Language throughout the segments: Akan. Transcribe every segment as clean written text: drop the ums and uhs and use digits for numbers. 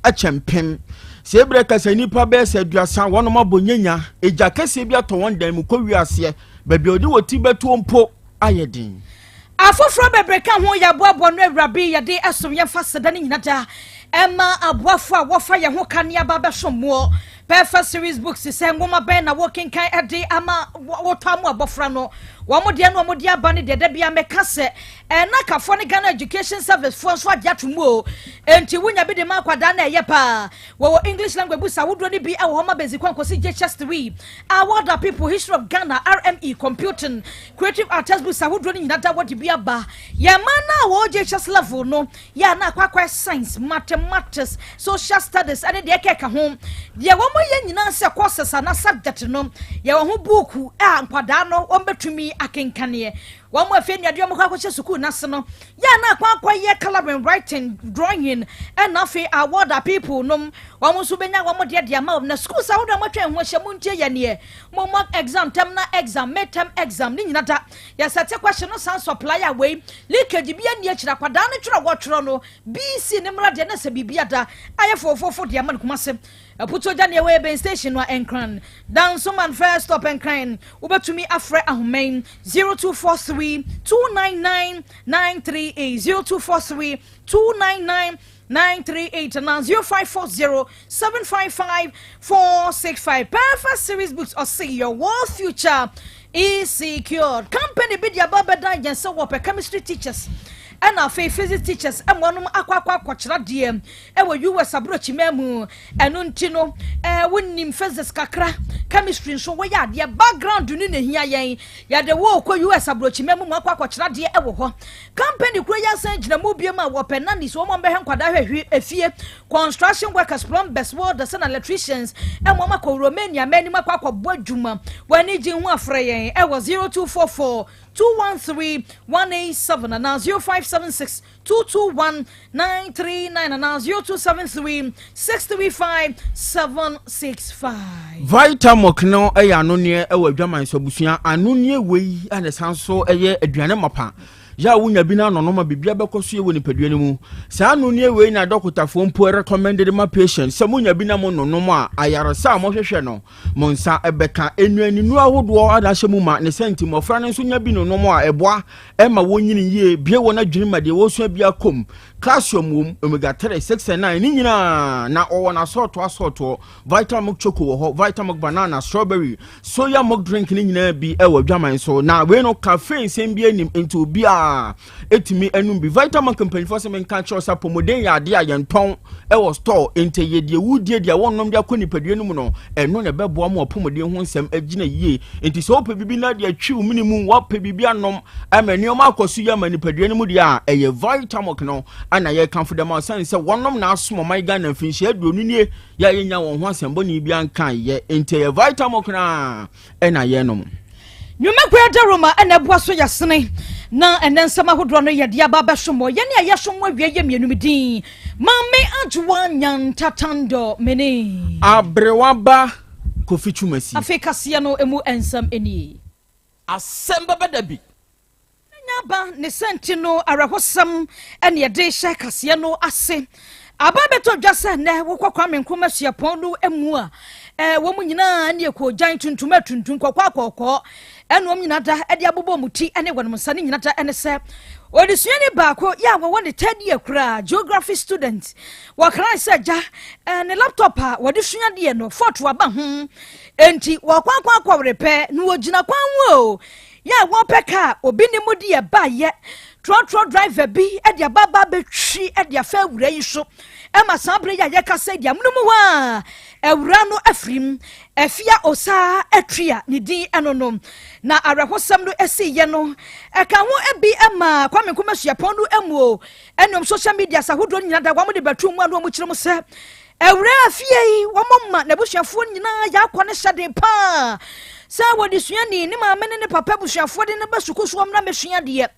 Ɛkyɛ mpem sɛ ebere kasa nnipa bɛyɛ sɛ 30 wɔnom abɔ nyanya egya kɛseɛ bi atɔ wɔn dan mu kɔ wiaseɛ baabi a wɔde wɔ ti bɛtoɔ mpo ayɛ den. Afoforɔ bebree ka ho. Yɛaboaboa no awurabi yɛde ɛsom yɛmfa seda no nyina da ɛma aboafo a wɔfa yɛn ho ka ne aba bɛsom moɔ. Perfect Series Books, sɛ nwoma bɛn na wɔkenkan ɛde ama wɔtɔ ama abɔfra no, wɔn deɛ no wɔn de aba no deɛ, da bia mɛka sɛ ɛna kafoɔ ne Ghana Education Service foɔ nso agye ato mu o. Enti wonya bi de ma akwadaa na ɛyɛ paa. Wɔwɔ English language books ahodoɔ no bi ɛwɔ hɔ ma basic 1 kɔsi JHS 3, Award People, History of Ghana, RME, Computing, Creative Art textbooks ahodoɔ no nyinaa da wɔde bi aba. Yɛn mma no a wɔwɔ JHS level no yɛ a na akɔ science, mathematics, social studies ɛne deɛ ɛkɛka ho deɛ wɔn yɛ nyinaa sɛ courses ana subject no, yɛwɔ ho buuku a nkwadaa no wɔn bɛtumi akenkaneɛ. Wɔn mu afei nnuadeɛ wɔn kɔ akɔhyɛ sukuu n'ase no yɛ a na akɔ yɛ colouring, writing, drawing, ɛna afei award a people nom wɔn nso bɛnya wɔn deɛ deɛ ama wɔn. Na sukuu sa ahodoɔ a wɔatwa ho ahyia mu ntie yɛ neɛ mo mock exam, terminal exam, mid term exam ne nyina da yɛsɛte question no san supply a wei leakage bi ani akyire. Akwadaa no twerɛ wɔtwerɛ no BC ne mmara deɛ ne sɛ biribi ada ayɛ fofofo deɛ ama no. Kuma se Aputo gya neɛ wɔyɛ bɛn station no a Nkran Dansoman first stop Nkran. Wobɛtumi afrɛ ahomɛn 0243 299 938, 0243 299 938 and 0540 755 465. Perfect Series Books or see your world future is secured. Company bi de aba bɛda yɛn sɛ wɔpɛ chemistry teachers ɛna afei physics teachers ɛma wɔn akɔ akɔkyerɛ deɛ ɛwɔ US aburokyima mu. Ɛno nti no wonim physics kakra, chemistry nso wɔyɛ adeɛ, background no na ehia yɛn. Yɛde wɔ kɔ US aburokyima mu akɔ akɔkyerɛ adeɛ ɛwɔ hɔ. Company kuro yɛ asan gyina mu biem a wɔpɛ nannies, wɔn a bɛhwɛ nkwadaa hwɛ efie, construction workers, plumbers, welders and electricians ɛma wɔn akɔ Romania mɛnim akɔ akɔbɔ adwuma. Wɔn ani gye ho afrɛ yɛn ɛwɔ 0244 213 187 and 0576 221 939 and 0273 635 765. Vitamilk no yɛ anoneɛ wɔ adwaman so abusua. Anoneɛ wei a ne san so yɛ aduane mapa yɛ a wonya bi no anɔnoma biribia bɛkɔ so yɛ wɔ nipadua no mu. Saa anoneɛ wei na dɔkotafoɔ mpo recommended ma patient sɛ monya bi na mo nonom a, ayaresa a mohwehwɛ no mo nsa ɛbɛka. Nnuaninu ahodoɔ ada ahyɛ mu ma ne sɛ nti mmɔfra no nso nya bi nonom a, ɛboa ɛma wɔnyini yie, bie wɔn adwene ma deɛ wɔsua bi akɔm. Calcium wom, omega 3, 6 and 9 ne nyinaa na ɔwɔ n'asɔɔtoɔ asɔɔtoɔ. Vitamilk Choco wɔ hɔ, Vitamilk Banana, Strawberry, Soya Milk drink ne nyinaa bi ɛwɔ adwaman so. Na wei no caffeine nsɛm bi anim nti obiara ɛtumi anum bi. Vitamilk mpanyinfoɔ sɛ menka kyerɛw sɛ apɔmuden yɛ adeɛ a yɛntɔn ɛwɔ store, nti yɛ deɛ wudie deɛ wɔnom de akɔ nipadua no mu no, ɛno na ɛbɛboa ma ɔpɔmuden ho nsɛm agyina yie. Nti sɛ wopɛ biribi na deɛ atwi wo mene mu, wapɛ biribi anom ama nneɛma akɔ so yie ama nipadua no mu deɛ a, ɛyɛ Vitamilk no ana yɛkamfo dɛm a ɔsane sɛ wɔnom na asom ɔman Ghana mfinhyia 20 nie yɛ a yɛnya wɔn ho asɛmbɔne bi anka yɛ. Nti ɛyɛ Vitamilk no a ɛna yɛnom. Nnwumakuo da Roma ɛna ɛboa so yɛsene na ɛnɛ nsɛm ahodoɔ no yɛde aba bɛsom wɔ yɛne a yɛsom wɔ awie yɛ mmienu. Mi din Maame Adwoa Nyantatandɔ mene Aberewaba Kofi Twumasi. Afei kaseɛ no emu nsɛm nie. Asɛm bɛbɛ da bi. Aba ne sɛnti no awerɛhosɛm ɛne yɛde hyɛ kaseɛ no ase. Aba bɛtɔ dwa sɛ nnɛ wokɔ Kwame Nkrumah Suapɔn no mu a, wɔn mu nyinaa ne ɛkɔgyan tuntum atuntum, kɔkɔɔ akɔkɔɔ, ɛne wɔn nyinaa da ɛde abobɔ wɔn ti ɛne wɔn nsa ne nyinaa da. Ɛne sɛ odesuani baako yɛ a wɔwɔ ne third year koraa, geography student, wɔkran sɛ gya ne laptop a wɔde sua deɛ no fɔto aba ho, enti wɔkɔ akɔ akɔwere pɛ na wɔgyina kwan ho o yɛ a wɔpɛ kaa obi ne mu de ɛba yɛ trɔtrɔ driver bi de ababa bɛtwi de afa awura yi so ɛma saa bere yi a yɛkasa di amono mu hɔ a awura no afirim. Afia Osaa Atwi a ne din ɛno no na awerɛhosɛm no asiiɛ no ɛka ho bi ma Kwame Nkrumah Suapɔn no mu o. Ɛnom social media ahodoɔ no nyinaa da wɔn de bɛto mu a na wɔn kyerɛ mu sɛ awura afie yi wɔn ma n'abusuafoɔ nyinaa yɛakɔ ne hyɛden paa sɛ wɔde suani ne maame ne ne papa abusuafoɔ de ne ba sukuu so wɔn mmra mɛsua deɛ.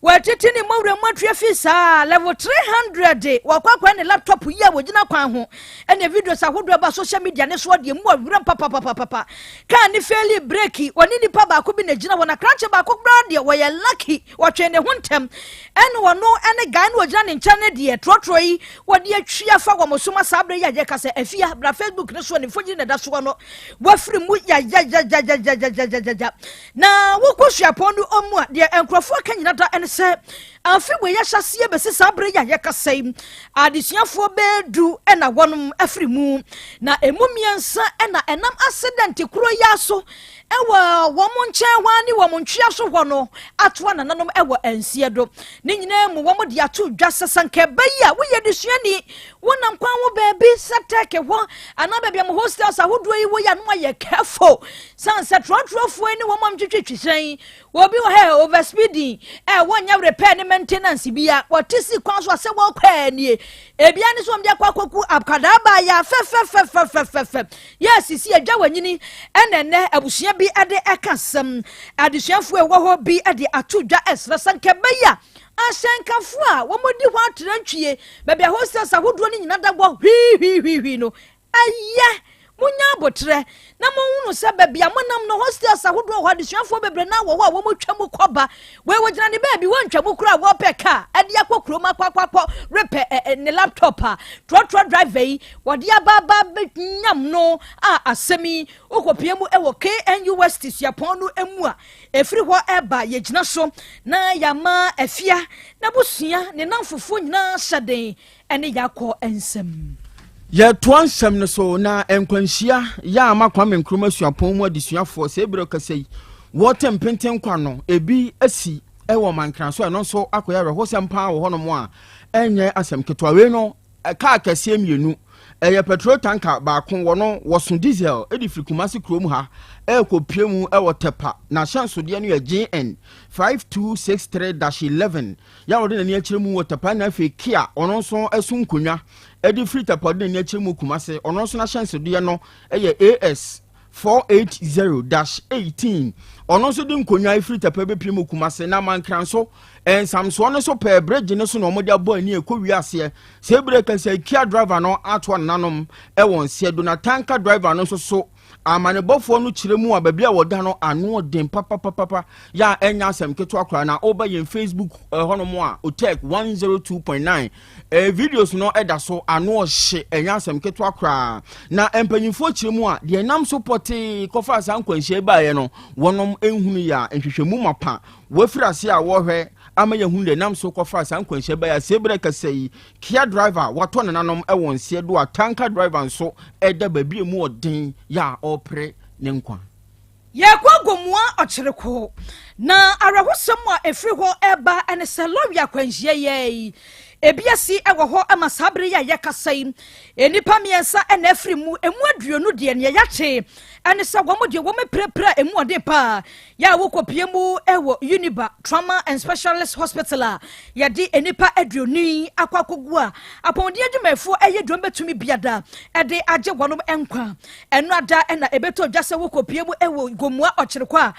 Wɔatete ne mmɔwerɛ mu atue fi saa level 300 wɔkɔ akɔyɛ ne laptop yi a wɔgyina kwan ho ɛna videos ahodoɔ ba social media ne soɔ deɛ mu ɔwerɛm papapapapa. Kaa ne fail brake, wɔne nipa baako bi na gyina hɔ na krankye baako koraa deɛ, wɔyɛ lucky, wɔtwe ne ho ntɛm ɛne wɔno ɛne guy no wɔgyina ne nkyɛn no deɛ, trɔtrɔ yi wɔde atwi afa wɔn so ma saa berɛ yi a yɛka sɛ afia bra Facebook ne soɔ ne mfonyini na ɛda soɔ no, wɔafiri mu yayayayayayayayaya. Na wokɔ suapɔn no ɔmu a, deɛ nkurɔfoɔ ka nyina da ɛne sɛ afe wei yɛhyɛ bɛsi saa berɛ yi a yɛkasa yi, adesuafoɔ bɛɛ 10 ɛna wɔnom afiri mu, na emu mmiɛnsa ɛna ɛnam accident kuro yi aso ɛwɔ wɔn nkyɛn hɔ ne wɔn ntwea so hɔ no atoa nananom ɛwɔ nsie do. Ne nyinaa mu wɔn de ato dwa sɛ sankɛba yi a woyɛ desuani, wonam kwan ho baabi sɛ tɛɛke hɔ anaa baabi a mo hostels ahodoɔ yi wɔ yi a, no ayɛ careful san sɛ trɔtrɔfoɔ yi ne wɔn a ntwitwitwi hyɛn obi wɔ hɛ over speeding ɛ wɔnyɛ repair ne maintenance bi a wɔte si kwan so a sɛ wɔkɔ nie ebia ne so wɔn de akɔ akɔku akwadaa baayɛ fɛfɛfɛfɛfɛfɛ yɛ sisi adwa wɔ nyini. Ɛna ɛnɛ abusua bi ɛde ɛka sɛm adesuafoɔ ɛwɔ hɔ bi ɛde ato dwa ɛsrɛ sɛ nkɛbɛ yi a ahyɛnkafo a wɔn di hɔ atena ntwie baabi a hostels ahodoɔ no nyinaa da bɔ hwiihwiihwii no, ɛyɛ munya abotrɛ na monhunu sɛ baabi a monam no, hostels ahodoɔ hɔ, adesuafoɔ bebree na wɔ hɔ a wɔmutwa mu kɔba. Wei wɔgyina ne baabi wɔntwa mu koraa, wɔpɛ kaa ɛde akɔ kurom akɔ akɔ repɛ ɛ ne laptop a trɔtrɔ driver yi wɔde abaaba bɛnyam no a. Asɛm yi wokɔpie mu ɛwɔ KNUST suapɔn no mu a ɛfiri hɔ ɛba, yɛgyina so na yɛama afia na busua ne namfofoɔ nyinaa hyɛ den ɛne yɛakɔ nsɛm. Yɛtoa nsɛm no so na nkwanhyia yɛ ama Kwame Nkrumah Suapɔn mu adesuafoɔ sɛ ebere kasa yi wɔte mpenten kwa no ebi asi ɛwɔ Mankran so. Ɛno nso akɔyɛ awerɛhosɛm paa wɔ hɔnom a ɛnyɛ asɛm ketewa. Wei no, kaa kɛseɛ mmienu, ɛyɛ petrol tanker baako, wɔ no wɔso diesel ɛde firi Kumase kurom ha ɛrekɔpie mu ɛwɔ Tɛpa. Na ahyɛnsodeɛ no yɛ GN 5263-11 yɛ a wɔde n'ani akyerɛ mu wɔ Tɛpa. Na afei Kia, ɔno nso ɛso nkonnwa ɛde firi Tɛpa ɔde n'ani akyerɛ mu Kumase, ɔno nso n'ahyɛnsodeɛ no ɛyɛ AS 480-18, ɔno nso de nkonnwa efiri Tɛpɛ bɛpie mu Kumase. Na Mankran nso nsamsoɔ no so pɛɛ bridge no so na wɔde abɔ ani ɛkɔ wiaseɛ. Sɛ ebire kɛsɛ Kia driver no ato nananom ɛwɔ nseɛ do, na tanker driver no nso so amanebɔfoɔ no kyerɛ mu a baabi a wɔda no ano ɔden papapapapa yɛ a ɛnya asɛm ketewa koraa. Na ɔba yɛn Facebook ɛhɔnom a Otec 102.9 videos no ɛda so, ano ɔhye, ɛnya asɛm ketewa koraa. Na mpanyinfoɔ kyerɛ mu a deɛ nam so pɔtee kɔfa saa nkwanhyia baeɛ no, wɔnom nhunu yɛ a nhwehwɛmu mapa wɔafiri ase a wɔrehwɛ ama yɛhunu deɛ nam so kɔfa saa nkwanhyia baeɛ a sɛ berɛ kɛsɛ yi Kia driver watɔ nenanom ɛwɔ nseɛ do a tanker driver nso ɛda baabi a mu ɔden yɛ a ɔrepere ne nkwa. Yɛkɔ Gomoa Ɔkyereko na awerɛhosɛm a ɛfiri hɔ ɛba ɛne sɛ lɔre akwanhyia yɛ yi ebi asi ɛwɔ hɔ ama saa bere yi a yɛkasa yi, nnipa mmiɛnsa ɛna afiri mu, emu 20 deɛ nea yɛakye ɛne sɛ wɔn deɛ wɔn apirapira emu ɔden paa. Yɛ a wokɔpie mu ɛwɔ Uniba Trauma and Specialist Hospital a yɛde nnipa 20 akɔ akɔgu a apɔmuden adwumayɛfoɔ ɛyɛ dwom bɛtumi biada ɛde agye wɔn nkwa. Ɛno ada ɛna ɛbɛtɔ dwa sɛ wokɔpie mu ɛwɔ Gomoa Ɔkyerekɔ a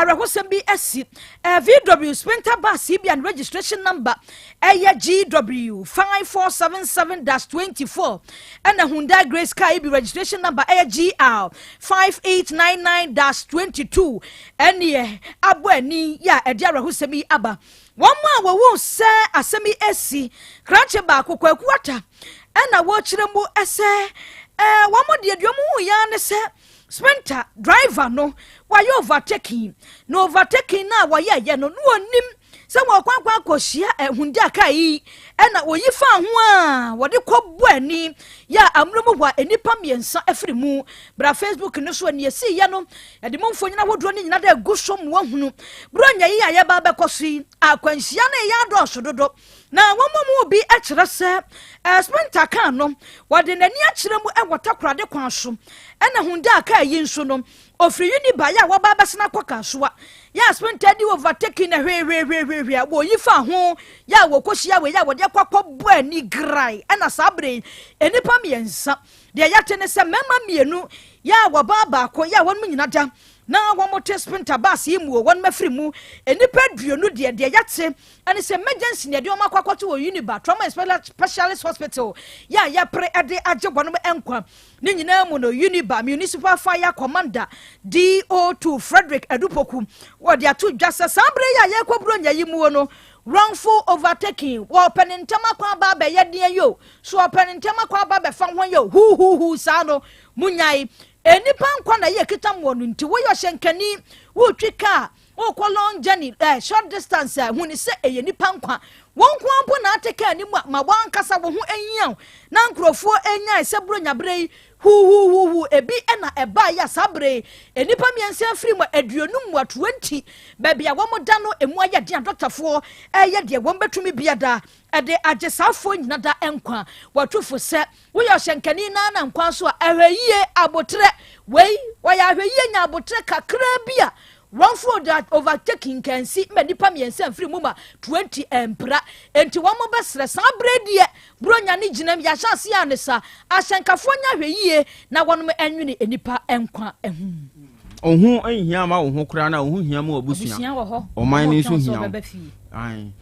awerɛhosɛm bi asi. VW Sprinter bus yi bi a registration number ɛyɛ GW 5477-24 ɛna Hyundai Grace car yi bi registration number ɛyɛ GR 5899-22 ɛneɛ abɔ ani yɛ a ɛde awerɛhosɛm yi aba. Wɔn a wɔwɔ sɛ asɛm yi asi, krakye baako Kwaku Ata ɛna wɔrekyerɛ mu ɛsɛ wɔn deɛ wɔn hu ya ne sɛ Sprinter driver no wayɛ overtaking, na overtaking na wɔyɛ yɛ no no wɔnim sɛ wɔkɔ akɔ akɔhyia Hyundai kaa yi ɛna wɔyi fa ho a wɔde kɔ bɔ ani yɛ a amunom hɔ a nnipa mmiɛnsa afiri mu. Bra Facebook no so, ani esi yɛ no yɛde mu mfonyin ahodoɔ no nyinaa dɛ egu so mu ahunu. Buronya yi a yɛba abɛkɔ so yi, akwanhyia no ɛyɛ adɔɔso dodo na wɔn mu bi kyerɛ sɛ Sprinter kaa no wɔde n'ani akyerɛ mu ɛwɔ Takorade kwan so, ɛna Hyundai kaa yi nso no ofiri Uniba yɛ a wɔba abɛsena akɔ Kasoa yɛ a Sprinter di overtaking na hwehwehwehwehwe a wɔyi fa ho yɛ a wɔkɔhyia wei a wɔde akɔ akɔbɔ ani grae. Ɛna saa bere yi nnipa mmiɛnsa deɛ yɛate ne sɛ mmarima mmienu yɛ a wɔbaa baako yɛ a wɔn nyinaa da. Na wɔte sprinter bus yi mu o, wɔnom afiri mu nnipa 20 deɛ, deɛ yɛate ɛne sɛ emergency na yɛde wɔn akɔ akɔto wɔ Uniba Trauma Specialist Hospital yɛ a yɛpere de agye wɔnom nkwa. Ne nyinaa mu no, Uniba Municipal Fire Commander DO2 Frederick Adupoku wɔde ato dwa sɛ saa bere yi a yɛrekɔ Buronya yi muo no, wrongful overtaking, wɔpɛ ne ntɛm akɔ aba abɛyɛ deɛ yi o, so wɔpɛ ne ntɛm akɔ aba abɛfa ho yi o, huhuhu saa no, munyae. Nnipa nkwa na yɛ kita mmoɔ no nti woyɛ ɔhyɛnkani, wotwi kaa, wokɔ long journey, short distance a, hu ne sɛ ɛyɛ nnipa nkwa. Wo nko ara mpo na ate kaa no mu a, ma w'ankasa wo ho nhia wo na nkurɔfoɔ nyae sɛ Buronya berɛ yi, huhuhuhu, ebi na ɛbaeɛ a saa berɛ yi nnipa mmiɛnsa afiri mu a 50 mmoa 20 baabi a wɔda no emu ayɛ den a dɔktafoɔ ɛreyɛ deɛ wɔn bɛtumi biada de agye saa afoɔ nyina da nkwa. Wɔatu fo sɛ Woyɛ ɔhyɛnkani na na nkwa nso a, ahwɛyie, aboterɛ. Wei, wɔyɛ ahwɛyie nya aboterɛ kakraa bi a, wrongful overtaking nkansi ma nnipa mmiɛnsa mfiri mu ma 20 ampira. Enti wɔn bɛsrɛ saa berɛ deɛ Buronya ne gyinam yɛahyɛ aseɛ a ne sa. Ahyɛnkafoɔ nyɛ ahwɛyie na wɔnom nwene nnipa nkwa ho. Wo ho nhia ma wo ho koraa na wo ho hia ma w'abusua. Abusua wɔ hɔ. Ɔman no Wɔn nso twɛn sɛ hia wo. ɔbɛba fie. Ae.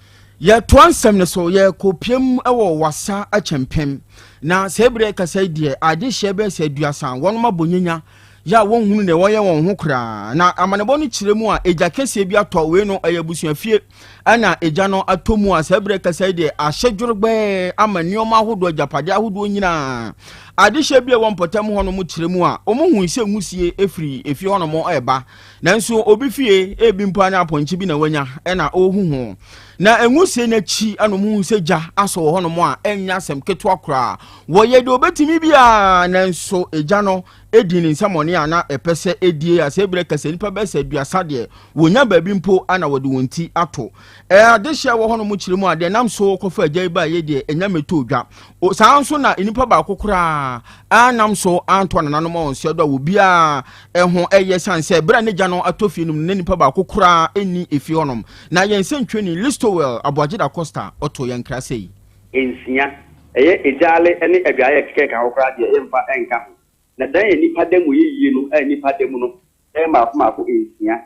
Yɛtoa nsɛm no so, yɛkɔpiam wɔ Wassa Akyɛmpem. Na saa berɛ kasa yi deɛ, adehyeɛ bɛyɛ sɛ 30, wɔnom abɔ nyanya yɛ a wɔnhunu deɛ wɔyɛ wɔn ho koraa. Na amanebɔ no kyerɛ mu a, egya kɛseɛ bi atɔ, wei no ɛyɛ abusuafie ɛna egya no atɔ mu a saa berɛ kasa yi deɛ ahyɛ dworobɛɛ ama nneɛma ahodoɔ, agyapadeɛ ahodoɔ nyinaa. Adehyeɛ bi a ɛwɔ mpɔtam hɔnom kyerɛ mu a, wɔn hui sɛ nwusie firi efie hɔnom ɛreba. Nanso obi fie, ebi mpo a na apɔnkye bi na wanya na ɔrehu ho. Na nwusie no akyi na wɔhu sɛ gya asɔ wɔ hɔnom a ɛnyɛ asɛm ketewa koraa. Wɔyɛ deɛ wɔbɛtumi biara nanso egya no di ne nsɛmmɔne a na ɛpɛ sɛ ɛdie a sɛ berɛ kɛsɛ nnipa bɛyɛ sɛ 30 deɛ wɔnya baabi mpo na wɔde wɔn ti ato. Adehyeɛ wɔ hɔnom kyerɛ mu a deɛ nam so kɔfa agya yi baeɛ deɛ ɛnya mɛtɔ dwa. Saa nso na nnipa baako koraa anam so anto anananom a wɔn nsa do a obiara ho yɛ sane sɛ berɛ a n'agya no atɔ fie no mu no na nipa baako koraa nni efie hɔnom. Na yɛn sɛntwerɛni Listowel Aboagye Da Costa ɔtoo yɛn nkra sei. Nsia, ɛyɛ egyaale ne adwaeɛ a ɛkeka ho koraa deɛ yɛmfa nka ho. Na dan a nnipa da mu yɛ yie no a nnipa da mu no bɛyɛ mmaako mmaako nsia.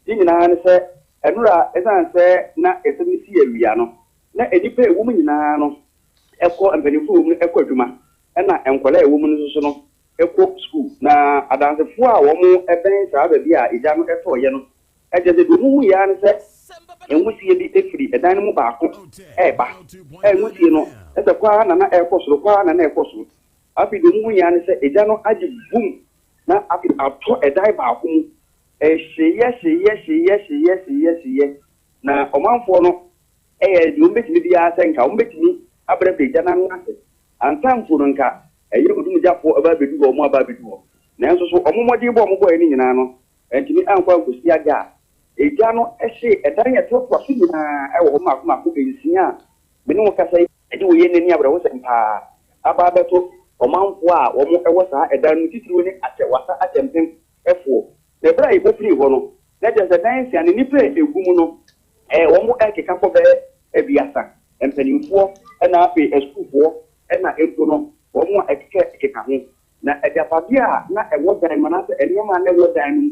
Ne nyinaa ne sɛ, nnora ɛsiane sɛ na asɛm no sii awia no, na nnipa a ɛwɔ mu nyinaa no kɔ, mpanimfoɔ a ɛwɔ mu no kɔ adwuma, ɛna nkwadaa a ɛwɔ mu no nso so no kɔ sukuu. Na Adansefoɔ a wɔbɛn saa baabi a egya no tɔeɛ no kyerɛ sɛ deɛ wɔhuiɛ ara ne sɛ nwusie bi firi ɛdan no mu baako reba. Nwusie no, sɛ kɔ ara na na ɛrekɔ soro, kɔ ara na na ɛrekɔ soro. Afei deɛ wɔhuiɛ ara ne sɛ egya no agye bum na afei atɔ ɛdan baako mu. Ɛhyeeɛ, hyeeɛ, hyeeɛ, hyeeɛ, hyeeɛ, hyeeɛ. Na ɔmanfoɔ no yɛɛ deɛ wɔbɛtumi biara sɛ nka wɔbɛtumi abrɛbrɛ egya no ano ase Ansa mpo no nka ɛyɛ odumgyafoɔ ba abɛdu hɔ, wɔn aba abɛdu hɔ. Nanso so wɔn mmɔdenbɔ a wɔbɔeɛ no nyinaa no antumi ankɔ ankɔsi aga a egya no hyee ɛdan a ɛtoatoa so nyinaa wɔ hɔ mmaako mmaako nsia a me ne wo kasa yi? Ɛde wei yɛ nnɛ ne awerɛhosɛm paa aba abɛto ɔmanfoɔ a wɔwɔ saa ɛdan no mu titiriw ne Akyɛ Wassa Akyɛmpem foɔ. Na ɛberɛ a yɛkɔfirii hɔ no, na kyerɛ sɛ dan nsia no nnipa a ɛgu mu no Wɔrekeka kɔ bɛyɛ 30, mpanimfoɔ na afei asukuufoɔ na mpo no wɔn a ɛkeka ho. Na agyapadeɛ a na ɛwɔ dan mu anaasɛ nneɛma a na ɛwɔ dan no mu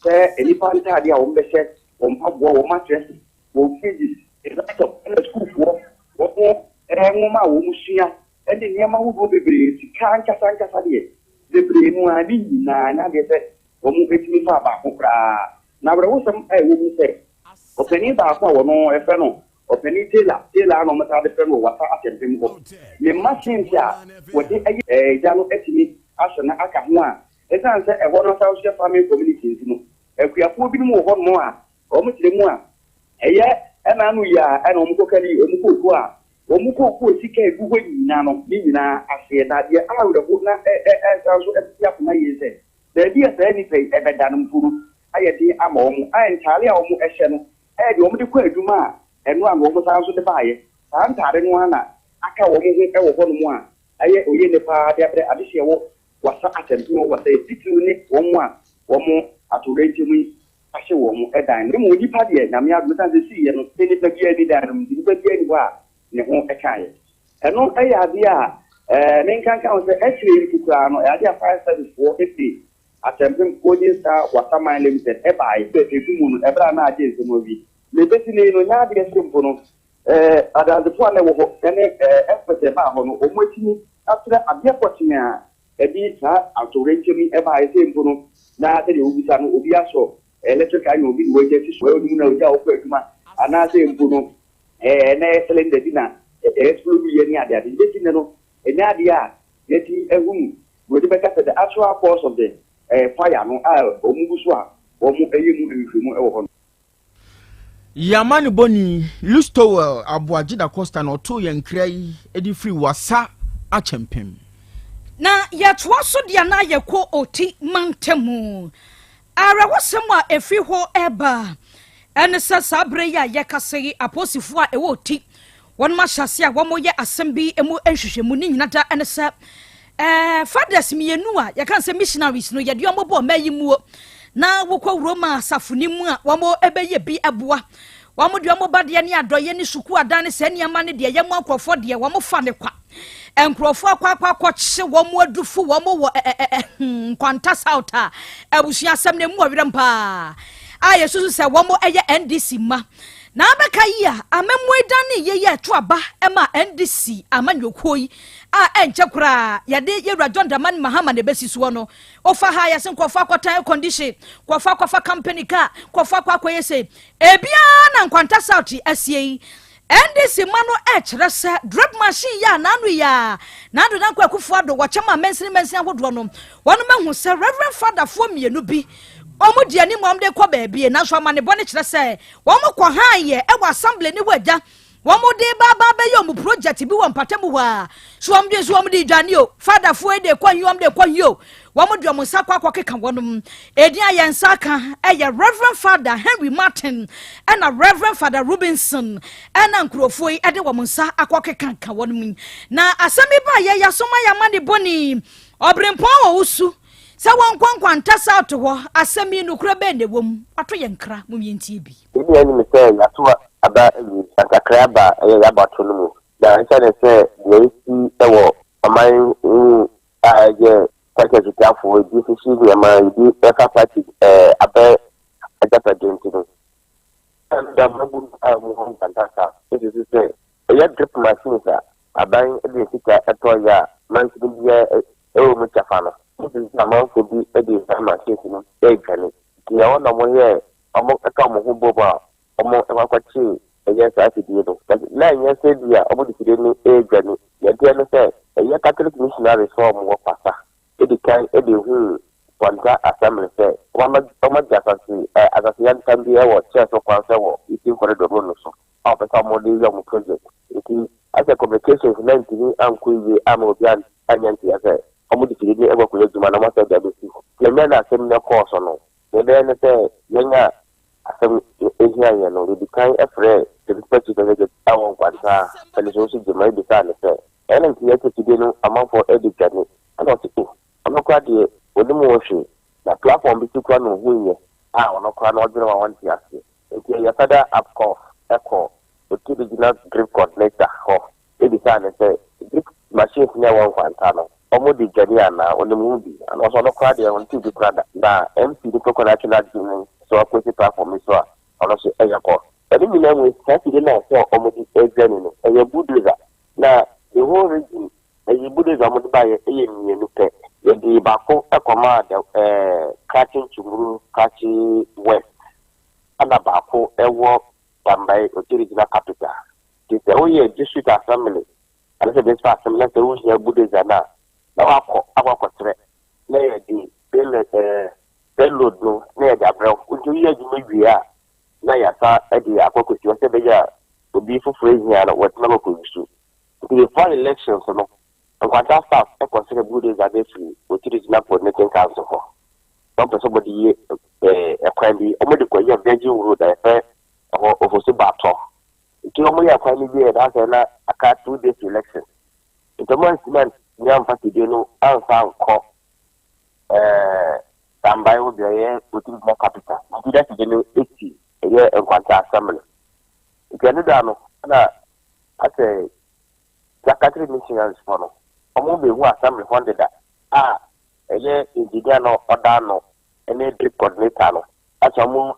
sɛ nnipa ntaadeɛ a wɔbɛhyɛ, wɔn mpaboa, wɔn matrɛse, wɔn fridges, laptop ɛna asukuufoɔ wɔn nwoma a wɔsua ne nneɛma ahodoɔ bebree, sika ankasa ankasa deɛ bebree no ara ne nyinaa nyɛ adeɛ sɛ wɔtumi faa baako koraa. Na awerɛhosɛm a ɛwɔ mu sɛ, ɔpanin baako a wɔno wɔfrɛ no Ɔpanin Taylor, Taylor ara na wɔtaa de frɛ no wɔ Wassa Akyɛmpem hɔ, ne machines a wɔde yɛ gya no atumi ahyɛ no aka ho a, ɛsiane sɛ ɛhɔ no asan nso yɛ farming community nti no, akuafoɔ binom wɔ hɔnom a wɔkyerɛ mu a, ɛyɛ ɛna ano yi a ɛna wɔkɔkari wɔn kookoo a wɔn kookoo sika a ɛgu hɔ nyinaa no, ne nyinaa aseɛ. Na deɛ awerɛho na ɛsan nso tete akoma yie sɛ, Baabi a saa nnipa yi bɛda no mpo no ayɛ den ama wɔn, a ntaade a wɔhyɛ no yɛ deɛ wɔde kɔ adwuma a ɛno ara na wɔsan nso de baeɛ. Saa ntaade no ara na aka wɔn ho wɔ hɔnom a ɛyɛ oye pa ara de abrɛ adehyeɛ wɔ Wassa Asɛmpa wɔ Wassa yi, titiriw ne wɔn a wɔn atoyerɛnkyɛm yi ahye wɔn dan no. Mmom onipa deɛ, Nyame adom, ɛsiane sɛ siiɛ no, sɛ nnipa biara nni dan no mu nti, nnipa biara nni hɔ a ne ho kaeɛ. Ɛno yɛ adeɛ a menka nka ho sɛ akyire yi mpo koraa no, ɛyɛ adeɛ a fire service foɔ firi. Akyɛmpem Golden Star Water Mine Limited baeɛ sɛ ɛdu mu no ɛberɛ a na agye nsam awie. Na ɛbɛsi nnɛ yi no, nyɛ adeɛ sɛ mpo no adansefoɔ a na ɛwɔ hɔ ne experts a ɛbaa hɔ no wɔatumi akyerɛ adeɛ pɔtee a ɛde saa atoyerɛnkyɛm yi baeɛ sɛ mpo no na sɛdeɛ wobisa no obi asɔ electric iron obi na wagya si so ɛwɔ ne mu na ogya a ɔkɔ adwuma anaasɛ mpo no na ɛyɛ cylinder bi na ɛexplode yɛ ne adeade. Ɛbɛsi nnɛ no ɛnyɛ adeɛ a yɛatumi ahunu na wɔde bɛka sɛ the actual cause of the fire no a wɔn gu so a wɔyɛ mu nhwehwɛmu wɔ hɔ no. Yɛn amanebɔni Listowel Aboagye Da Costa na ɔtoo yɛn nkra yi de firi Wassa Akyɛmpem. Na yɛtoa so deɛ na yɛkɔ Oti mantamu. Awerɛhosɛm a ɛfiri hɔ reba ne sɛ saa berɛ yi a yɛkasa yi, apolisifoɔ a ɛwɔ Oti wɔn ahyɛ ase a wɔyɛ asɛm bi mu nhwehwɛmu. Ne nyina da ne sɛ eh, fathers mmienu a yɛka sɛ missionaries no yɛde wɔn bɔ ɔma yi muo na wokɔ Roma asafo no mu a wɔn bɛyɛ bi boa wɔn deɛ wɔn ba deɛ ne adɔyɛ ne sukuu adan ne saa nneɛma ne deɛ yɛn mu nkurɔfoɔ deɛ wɔn fa ne kwa. Nkurɔfoɔ akɔ akɔ akɔkye wɔn adufo wɔn wɔ ɛɛ hmm, Nkwanta South a abusua asɛm na emu ɔwerɛm paa a yɛsusu sɛ wɔn yɛ NDC mma. Na abɛka yi a amammuo dan ne yie yɛ ɛto aba ma NDC amanyɔkuo yi a ɛnkyɛ koraa yɛde yɛwura John Dramani Mahama na ɛbɛsi soɔ no. Ofa ha yɛse nkurɔfoɔ akɔtɔn air condition, nkurɔfoɔ akɔfa company car, nkurɔfoɔ akɔ akɔyɛ sei. Ebiara na Nkwanta South asie yi. NDC mma no ɛkyerɛ sɛ drip machine yi a n'ano yi a Nado Dankwa Akufo Addo wɔkyɛ ma mansini mansini ahodoɔ no, wɔn ahu sɛ Reverend Fatherfoɔ mmienu bi wɔn di anim a wɔn de kɔ baabi, nanso amanebɔ no kyerɛ sɛ wɔn kɔ han yɛ ɛwɔ assembly ne hɔ agya wɔn de ba ba bɛyɛ wɔn project bi wɔ mpatamu hɔ a so wɔn de so wɔn de dwane o fadafoɔ yi de kɔ hi wɔn de kɔ hi o wɔn de wɔn nsa kɔ akɔkeka wɔn edin a yɛn nsa aka ɛyɛ Reverend Father Henry Martin ɛna Reverend Father Robinson ɛna nkurɔfoɔ yi ɛde wɔn nsa akɔkeka ka wɔn na asɛm yi ba yɛ yasoma yɛ ama ne bɔne ɔbrempɔn wɔ wusu sɛ wɔn nkɔ Nkwanta South hɔ. Asɛm yi nokorɛ bɛn na ɛwɔ mu? Wato yɛn nkra mu yɛntie bi. Ebi anim sɛ yɛato aba awie, nsakrae aba a ɛyɛ yɛn abatow no mu, na esiane sɛ nea esi wɔ ɔman yi mu a ɛyɛ party akyitaafo, ebi sisi nneɛma, ebi fa party aba agyapade nti no, ɛda mmabun a wɔwɔ Nkwanta susu sɛ ɛyɛ drip machines a aban de ne sika tɔ yɛ a mansini biara wɔ mu kyɛfa no. Wosusu sɛ amanfoɔ bi de saa machines no redwane nti ɛhɔ na wɔyɛɛ wɔka wɔn ho bom a wɔkɔ akɔkyee ɛyɛ saa afidie no. Na ɛnyɛ sɛ bi a wɔde fidie no redwane. Deɛ ɛteɛ ne sɛ ɛyɛ Catholic missionaries a wɔwɔ Kwasa di kan de huu Kwanta Assembly sɛ wɔagye asase asase yantam bi wɔ Kyerɛso kwan so wɔ Eastern Corridor road no so a wɔpɛ sɛ wɔde yɛ wɔn project. Nti asɛ communications no antumi ankɔ yie amma obi annya nteɛ sɛ wɔde fidie no rekɔ akɔyɛ adwuma na wɔasɛ de abɛsi hɔ. Nti ɛnnɛ na asɛm no kɔɔ so no, deɛ ɛbɛyɛ ne sɛ yɛn a asɛm hia yɛn no, yɛdi kan frɛɛ Principal Chief Executive a ɔwɔ Nkwanta, Felix Owusu Gyimah bisaa no sɛ, Ɛna nti yɛte fidie no amanfoɔ de dwane. Ɛna ɔse oh, ɔno koraa deɛ ɔnim ho hwee, na platform bi so koraa na ɔhuiɛ a ɔno koraa no ɔdwene ho a ɔnte aseɛ. Nti ɛyɛ further up course kɔɔ Oti Regional Drip Coordinator hɔ bisaa no sɛ drip machines no a ɛwɔ Nkwanta no wɔde dwane anaa, ɔnim ho bi? Ɛna ɔse ɔno koraa deɛ ɔntee bi koraa da. Na MC no koraa n'atwe n'adwene sɛ wakɔsi platform bi so a ɔno nso ɛyɛ course. Ɛno nyinaa mu saa fidie no a sɛ wɔde dwane no ɛyɛ bulldozer. Na the whole region ɛyi bulldozer a wɔde baeɛ yɛ mmienu pɛ. Yɛde baako kɔmaa the ɛɛ Krachi Nchumuru, Krachi West, ɛna baako wɔ Dambai, Oti Regional Capital. Nti sɛ woyɛ district assembly anaasɛ municipal assembly na sɛ wohia bulldozer no a, na wakɔ akɔ akɔkyerɛ na yɛde payload ɛɛ payload no na yɛde abrɛ wo. Nti woyɛ adwuma wie a na yɛasa de akɔ akɔsi hɔ sɛ ɛbɛyɛ a obi foforɔ hia no watumi akɔ akɔyi so. Nti before elections no, Nkwanta staff kɔsrɛ bulldozer no afiri Oti Regional Coordinating Council hɔ. Na wɔpɛ sɛ wɔde yɛ ɛkwan bi, wɔde kɔyɛ Virgin Road a yɛfrɛ ɛhɔ Ofosu Batɔ. Nti wɔyɛ kwan no wieɛ na asɛ na aka 2 days to election. Nti wɔn antumi antumi amfa fidie no amfa ankɔ Dambai hɔ beaeɛ Oti Regional Capital. Nti na fidie no esi ɛyɛ Nkwanta Assembly. Nti ɛno da no na asɛ Catholic missionaries fo no, wɔn bɛhu assembly hɔ deda a. Ɛyɛ engineer no ɔda ano ne drip coordinator no asɛ ɔmo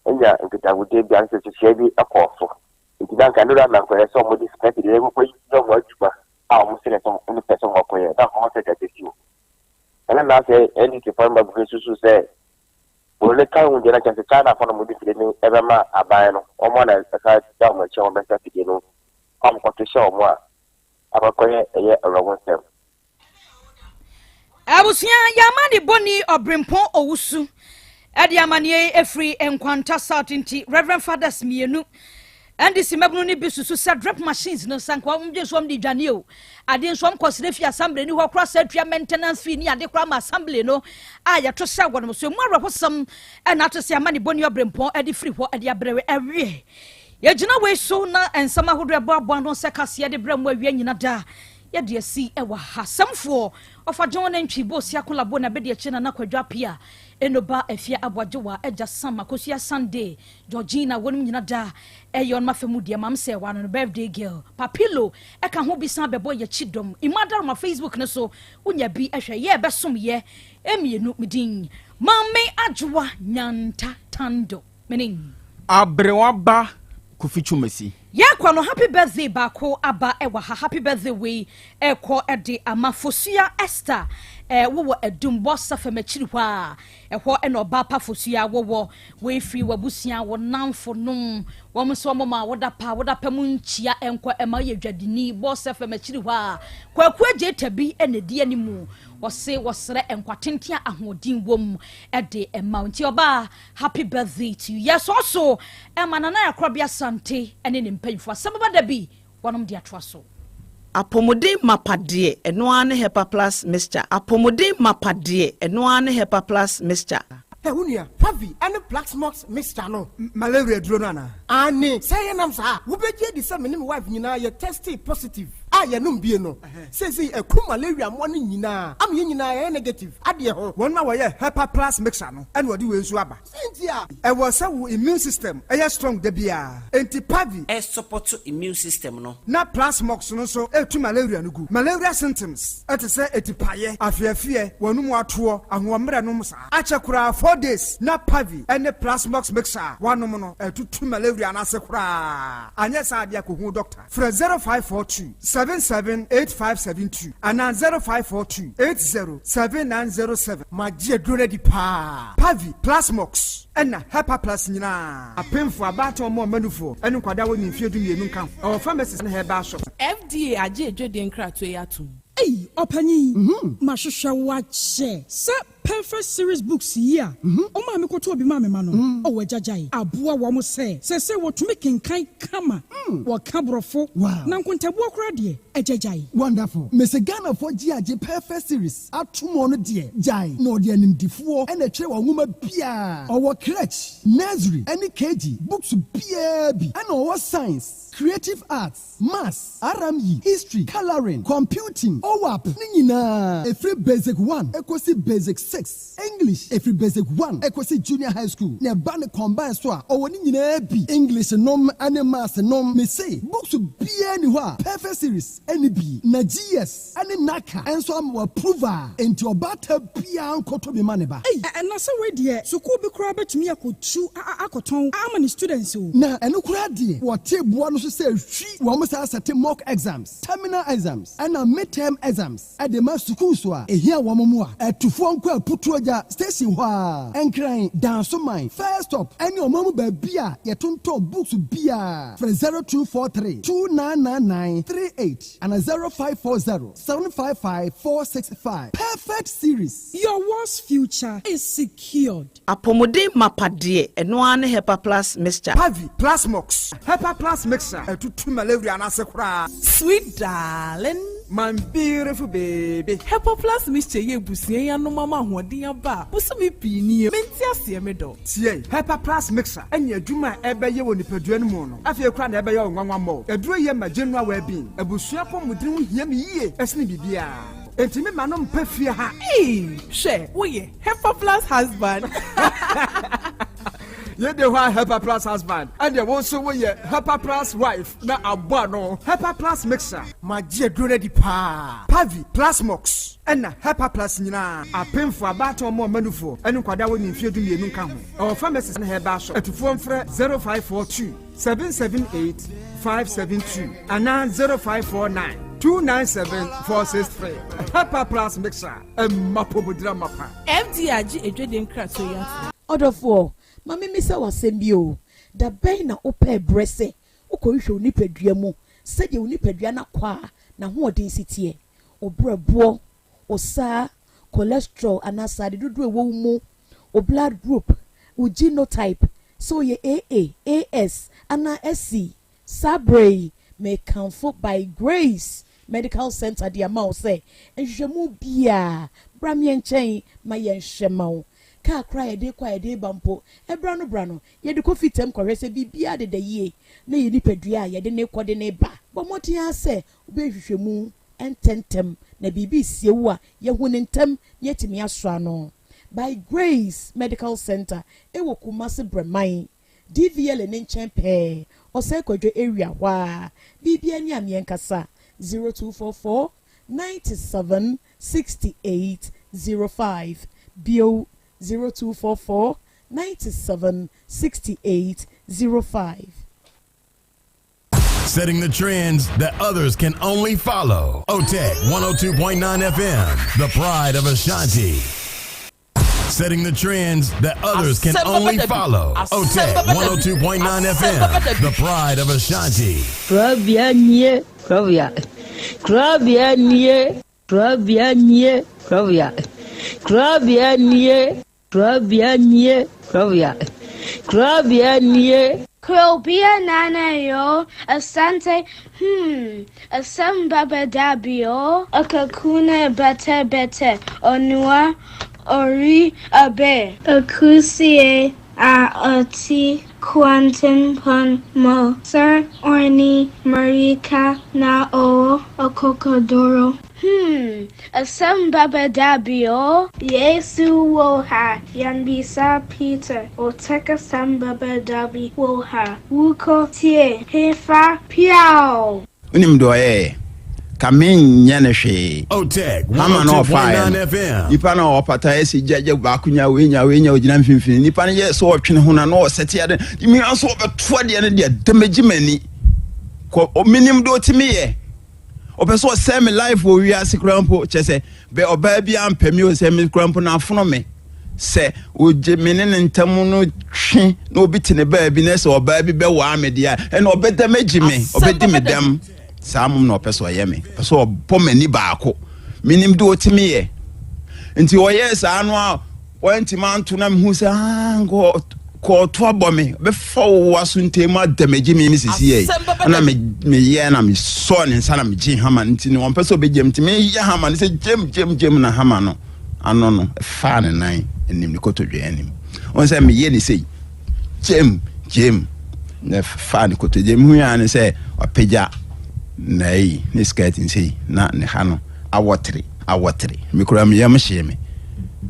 anya nkitahodie bi ansa nhyehyɛe bi kɔɔ so. Nti na anka nnora na nkɔyɛ sɛ ɔmo de sika bi de ɛkɔkɔ yɛ ɔmo adwuma a ɔmo srɛ sɛ ɔmo pɛ sɛ ɔmo akɔyɛ na anka ɔmo sɛ gya bɛsi hɔ. Ɛna na asɛ NDC foɔ no ba susu sɛ Buroni ka ho deɛ na kyerɛ sɛ China foɔ na ɔmo de fidie no ɛbɛma aban no ɔmo a na ɛsa da ɔmo akyi a ɔmo bɛsa fidie no a ɔmo kɔto hyɛ ɔmo a akɔkɔyɛ ɛyɛ awerɛhosɛm. Abusua yɛ amane bɔni ɔbrempɔn owusu ɛde amaneɛ yi ɛfiri Nkwanta South nti Reverend Fathers mmienu NDC mmabunu no bi susu sɛ drip machines no sɛ nka wɔn gye so wɔn de dwane o adeɛ nso wɔn kɔsrɛ fi assembly ni hɔ koraa sɛ atua maintenance fee ne ade koraa ma assembly no a yɛto hyɛ wɔn so emu awerɛhosɛm ɛna ato sɛ amane bɔni ɔbrempɔn ɛde firi hɔ ɛde abrɛwe ɛwie yɛgyina wei so na nsɛm ahodoɔ ɛboaboa no sɛ kaseɛ de brɛ mu awia nyina da yɛde asi ɛwɔ ha sɛmfoɔ ɔfa John Nantwi Bosia Kolabo na bɛde akyi Nana Kwadwo Apia Enoba Afia Aboagyewa Agya Sam Akosua Sunday Georgina wɔnom nyina da ɛyɛ ɔnom afɛ mu deɛ mam sɛ wano no birthday girl Papilo ɛka ho bi san bɛbɔ yɛkyi dɔm Ima Daroma Facebook no so wonya bi ɛhwɛ yɛ ɛbɛsom yɛ ɛmienu medin Maame Adwoa Nyanta Tando menin. Aberewa ba Kofi Twumasi. Yɛkɔ no happy birthday baako aba ɛwɔ ha happy birthday wei ɛkɔ ɛde ama Fosua Esther ɛɛ wowɔ Adum Bɔsa fam akyiri hɔ a ɛhɔ ɛna ɔbaa pa Fosua wowɔ wei firi w'abusua wo namfo nom wɔn nso wɔn ma woda pa woda pa mu nkyia ɛnkɔ ɛma yɛ dwadini Bɔsa fam akyiri hɔ a Kwaku Agye Tabi ɛna edi anim wɔse wɔsrɛ nkwa tenten a ahoɔden wom ɛde ɛma nti ɔbaa Happy birthday to you. Yɛsɔɔ so ma Nana Akorabea Asante ne ne mpanyinfoɔ. Asɛm bɛba da bi, wɔnom de atoa so. Apɔmuden mapa deɛ, ɛno ara ne Hepa Plus Mixture. Apɔmuden mapa deɛ, ɛno ara ne Hepa Plus Mixture. Hɛ wo nua, Pavi ne Plaxmox mixture no. Malaria aduro no anaa? Aane, sɛ ɛyɛ nam saa a, wobɛgye adi sɛ me ne me wife nyinaa yɛ testee positive a yɛnom bie no. Seesei aku malaria mmoa no nyinaa ama yɛn nyinaa yɛayɛ negative adeɛ ho. Wɔn a wɔyɛ Hepa Plus mixture no na wɔde wei nso aba. Sɛn nti a? Ɛwɔ sɛ wo immune system yɛ strong da biara, enti Pavi. Ɛsupɔto immune system no. Na Plasmox no nso tu malaria no gu. Malaria symptoms te sɛ atipaeɛ, afeafeɛ, w'anum atoɔ, ahoɔmmerɛ nom saa. Akyɛ koraa 4 days na Pavi ne Plasmox mixture a woanom no atutu malaria no ase koraa. Anyɛ saa adeɛ a kɔhu doctor. Frɛ 0542 77 8572 anaa 0542 80 7907. Magye aduro no adi paa. Pavi, Plasmox, ɛna Hepa Plus nyinaa. Apemfo, abaatan, ɔmo ɔmanufoɔ, ne nkwadaa a wɔnni mfeɛ 12 nka ho. Ɛwɔ pharmacies ne herbal shops. FDA agye adwadie nkratoɔ yi atom. Ei ɔpanyin, mahwehwɛ wo akyɛ sɛ Perfect Series Books yi a wo maame kɔtɔɔ bi maa me ma no. Oh agya gyae aboa wɔn sɛ seesei wɔtumi kenkan kama, wɔka borɔfo, na nkontabuo koraa deɛ agya gyae. Wonderful. Mese Ghanafoɔ gye agye Perfect Series ato mu ɔno deɛ gyae na ɔde animdifoɔ na ɛtwerɛ wɔn nwoma biara. Ɔwɔ crèche, nursery ɛne KG books biara bi ɛna ɔwɔ science, creative arts, maths, RME, history, colouring, computing, OWAP ne nyinaa ɛfiri basic 1 ɛkɔsi basic 6, English ɛfiri basic 1 ɛkɔsi junior high school na ɛba ne combine so a ɔwɔ ne nyinaa bi, English nom ne maths nom. Mese books biara ni hɔ a Perfect Series ɛne bi na GS ɛne NaCCA ɛnso ama approve a enti ɔbaata biara nkɔtɔ bi ma ne ba. Ei na sɛ wei deɛ sukuu bi koraa bɛtumi akɔtu akɔtɔn ama ne students o. Na ɛno koraa deɛ wɔte boa no so sɛ hwi wɔn saa sɛte mock exams, terminal exams ɛna midterm exams ɛde ma sukuu so a ehia wɔn mu a ɛtufoɔ nkɔ Aputuogya station hɔ a Nkran Dansoman first stop ɛne ɔman mu baabi a yɛtontɔn books biara. Frɛ 0243 2999 38 ana 0540 755 465. Perfect Series. Your world's future is secured. Apɔmuden mapa deɛ, ɛno ara ne Hepa Plus Mixture. Pavi, Plasmox, Hepa Plus mixture ɛtutu malaria no ase koraa. Sweet darling. My beautiful baby. Hepa Plus Mixture yɛ abusua yi anom ama ahoɔden aba a bosome pii nie mente aseɛ me dɔ. Tie, Hepa Plus mixture ɛne adwuma a ɛbɛyɛ wɔ nipadua no mu no afei koraa na ɛbɛyɛ wo nwanwa mmɔ. Aduro yɛ ma general well-being. Abusua pɔmuden ho hia me yie ɛsene biribiara. Enti me ma no mpɛ fie ha. Ee, hwɛ woyɛ Hepa Plus husband. Yei de hɔ a Hepa Plus husband, ɛnneɛ wo nso woyɛ Hepa Plus wife na abɔ ano. Hepa Plus mixture. Magye aduro no adi paa. Pavi, Plasmox, ɛna Hepa Plus nyinaa. Apemfoɔ, abaatan, ɔmo a ɔma nufoɔ, ɛne nkwadaa a wɔnni mfeɛ dumienu nka ho. Ɛwɔ pharmacies ne herbal shop. Atufoɔ mfrɛ 0542 778 572 anaa 0549 297 463. Hepa Plus mixture, ɛma apɔmudira mapa. FDA agye adwadie nkratoɔ yi atom. Ɔdɔfoɔ, ma memmisa wo asɛm bi o, da bɛn na wopɛɛ berɛ sɛ wokɔhwehwɛ wo nipadua mu sɛdeɛ wo nipadua no akwaa n'ahoɔden si teɛ, wo berɛboɔ, wo saa, cholesterol anaa sradeɛ dodoɔ a ɛwɔ wo mu, wo blood group, wo genotype, sɛ woyɛ AA, AS anaa SC? Saa berɛ yi, mekamfo By Grace Medical Center de ama wo sɛ nhwehwɛmu biara, bra me nkyɛn ma yɛnhwɛ ma wo. Kaa koraa a yɛde rekɔ a yɛde reba mpo, ɛberɛ ano berɛ ano, yɛde kɔ fitam kɔhwɛ sɛ biribiara deda yie na yɛn nipadua a yɛde no rekɔ de no reba. Bɔ mmɔden ara sɛ wobɛyɛ nhwehwɛmu ntɛmntɛm na biribi resie wo a, yɛahu no ntɛm na yɛatumi asɔ ano. By Grace Medical Center wɔ Kumasi Brɛman, DVLA no nkyɛn pɛɛ, Ɔsɛe Kwadwo area hɔ ara. Biribiara ni a meɛnkasa, 0244 97 68 05, bio 0244 97 68 05. Setting the trends that others can only follow. OTEC 102.9 FM, the pride of Ashanti. Setting the trends that others can only follow. OTEC 102.9 FM, the pride of Ashanti. Kurabea nie, kurabea. Kurabea nie, kurabea nie, kurabea. Kurabea nie, kurabea nie, kurabea. Kurabea nie. Krobea nana yo, asante, hmm, asem baba dabio, akakuna bete bete, onua, ori abe. Akusie a ɔte kwantempɔn mu sɛ ɔne mmirika na ɔwɔ akokoduru. Hmm, asɛm bɛba da bi o. Yesu wɔ ha, yɛmmisa Peter, ɔtɛk asɛm bɛba da bi wɔ ha, wokɔ tie hefa piaw. Wonim deɛ ɔyɛeɛ? Ka menyɛ no hwee. Otec Hama na ɔfaeɛ 102.9 no, FM. nipa no a ɔpata yɛ sɛ gya gya baako nya wei nya wei nya ogyina mfimfini. Nipa no yɛ sɛ ɔtwene ho na na ɔsɛte ade. Mia nso ɔbɛto adeɛ no deɛ damage m'ani. Kɔ menim deɛ ɔtumi yɛ. Ɔpɛ sɛ ɔsɛe me life wɔ wiase koraa mpo kyɛ sɛ bɛ ɔbaa bi ampɛ me o sɛ me koraa mpo na afono me sɛ ogye me ne ne ntam no twe na obi te ne baabi na sɛ ɔbaa bi bɛwaa me deɛ a ɛna ɔbɛda m'agyi me ɔbɛdi me dɛm saa mom na ɔpɛ sɛ ɔyɛ me ɔpɛ sɛ ɔbɔ m'ani baako menim de ɔtumi yɛ nti ɔyɛɛ saa no a Wantumi anto na mehu sɛ ah, nka kɔɔto abɔ me bɛfa wo waso ntɛm mu adamagye me me sisi yɛ ɛna meyɛ na mesɔɔ ne nsa na megye hama no nti no ɔmpɛ sɛ ɔbɛgyam nti meyɛ hama no sɛ gyam gyam gyam na hama no ano no ɛfaa ne nan anim ne kotodwe anim ɔn sɛ meyɛ ne sei gyam gyam na ɛfaa ne kotodwe mehu yɛ ne sɛ wapagya na yi ne skirt nsei na ne ha no awɔtere awɔtere me koraa me yam hyee me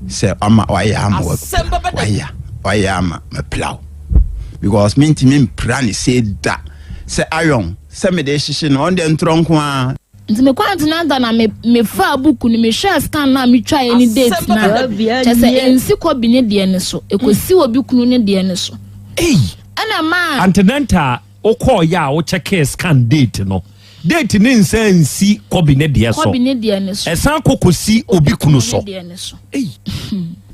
sɛ ama wayɛ ama wayɛ wayɛ ama mapira wo because mentumi mpira ne sei da sɛ iron sɛ mede hyehye no ɔno deɛ ntorɔ nko ara. Nti mekɔ antenatal na me mefaa book no mehwɛɛ scan no a metwaeɛ ne date no a kyerɛ sɛ ɛnsi kɔbi ne deɛ no so ɛkɔsi obi kunu ne deɛ no so Ei! ɛna ɛmaa Antenatal wokɔɔyɛ a wo checkee scan date no Date ne nsa nsi Kobe ne deɛ so. Kobe ne deɛ ne so. Ɛsan kɔ kɔsi obi kunu so. Ne deɛ ne so.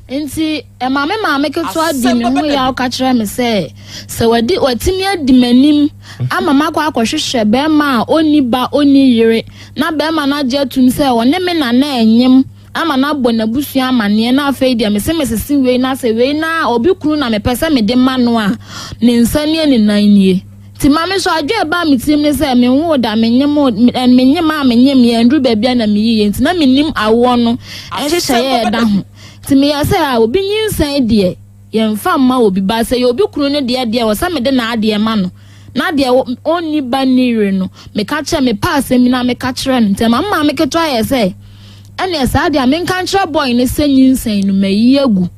Nti ɛma me maame ketewa di me ho yaw ka kyerɛ me sɛ sɛ wadi watumi adi m'anim ama makɔ akɔhwehwɛ bɛrima a ɔnni ba ɔnni yere na bɛrima no agye atum sɛ ɔne me na na ɛnyem ama no abɔ n'abusua amanneɛ na afei deɛ mese mesese wei na sɛ wei na obi kunu na mepɛ sɛ mede ma no a ne nsa nie ne nan nie. Nti ma me nso adwene a ɛbaa me tirim ne sɛ menwoo da, menyem o, menyem a menyem yɛ nduru baabi a na meyi yɛ nti na mennim awoɔ no nhyehyɛeɛ a ɛda ho. Nti meyɛɛ sɛ a obi nyinsɛn deɛ yɛmfa mma obi ba sɛ yɛ obi kunu no deɛ deɛ wɔ sɛ mede n'adeɛ ma no na deɛ ɔnni ba nni yere no meka kyerɛ mepɛ asɛm bi na meka kyerɛ no. Nti ɛma me maame ketewa yɛɛ sɛ ɛneɛ saa deɛ a menka nkyerɛ boy no sɛ nyinsɛn no mayi agu.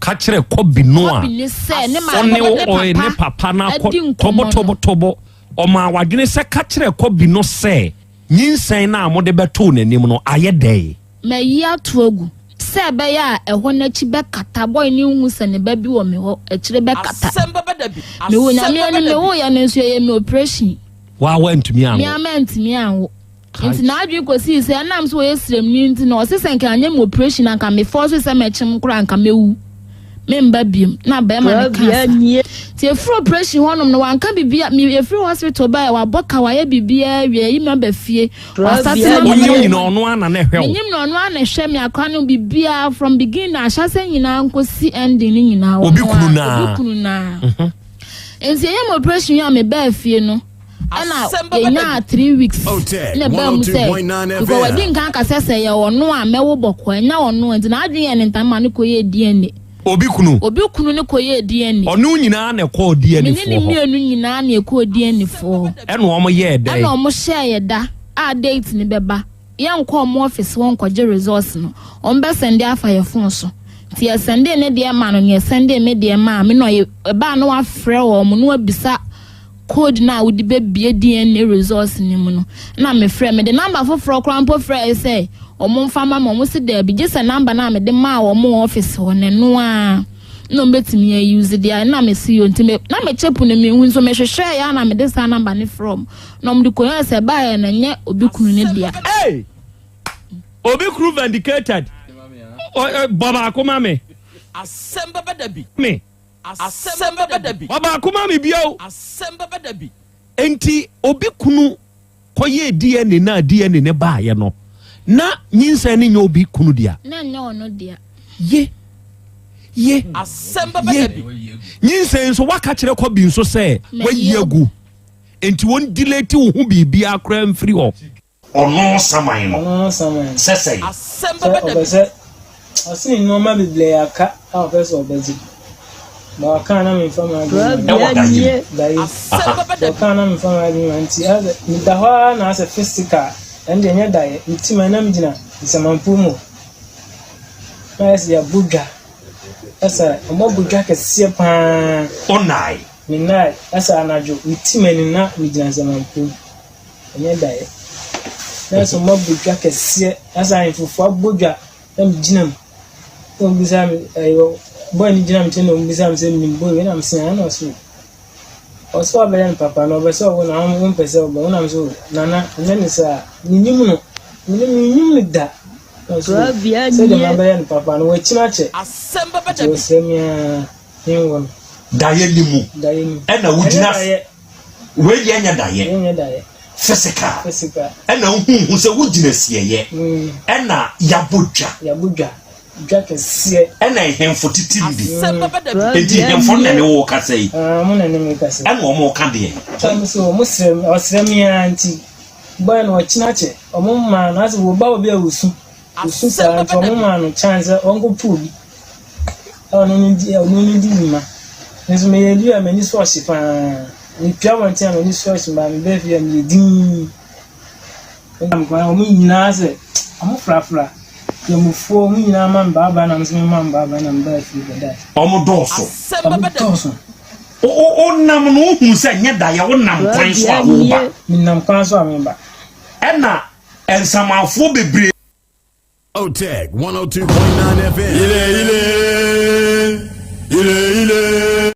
Ka kyerɛ Kɔbi no a Kɔbi ne sɛ ne maame ɔne ne ɔyɛ ne papa papa no akɔ adi nkɔmmɔ no. tɔbɔtɔbɔtɔbɔ. Ɔmaa w'adwene sɛ ka kyerɛ Kɔbi no sɛ nyinsɛn no a mode bɛtoo n'anim no ayɛ dɛn? Mayi ato agu sɛ ɛbɛyɛ a ɛhɔ no akyi bɛkata, boy no nhu sɛ ne ba bi wɔ me hɔ, akyire bɛkata. Mewɔ Nyame anim, mewoeɛ no nso ɛyɛ me operation. Waa woantumi anwo? Me ara mantumi anwo. Nti n'adwene kɔsii sɛ ɛnam sɛ ɔyɛ sremni nti no, ɔse sɛ nka anyɛ me operation anka me force sɛ mɛkyem koraa anka mɛwu. Memba biom. Na bɛrima no kaa saa. Nti ɛfiri operation hɔnom no wanka biribiara, me yɛfiri hospital baeɛ wabɔ ka wayɛ biribiara awie ayi me aba fie. Wasate ma Wonyim nyina ɔno ara na na ɛhwɛ wo? Menyim no ɔno ara na ɛhwɛ me akora no biribiara from beginning ahyɛsɛ nyinaa nkosi ending no nyinaa Obi ɔno kunu ara, naa. obi kunu naa. Nti yɛyɛ me operation yi a mebaa fie no, ɛna yɛnyaa 3 weeks na ɛbaa mu sɛ because wadi nkan aka sɛ sɛ yɛ ɔno a mɛwo bɔkɔ ɛnyɛ ɔno a nti n'adwene yɛ ne ntam ma no kɔyɛɛ DNA. Obi kunu. Obi kunu no kɔyɛɛ DNA. Ɔno nyinaa na ɛkɔɔ DNA Me ne ne foɔ hɔ. mmienu nyinaa na ɛkɔɔ DNA foɔ hɔ. Ɛna wɔn yɛɛ dɛn? Ɛna wɔn hyɛɛ yɛ da a date no bɛba. Yɛnkɔ wɔn office hɔ nkɔgye results no. Wɔn bɛ sɛnde afa yɛ phone so. Nti yɛ sɛndee ne deɛ maa no na yɛ sɛndee me deɛ maa me na ɔyɛ ɛbaa na wafrɛ wɔn na wabisa code no a wode bɛbie DNA results no mu no na mefrɛ mede number foforɔ koraa mpo frɛɛ sɛ wɔn mfa ma me wɔn se daabi gye sɛ number no a mede maa wɔn wɔ office hɔ no ɛno ara na wɔn bɛtumi a use deɛ na mese yo nti me na mekyɛ pono mehu nso mehwehwɛɛ ya na mede saa number no frɛ wɔn na wɔn de kɔyɛɛ sɛ ɛbaeɛ no ɛnyɛ obi kunu ne dea. Hey! Obi kunu vindicated. Bɔ baako ma me. Asɛm bɛba da bi. Me. Asɛm bɛba da bi. Bɔ baako ma me bio. Asɛm bɛba da bi. Enti obi kunu kɔyɛɛ DNA no a DNA no baeɛ no, na nyinsɛn no nyɛ obi kunu dea? Na ɛnyɛ ɔno dea. Ye. Ye. Asɛm bɛba Ye. da bi. Nyinsɛn nso woaka kyerɛ kɔbi nso sɛ Mayi wayi agu. Enti wɔn delete wo ho biribiara koraa mfiri hɔ. Ɔno saman no. Ɔno saman no. Sɛ sɛn? Asɛm Sɛ bɛba da ɔpɛ bi. sɛ ɔse ne nnoɔma bebree aka a ɔpɛ sɛ ɔbɛgye. But ɔkaa na memfa m'adwene ma no. Ɛwɔ daeɛ mu. Daeɛ mu. Asɛm bɛba da bi. Ɔkaa na memfa m'adwene ma nti asɛ meda hɔ ara na asɛ physical ɛno deɛ ɛnyɛ daeɛ. Meti ma na megyina nsamanpɔ mu hɔ. Na ayɛ sɛ yɛabɔ dwa. Asɛ wɔabɔ dwa kɛseɛ paa. Ɔnnae. Mennae. Asɛ anadwo meti m'ani na megyina nsamanpɔ mu. Ɛnyɛ daeɛ. Na sɛ wɔabɔ dwa kɛseɛ, na sɛ ahemfo abɔ dwa na megyina mu. Na wɔbisa me, ɛyɛ boy no gyina me nkyɛn na wɔbisa me sɛ menim boy wei na mese aane na ɔse o. Ɔse wabɛyɛ me papa na ɔpɛ sɛ ɔwo na wompɛ sɛ wobɛ wo na mese o nana ɛnyɛ ne saa menim no menim no da. Na ɔse o sɛdeɛ mabɛyɛ no papa no wakyini akyɛ nti ɔsrɛ me ara menwo no. Daeɛ no mu Daeɛ no mu. ɛna wogyina Ɛnyɛ daeɛ. Wei deɛ ɛnyɛ daeɛ. Wei nyɛ daeɛ. Physical. Physical. Ɛna wohu hu sɛ wogyina sieyɛ. Ɛna yabɔ dwa. Yabɔ dwa. Dwa kɛseɛ. Ɛna nhemfo tete mu bi. Asɛm bɛba da bi. Enti nhemfo no na ɛne wo kasa yi. Ah, wɔn na ɛne me kasa. Ɛna wɔn ka deɛ. Wɔn nso wɔn srɛ me, ɔsrɛ me ara nti. Bɔyɛ no ɔkyena kyɛ. Wɔn maa no asɛ wɔba obi a wɔsu. Wɔsu saa nti wɔn maa no chance sɛ ɔnkɔpɛ obi. Ɔno no di ɔno no di dwuma. Me nso meyɛ bi a m'ani so ɔhye paa. Mepue abɔnten a m'ani so ɔhye baa meba fie a meyɛ dinn. Wɔn nyinaa sɛ wɔn frafra. Nkramofoɔ wɔn nyinaa ma me baabaa na me nso mema wɔn baabaa na mebaa fie bɛdae. Wɔn dɔɔso. Wɔn dɔɔso. Wonam no wohu sɛ nyɛ daeɛ wonam kwan so a woreba. Menam kwan so a mereba. Ɛna nsamanfoɔ bebree. Oteg 102.9 FM. Ile, ile, ile, ile.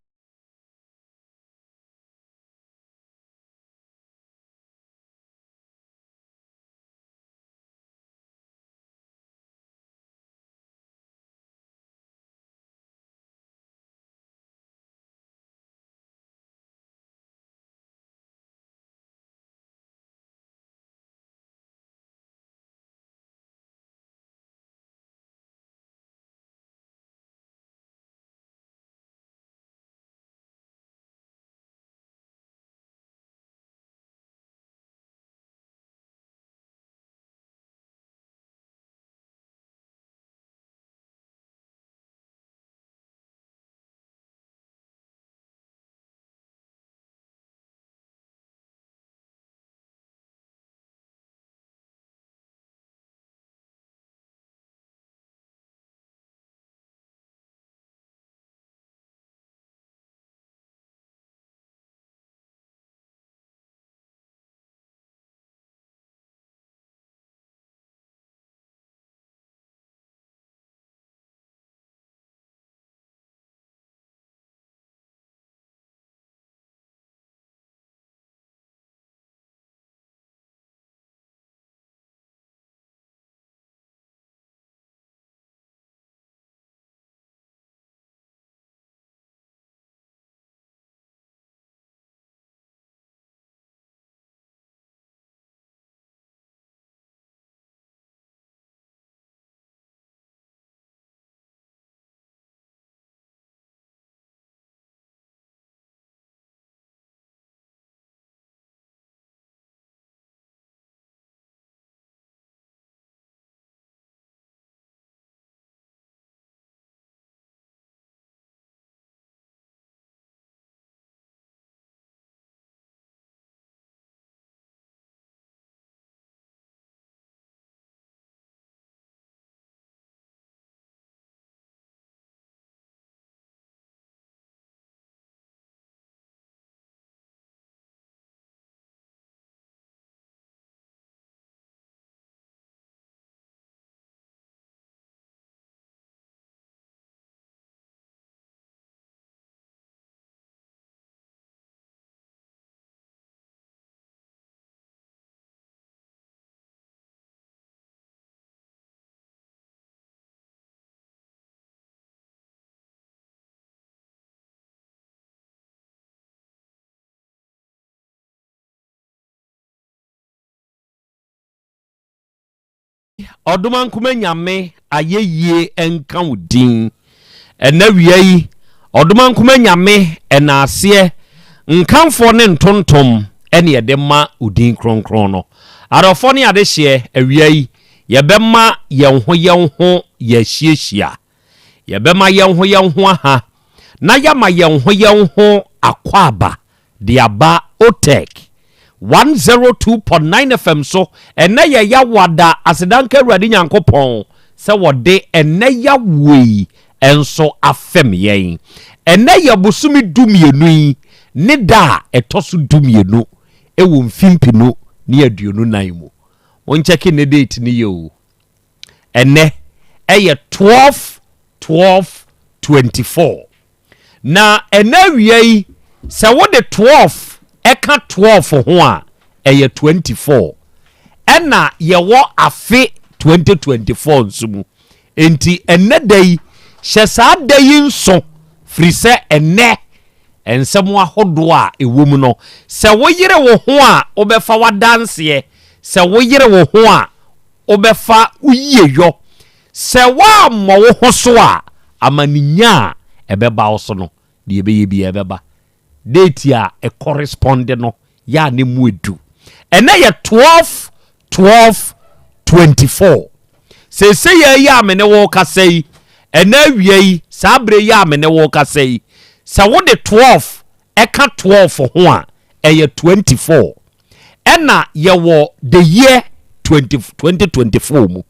Ɔdomankoma Nyame ayɛyie nka wo din. Ɛnnɛ awia yi, Ɔdomankoma Nyame ɛnaaseɛ, nkamfoɔ ne ntontom ɛne yɛde ma wo din kronkron no. Adɔfoɔ ne adehyeɛ, awia yi, yɛbɛma yɛn ho yɛn ho yɛahyiahyia. Yɛbɛma yɛn ho yɛn ho aha, na yɛama yɛn ho yɛn ho akwaaba de aba OTEC 102.9 FM so. Ɛnnɛ yɛ Yawada, aseda nka Awurade Nyankopɔn sɛ wɔde ɛnnɛ Yawoɔ yi nso afɛm yɛn. Ɛnnɛ yɛ bosome dumienu yi ne da a ɛtɔ so dumienu wɔ mfe mpenu ne 24 mu. Monkyɛke nnɛ date no yie o. Ɛnnɛ ɛyɛ 12 12 24. Na ɛnnɛ awia yi, sɛ wode 12 ka 12 ho a, ɛyɛ 24. Ɛna yɛwɔ afe 2024 nso mu. Enti ɛnnɛ da yi, hyɛ saa da yi nso, firi sɛ ɛnnɛ nsɛm ahodoɔ a ɛwɔ mu no, sɛ woyere wo ho a, wobɛfa w'adanseɛ, sɛ woyere wo ho a, wobɛfa wo yieyɔ. Sɛ woammɔ wo ho so a, amanenya a ɛbɛba wo so no, deɛ ɛbɛyɛ biara ɛbɛba. Date a ɛkɔrespɔnde no yɛ a na ɛmu edu. Ɛnnɛ yɛ 12 12 24. Seesei ara yi a me ne wo rekasa yi, ɛnnɛ awia yi, saa berɛ yi a me ne wo rekasa yi, sɛ wode 12 ɛka 12 ho a, ɛyɛ 24. Ɛna yɛwɔ the year 20 2024 mu.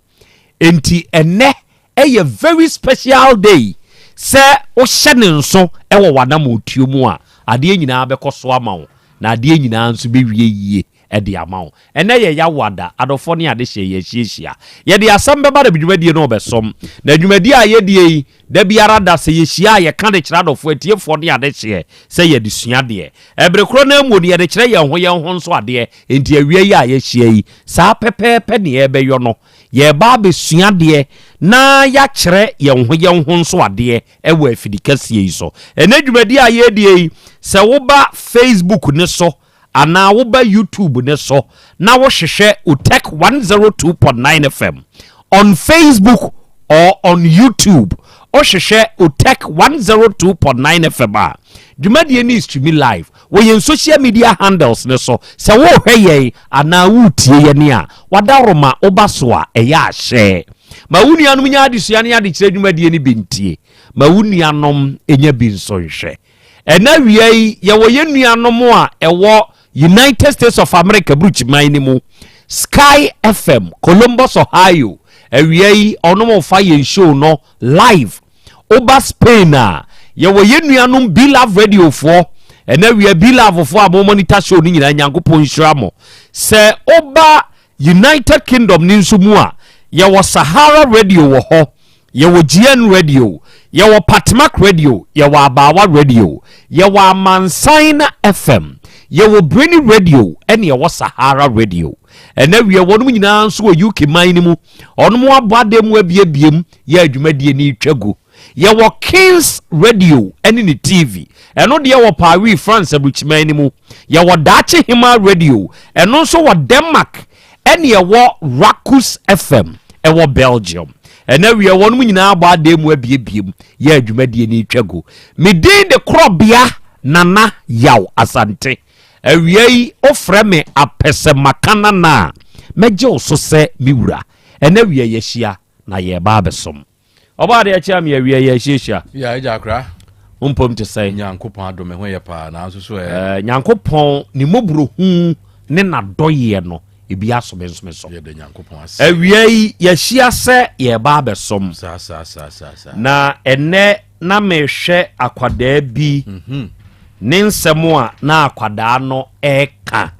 Enti ɛnnɛ yɛ very special day sɛ wohyɛ ne nso wɔ w'anammɔntuo mu a, adeɛ nyinaa bɛkɔ so ama wo, na adeɛ nyinaa nso bɛwie yie de ama wo. Ɛnnɛ yɛ Yawoada, adɔfoɔ ne adehyeɛ yɛahyiahyia. Yɛde asɛm bɛba na dwumadie no rebɛsom. Na dwumadie a yɛdie yi, da biara da sɛ yɛhyia a yɛka de kyerɛ adɔfoɔ, atiefoɔ ne adehyeɛ sɛ yɛde sua adeɛ. Ɛbere korɔ no ara mu no yɛde kyerɛ yɛn ho yɛn ho nso adeɛ. Enti awia yi a yɛahyia yi, saa pɛpɛɛpɛ ne yɛrebɛyɔ no. Yɛreba abɛsua adeɛ na yɛakyerɛ yɛn ho yɛn ho nso adeɛ wɔ afidikɛseɛ yi so. Ɛnnɛ dwumadie a yɛredie yi, sɛ woba Facebook no so anaa woba YouTube no so na wohwehwɛ Otec 102.9 FM on Facebook or on YouTube, wohwehwɛ Otec 102.9 FM a, dwumadie no streami live. Wɔ yɛn social media handles no so, sɛ worehwɛ yɛn anaa woretie yɛn a, w'adaworoma woba so a, ɛyɛ a hyɛ. Ma wo nuanom nya adesua ne adekyerɛ dwumadie no bi ntie. Ma wo nuanom nya bi nso nhwɛ. Ɛnnɛ awia yi, yɛwɔ yɛn nuanom a ɛwɔ United States of America burukyiman no mu, Sky FM, Columbus, Ohio. Awia yi, ɔnom fa yɛn show no live. Woba Spain a, yɛwɔ yɛn nuanom Be Love Radio foɔ. Ɛnɛ awia Be Love foɔ a mo monitor show no nyinaa, Nyankopɔn nhyira mo. Sɛ woba United Kingdom no nso mu a, yɛwɔ Sahara Radio wɔ hɔ, yɛwɔ GN Radio, yɛwɔ Patmak Radio, yɛwɔ Abaawa Radio, yɛwɔ Amansan FM, yɛwɔ Brainy Radio, ɛne yɛwɔ Sahara Radio. Ɛnɛ awia wɔnom nyinaa nso wɔ UK man no mu. Wɔnom abɔ adan mu abiebie mu yɛ adwumadie no retwa gu. Yɛwɔ Kings Radio ne ne TV. Ɛno deɛ wɔ Paris, France aburukyiman no mu. Yɛwɔ Daakye Hemaa Radio. Ɛno nso wɔ Denmark. Ɛne ɛwɔ Rakus FM ɛwɔ Belgium. Ɛna awia wɔnom nyinaa abɔ adan mu abiebie mu yɛ adwumadie no retwa gu. Me din de Korɔbea Nana Yaw Asante. Awia yi wofrɛ me apɛsɛmakanana a, mɛgye wo so sɛ me wura. Ɛnɛ awia yɛahyia na yɛreba abɛsom. Ɔbɔ adeɛ kyea me awia yi yɛahyiahyia. Ya agya akora. Wo mpom te sɛn? Nyankopɔn adom me ho yɛ paa nanso so ɛ. Eh, Nyankopɔn ne mmɔborɔhu ne n'adɔyeɛ no ebi aso me nso me so. Yɛda Nyankopɔn ase. Awia yi yɛahyia sɛ yɛreba abɛsom. Saa saa saa saa saa. Na ɛnɛ na mehwɛ akwadaa bi mhm. ne nsɛm a na akwadaa no ɛreka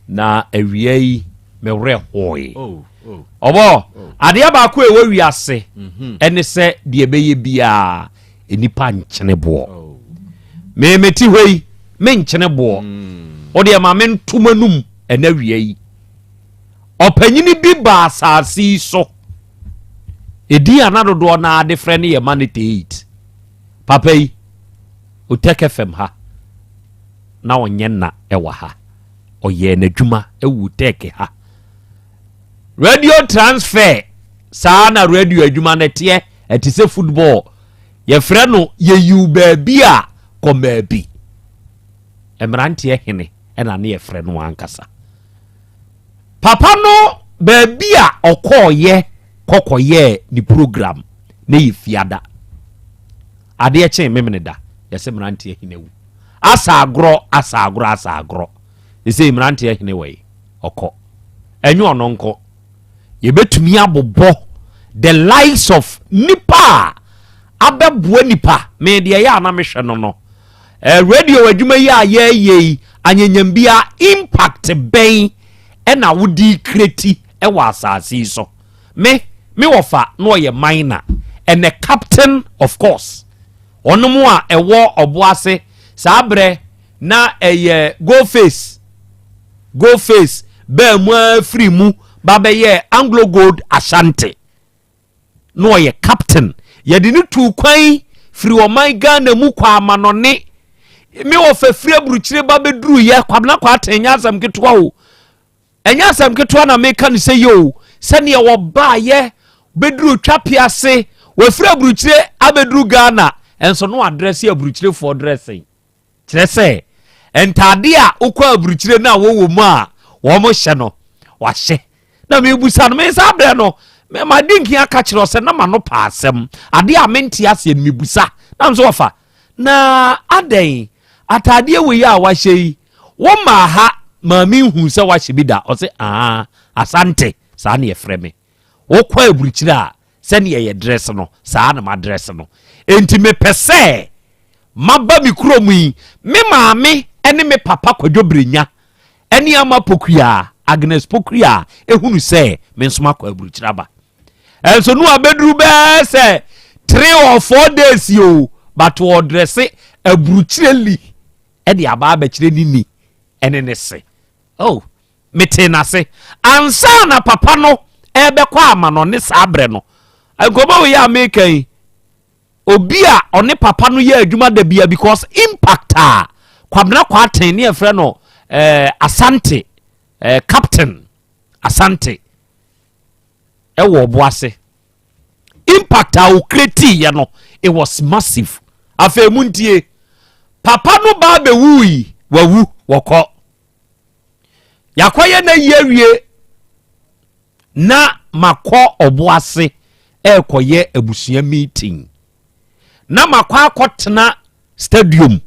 na awia yi me werɛ hoe oh, oh. ɔbɔ oh. adeɛ baako a ɛwɔ wiase mhm. ɛne sɛ deɛ ɛbɛyɛ biara nnipa nkyene boɔ memete hɔ yi menkyene boɔ mm. wodeɛ ma mentoma num ɛna awia yi ɔpanyini bi ba asase yi so Edin a na dodoɔ no ara de frɛ no yɛ Manete 8. Papa yi, Otec FM ha, na ɔnyɛ nna wɔ ha. Ɔyɛɛ n'adwuma wɔ Otec ha. Radio transfer, saa na radio adwuma no teɛ, ɛte sɛ football. Yɛfrɛ no yɛyiw baabi a kɔ baabi. Mmeranteɛ hene ɛna ne yɛfrɛ no ankasa. Papa no baabi a ɔkɔɔyɛ kɔkɔyɛɛ ne program ne yɛ fiada. Adeɛ kyee Memeneda, yɛsɛ mmeranteɛ hene awu. Asa agorɔ, asa agorɔ, asa agorɔ. Ɛsɛ mmeranteɛ hene wɔ yi, ɔkɔ. Ɛnyɛ ɔno nko. Yɛbɛtumi abobɔ the likes of nipa a abɛboa nipa. Me deɛ ɛyɛ a na mehwɛ no no. Eh, radio adwuma yi a yɛyɛ yi, anyanyam bia impact bɛn ɛna wode kreti ɛwɔ asase yi so. Me, me wɔfa na ɔyɛ miner and a captain of course. Ɔnom a ɛwɔ ɔbo ase saa berɛ na ɛyɛ go face. Go face bɛɛ mu afiri mu ba bɛyɛ Anglo Gold Ashanti. Na ɔyɛ captain. Yɛde ne tuu kwan firi ɔman Ghana mu kɔ amanɔne. Me wɔfa firi aburukyire ba bɛduru yɛ Kwabena Kwarteng, nyɛ asɛm ketewa o. Ɛnyɛ asɛm ketewa na meka no sɛ yɛ o. Sɛdeɛ wɔbaayɛ bɛduru twape ase, wɔafiri aburukyire abɛduru Ghana, nso no adrɛse aburukyirefoɔ dressing. Kyerɛ sɛ, ntadeɛ a wokɔ aburukyire no a wɔwɔ mu a wɔhyɛ no, wahyɛ. Na mebusa no, me saa berɛ no, madi nkin aka kyerɛ sɛ na ma no pa asɛm. Adeɛ a mente aseɛ no mebusa. Na nso wɔfa, na adɛn ataadeɛ wei a wahyɛ yi, wɔmaa ha maame nhu sɛ wahyɛ bi da. Ɔse, aa, Asante, saa ne yɛfrɛ me. Wokɔ aburukyire a, sɛneɛ yɛ dress no, saa na ma dress no. Enti mepɛ sɛ maba me kurom yi, me maame ne me papa Kwadwo Brenya ne Ama Pokuya, Agnes Pokuya, ehunu sɛ me nso makɔ aburukyire aba. Ɛnso no abɛduru bɛɛ sɛ 3 or 4 days yi o, but ɔdrɛse aburukyire li ɛde aba abɛkyerɛ ne ni ɛne ne se. Oh, mete n'ase. Ansa na papa no ɛbɛkɔ ama no ne saa berɛ no. Nkɔmɔ wei a meka yi, obi a ɔne papa no yɛ adwuma da bia because impact a Kwabena Kwarteng ne yɛfrɛ no Asante, Captain Asante ɛwɔ ɔbo ase. Impact a ɔcreate yɛ no, it was massive. Afei mu ntie, papa no ba abɛwu yi, wawu, wɔkɔ. Yɛakɔyɛ na yi awie na makɔ ɔbo ase ɛrekɔyɛ abusua meeting. Na makɔ akɔtena stadium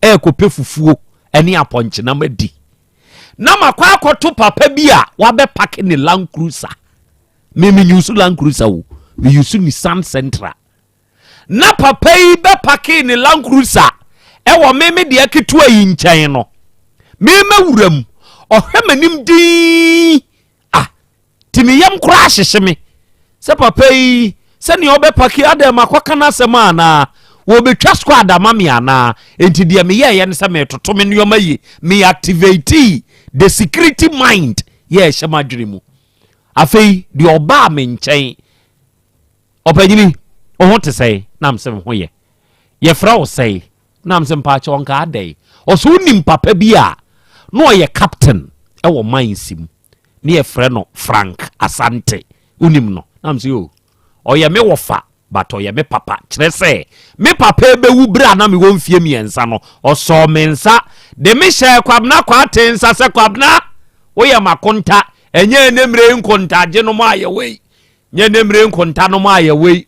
ɛrekɔpɛ fufuo ɛne apɔnkyenam adi. Na makɔ akɔto papa bi a wabɛpark ne Land Cruiser. Me me use Land Cruiser o, me use Nissan Sentra. Na papa yi bɛpark ne Land Cruiser ɛwɔ me me deɛ ketewa yi nkyɛn no. Me mɛwura mu, ɔhwɛ m'anim dinn. Ah, ti me yam koraa hyehyɛ me. Sɛ papa yi, sɛnea ɔbɛpark adɛn makɔka n'asɛm anaa? Wɔbɛtwa squad ama me anaa? Enti deɛ meyɛɛyɛ ne sɛ metoto me nneɛma yie. Me activate the security mind yɛ ɛhyɛ m'adwene mu. Afei, deɛ ɔbaa me nkyɛn, ɔpanyini, wo ho te sɛn? Na mesɛ me ho yɛ. Yɛfrɛ wo sɛn? Na mesɛ mpaakyɛ ɔnka adɛn? Ɔsɛ wonim papa bi a na ɔyɛ captain ɛwɔ mines mu. Ne yɛfrɛ no Frank Asante. Wonim no? Na mesɛ o, ɔyɛ me wɔfa, but ɔyɛ me papa. Kyerɛ sɛ, me papa bɛwu berɛ a na mewɔ mfie 3 no, ɔsɔɔ me nsa de me hyɛɛ Kwabena Kwarteng nsa sɛ, Kwabena, woyɛ m'akonta. Ɛnyɛ ɛnɛ mmerɛ nkontagye no mu a yɛwɔ yi. Nyɛ ɛnɛ mmerɛ nkonta no mu a yɛwɔ yi.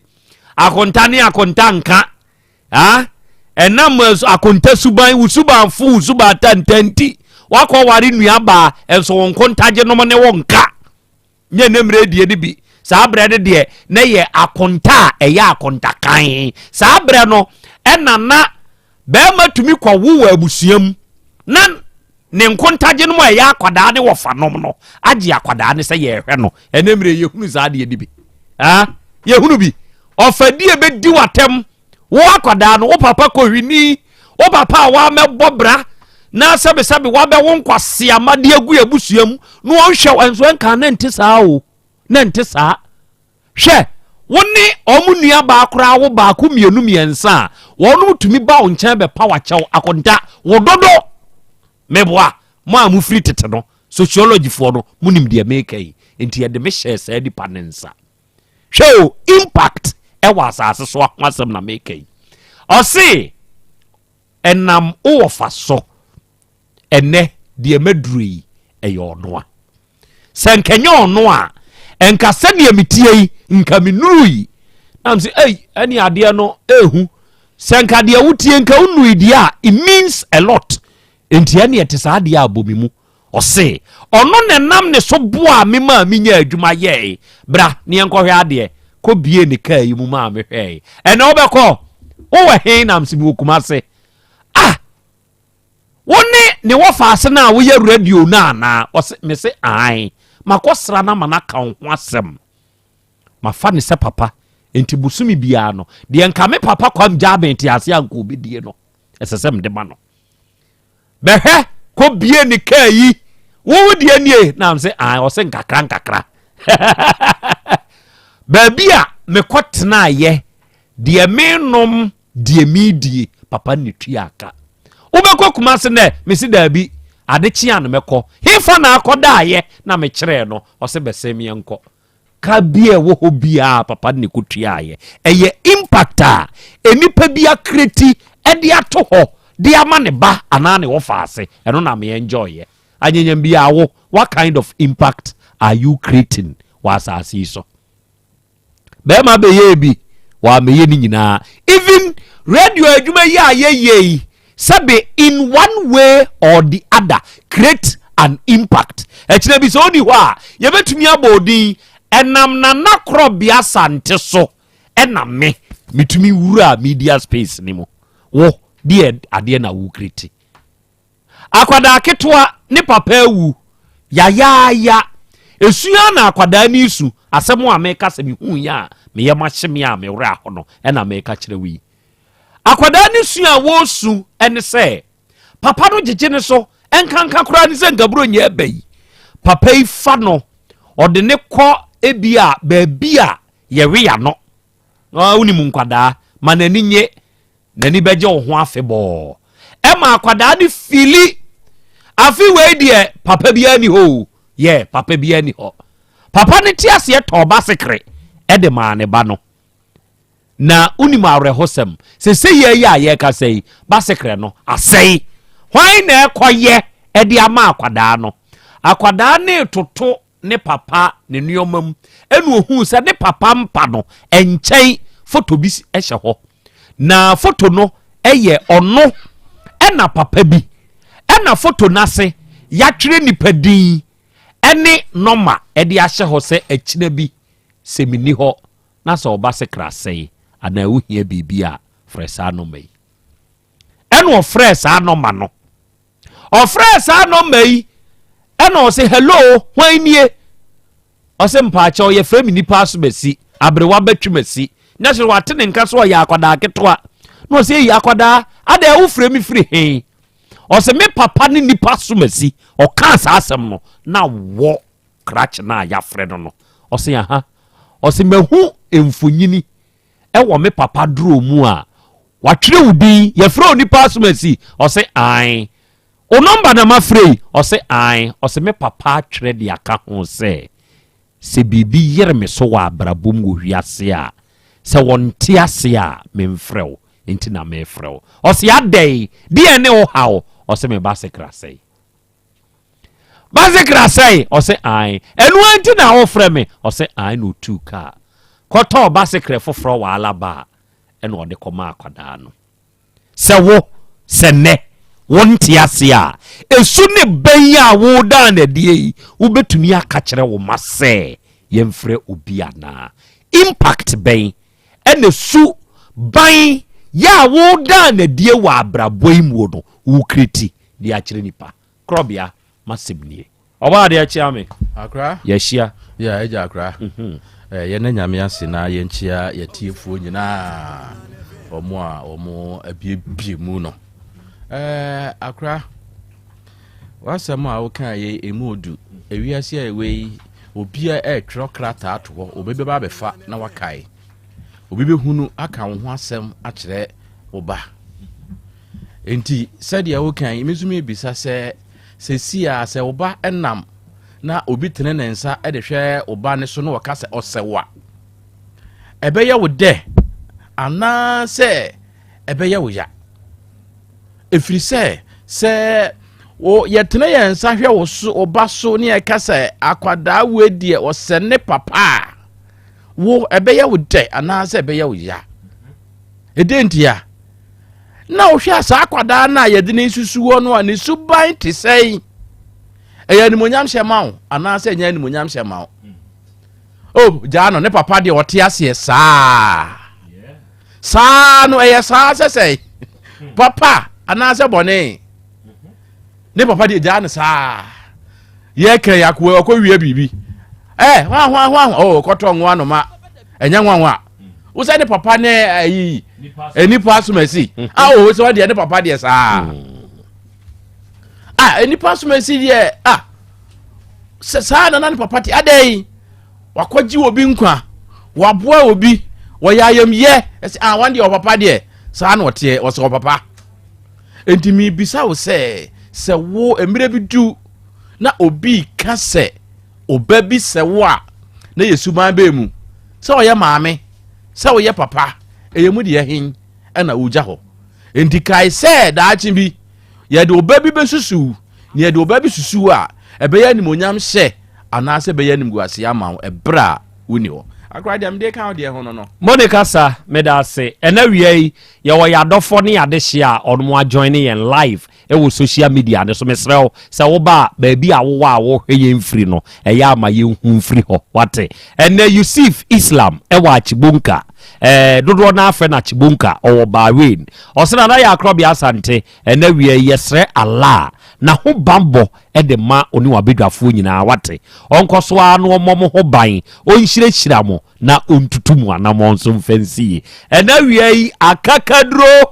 Akonta ne akonta nka. Ah? Ɛnam akonta suban, wo subanfo, wo suban tantanti. Wakɔ ware nuabaa, ɛnso wo nkontagye nom ne wo nka. Nyɛ ɛnɛ mmerɛ die no bi. Saa berɛ no deɛ, na yɛ akonta a ɛyɛ akonta kan. Saa berɛ no, ɛna na bɛrima tumi kɔwo wɔ abusua mu. Na ne nkontagye nom a ɛyɛ akwadaa ne wɔfa nom no, agye akwadaa ne sɛ yɛrehwɛ no. Ɛnɛ mmerɛ yɛhunu saa adeɛ no bi. Ah, yɛhunu bi. Ɔfadie bɛdi w'atɛm. Wo akwadaa no, wo papa kɔhwini, wo papa a wamɛbɔ bra, na sɛbesɛbe wabɛwo nkwaseama de agu abusua mu, na ɔnhwɛ wo, nso ɛnka na nte saa o, na nte saa. Hwɛ, wo ne ɔmo nua baa koraa wo baako mmienu mmiɛnsa a, wɔnom tumi ba wo nkyɛn bɛpa wakyɛw akonta, wo dodo. Meboa, mo a mofiri tete no, sociologyfoɔ no, monim deɛ meka yi. Nti yɛde me hyɛɛ saa nipa ne nsa. Hwɛ o, impact ɛwɔ asase so ho asɛm na meka yi. Ɔse ɛnam wo wɔfa so ɛnɛ deɛ maduro yi ɛyɛ ɔno a. Sɛ nka ɛnyɛ ɔno a, nka sɛdeɛ metie yi nka menuru yi. Na mse ei, ɛne adeɛ no ɛhu. Sɛ nka deɛ wotie nka wonui deɛ a, it means a lot. Enti ɛne ɛte saa adeɛ a bɔ me mu. Ɔse, ɔno na ɛnam ne so boaa me maa menyaa adwuma yɛe. Bra na yɛnkɔhwɛ adeɛ. Kɔ bie ne kaa yi mu maa me hwɛe. Ɛnɛ wobɛkɔ? Wowɔ he? Na mese mewɔ Kumase. Ah! Wo ne ne wɔfaase no a woyɛ radio no anaa? Ɔse, mese ae. Makɔsra no ama no aka wo ho asɛm. Mafa no sɛ papa. Enti bosome biara no, deɛ nka me papa Kwam Gyabin te ase a nka ɔbɛdie no, ɛsɛ sɛ mede ma no. Bɛhwɛ, kɔ bie ne kaa yi. Wo wo deɛ nie? Na mese ae. Ɔse nkakra nkakra. Baabi a mekɔ tenaeɛ, deɛ menom, deɛ medie, papa ne tua ka. Wobɛkɔ Kumase nɛ? Mese daabi, ade kye a no mɛkɔ. Hefa na akɔdaeɛ? Na mekyerɛɛ no, ɔse bɛsɛm yɛnkɔ. Ka bi a ɛwɔ hɔ biara papa ne kɔtuaeɛ. Ɛyɛ impact a nnipa bi akreti de ato hɔ de ama ne ba anaa ne wɔfaase. Ɛno na me enjoy yɛ. Anyanyam biara wo, what kind of impact are you creating wɔ asase yi so? Bɛrima bɛyɛɛ bi, wɔamɛyɛ ne nyinaa. Even radio adwuma yi a yɛyɛ yi, sɛbe in one way or the other create an impact. Ɛkyerɛ bi sɛ ɔni hɔ a, yɛbɛtumi abɔ odin ɛnam Nana Korɔbea Sante so ɛna me metumi wura media space ne mu. Wo deɛ adeɛ na wo create. Akwadaa ketewa ne papa awu yayaaya. Esu ara na akwadaa no resu. Asɛm a meka sɛ mehuiɛ a me yam ahye me a me werɛ aho no ɛna meka kyerɛ wo yi. Akwadaa no su a wɔresu ne sɛ papa no gyegye ne so nkanka koraa ne sɛ nkaburo nyɛ ɛbɛ yi. Papa yi fa no ɔde ne kɔ ebi a baabi a yɛwe ano. Wonim nkwadaa ma n'ani nye N'ani bɛgye wo ho afebɔɔ. Ɛma akwadaa no fili. Afe wei deɛ papa biara ni hɔ o. Yɛ papa biara ni hɔ. Papa no te aseɛ tɔɔ basekere de maa ne ba no. Na wonim awerɛhosɛm sɛ sɛ yɛ yi a yɛrekasa yi basekere no asɛe. Hwan na ɛkɔyɛ de ama akwadaa no? Akwadaa no retoto ne papa ne nneɛma mu ɛna ohuu sɛ ne papa mpa no nkyɛn foto bi hyɛ hɔ na foto no yɛ ɔno ɛna papa bi ɛna foto no ase yɛatwerɛ nipa din ɛne nɔma ɛde ahyɛ hɔ sɛ akyina bi sɛ menni hɔ na sɛ ɔba se krasɛe anaa wohia biribi a frɛ saa nɔma yi ɛna ɔfrɛɛ saa nɔma no ɔfrɛɛ saa nɔma yi ɛna ɔse hello hwan nie ɔse mpaakyɛw yɛfrɛ me nipa asomasi aberewa bɛtwe masi nyɛ sɛ wate ne nka so ɔyɛ akwadaa ketewa na ɔsɛ eyi akwadaa ada wofrɛ me firi he ɔsɛ me papa ne nipa asomasi ɔkaa saa asɛm no na wɔ krakye no a yɛafrɛ no no ɔsɛ aha ɔsɛ mahu mfonyini wɔ me papa draw mu a, watwerɛ wo din, yɛfrɛ onipa asomasi? Ɔse ae. Wo nɔmba na mafrɛ yi? Ɔse ae. Ɔse me papa atwerɛ de aka ho sɛ, sɛ biribi yere me so wɔ abrabɔ mu wɔ wiase a, sɛ wɔnte ase a, memfrɛ wo, nti na mefrɛ wo. Ɔse adɛn? Deɛn ne wo haw? Ɔse me ba sekra sɛe. Basekra sɛe? Ɔse ae. Ɛno ara nti na wofrɛ me? Ɔse ae na ɔtuu kaa kɔtɔɔ basekrɛ foforɔ wɔ Alaba a ɛna ɔde kɔmaa akwadaa no. Sɛ wo, sɛ nnɛ, wonte ase a, ɛsu ne bɛn yi a woredaa no adie yi, wobɛtumi aka kyerɛ wo mma sɛ yɛmfrɛ obi anaa? Impact bɛn ɛna su ban yɛ a woredaa no adie wɔ abrabɔ yi muo no worekreti de akyerɛ nipa? Korɔbea, m'asɛm nie. Ɔbaa adeɛ kyea me. Akra. Yɛahyia. Yeah, agya Akra. Mm -hmm. eh, yɛn nyame ase na yɛnkyia yɛtiefoɔ nyinaa wɔn a wɔn abiebie mu no. Eh, Akra, w'asɛm a woka yɛ emu odu. Ewiase a ɛwɔ yi, obiara ɛretwerɛ krataa to hɔ, obi bɛba abɛfa na wakae. Obi bɛhunu aka wo ho asɛm akyerɛ wo ba. Enti sɛdeɛ woka yi, me nso mebisa sɛ, seesei a sɛ wo ba nam na obi tene ne nsa de hwɛ wo ba no so na ɔka sɛ ɔsɛ wo a, ɛbɛyɛ wo dɛ anaasɛ ɛbɛyɛ wo ya? Ɛfiri sɛ sɛ yɛtene yɛn nsa hwɛ wo so wo ba so ne yɛka sɛ akwadaa wei deɛ ɔsɛ ne papa a, wo ɛbɛyɛ wo dɛ anaasɛ ɛbɛyɛ wo ya? Ɛdɛn ntia? Na wohwɛ a saa akwadaa no a yɛde ne susu hɔ no a ne suban te sɛn? Ɛyɛ animonyam hyɛ ma wo anaasɛ ɛnyɛ animonyam hyɛ ma wo? Oh, gyaa no, ne papa deɛ ɔte aseɛ saa saa no, ɛyɛ saa sɛ sɛn papa anaasɛ bɔne? Ne papa deɛ gyaa no saa. Yɛkɛ yɛ akoa ɔkɔ wie biribi ɛ hwa hwa hwa oh kɔtɔ nwa anoma ɛnyɛ nwa nwa wosɛ ne papa ne ayi nipa asomasi a o sɛ ɔdeɛ ne papa deɛ saa a nipa asomasi deɛ a sɛ saa nana ne papa te adɛn wakɔgye obi nkwa waboa obi wɔyɛ ayamyɛ ɛsɛ a wɔn deɛ ɔpapa deɛ saa na ɔteɛ ɔsɛ ɔpapa. Enti mebisa wo sɛ, sɛ wo mmerɛ bi du na obi ka sɛ ɔba bi sɛ wo a, na yɛ suban bɛɛ mu sɛ ɔyɛ maame sɛ ɔyɛ papa, ɛyɛ mu deɛ hen ɛna wogya hɔ? Enti kae sɛ daakye bi yɛde ɔba bi bɛsusuw, na yɛde ɔba bi susuw a, ɛbɛyɛ animonyam hyɛ anaasɛ ɛbɛyɛ animguaseɛ ama wo ɛberɛ a wonni hɔ. Akora deɛ mede ka wo deɛ ho no no. Monica sa, meda ase. Ɛna awia yi, yɛwɔ yɛn adɔfoɔ ne yɛn adehyeɛ a wɔn ajoine yɛn live wɔ social media no so. Mesrɛ wo, sɛ woba a, baabi a wowɔ a worehwɛ yɛn firi no, ɛyɛ a ma yɛnhu mfiri hɔ. Wate? Ɛnnɛ, Yusuf Islam wɔ Achibonka. Ɛɛ, dodoɔ no ara frɛ no Achibonka. Ɔwɔ Bahrain. Ɔse, Nana Yaakrɔbea Asante, ɛnnɛ awia yi, yɛsrɛ Allah n'ahobanbɔ de ma wo ne w'abadwafoɔ nyinaa. Wate? Ɔnkɔ so ara na ɔmmɔ mo ho ban, ɔnhyirahyira mo, na ɔntutu mo anammɔn so mfa nsi yie. Ɛnɛ awia yi, akakaduro,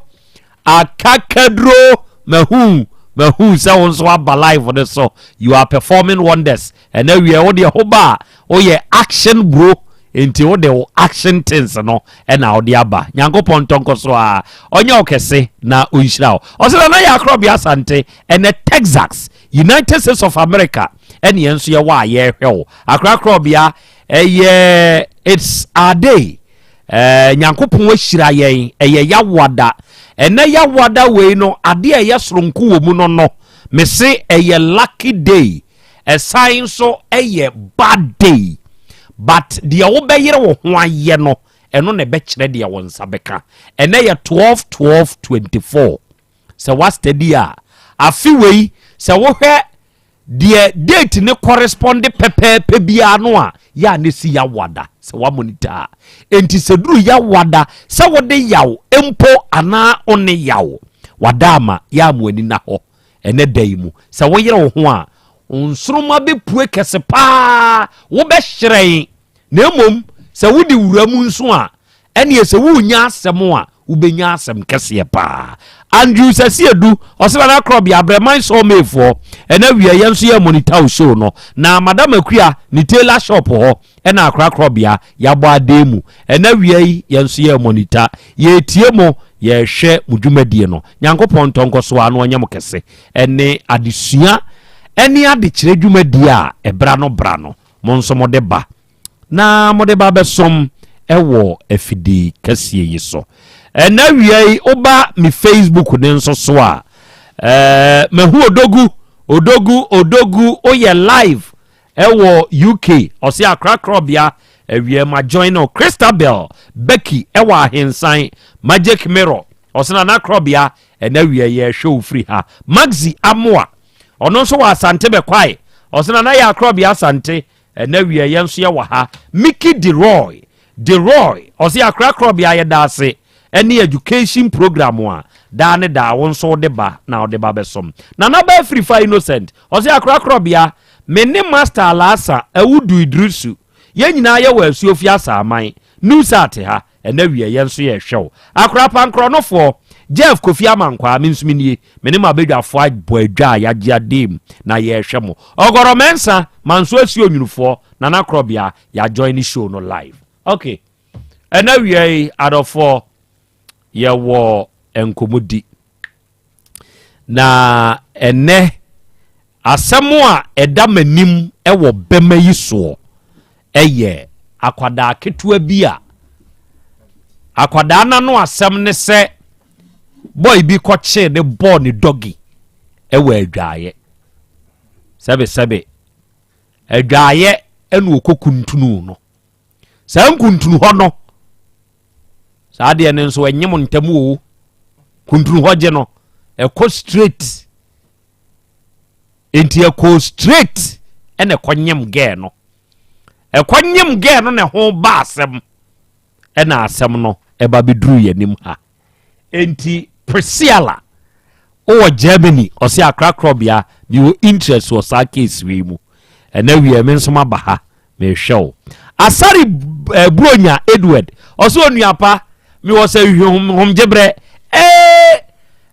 akakaduro, mahu, mahu sɛ wo nso aba live no so. You are performing wonders. Ɛnɛ awia wo deɛ ho ba a, woyɛ action bro. Nti wode wo action things no ɛna wode aba. Nyankopɔn ntɔnkɔ so a, ɔnyɛ wo kɛse na ɔnhyira wo. Ɔsɛ na na yɛ akorɔbea Asante, ɛnɛ Texas, United States of America, ɛne yɛn nso yɛwɔ a yɛrehwɛ wo. Akorakorɔbea Ɛyɛ it's our day. Eh, Nyankopɔn ahyira yɛn. Ɛyɛ Yawoada. Ɛnɛ Yawoada wei no, adeɛ a ɛyɛ soronko wɔ mu no no, mese ɛyɛ lucky day. Ɛsan nso ɛyɛ bad day. But deɛ wobɛyere wo ho ayɛ no, ɛno na ɛbɛkyerɛ deɛ wo nsa bɛka. Ɛnɛ yɛ 12 12 24. Sɛ woastadi a, afe wei, sɛ wohwɛ Deɛ date no correspond pɛpɛɛpɛ biara no a, yɛ a na ɛsi Yawada, sɛ woamonitor a. Enti sɛ duru Yawada, sɛ wode yaw mpo anaa wone yaw, wada ama, yɛ a mo ani nna hɔ ɛnɛ da yi mu. Sɛ woyere wo ho a, wo nsoromma bɛpue kɛse paa, wobɛhyerɛn. Na mmom sɛ wode wura mu nso a, ɛneɛ sɛ worenya asɛm a, wobɛnya asɛm kɛseɛ paa. Andrew Sasiedu, ɔsɛ Nana Krɔbea, Abrɛman Sawmillfoɔ, ɛna wia yɛn nso yɛ monitor wo show no. Na Madam Akua, ne tailor shop hɔ, ɛna Akora Krɔbea, yɛabɔ adan mu. Ɛna wia yi, yɛn nso yɛ monitor. Yɛretie mo, yɛrehwɛ mo dwumadie no. Nyankopɔn ntɔ nkɔ so ara na ɔnyɛ mo kɛse. Ɛne adesua ɛne adekyerɛ dwumadie a ɛbra no bra no. Mo nso mode ba, na mode ba bɛsom wɔ afidi kɛseɛ yi so. Ɛnna awia yi, woba me Facebook ne nso so a, ɛɛ mahu Odogu, Odogu, Odogu, woyɛ live ɛwɔ UK, ɔse akorakorɔbea awia ma join no. Christabel Becky ɛwɔ Ahensan, Magic Mirror, ɔse na n'akorɔbea ɛnna awia yi ɛhwɛ wo firi ha. Maxi Amoa, Ɔno nso wɔ Asante Bɛkwae. Ɔsɛ Nana yɛ Akorɔbea Asante. Ɛnɛ wia yɛn nso yɛwɔ ha. Mickey Deroy, Deroy, ɔsɛ Akra Korɔbea yɛda ase ɛne education program a daa ne daa wo nso wode ba na wode ba bɛsom. Nana Ba Afirifa Innocent, ɔsɛ Akra Korɔbea, me ne Master Alasa Awudu Idrisu, yɛn nyinaa yɛwɔ Asuofi Asaaman, Newsat ha. Ɛnɛ wiɛ yɛn nso yɛrehwɛ wo. Akora Pankorɔnofoɔ, Jeff Kofi Amankwaa, me nso menie. Me ne m'abadwafoɔ abɔ adwa a yɛagye adeem na yɛrehwɛ mo. Ɔgɔrɔ Mensah, Manso Asuo Nwunufoɔ, Nana Korɔbea, yɛajoin ne show no live. Ok, ɛnɛ awia yi adɔfoɔ yɛwɔ nkɔmmɔdi. Na ɛnɛ Asɛm a ɛda m'anim wɔ bɛma yi soɔ yɛ akwadaa ketewa bi a akwadaa no ano asɛm ne sɛ bɔe bi kɔkyee ne bɔɔ ne dɔgi wɔ adwaeɛ. Sɛbesɛbe, adwaeɛ ɛna ɔkɔkuntunu no. Saa nkuntunu hɔ no, saa deɛ no nso ɛnyem ntam o. Kuntunu hɔ gye no, ɛkɔ straight. Enti ɛkɔɔ straight ɛna ɛkɔnyem gɛɛ no. Ɛkɔnyem gɛɛ no na ɛho ba asɛm ɛna asɛm no ɛba bɛduru yɛn anim ha. Enti Priscilla wowɔ Germany ɔse akrakorɔbea mewɔ interest wɔ saa case wei mu. Ɛna wie me nso maba ha mehwɛ wo. Asare eh, Buronya Edward ɔse onua pa mewɔ sɛ homgyebrɛ ee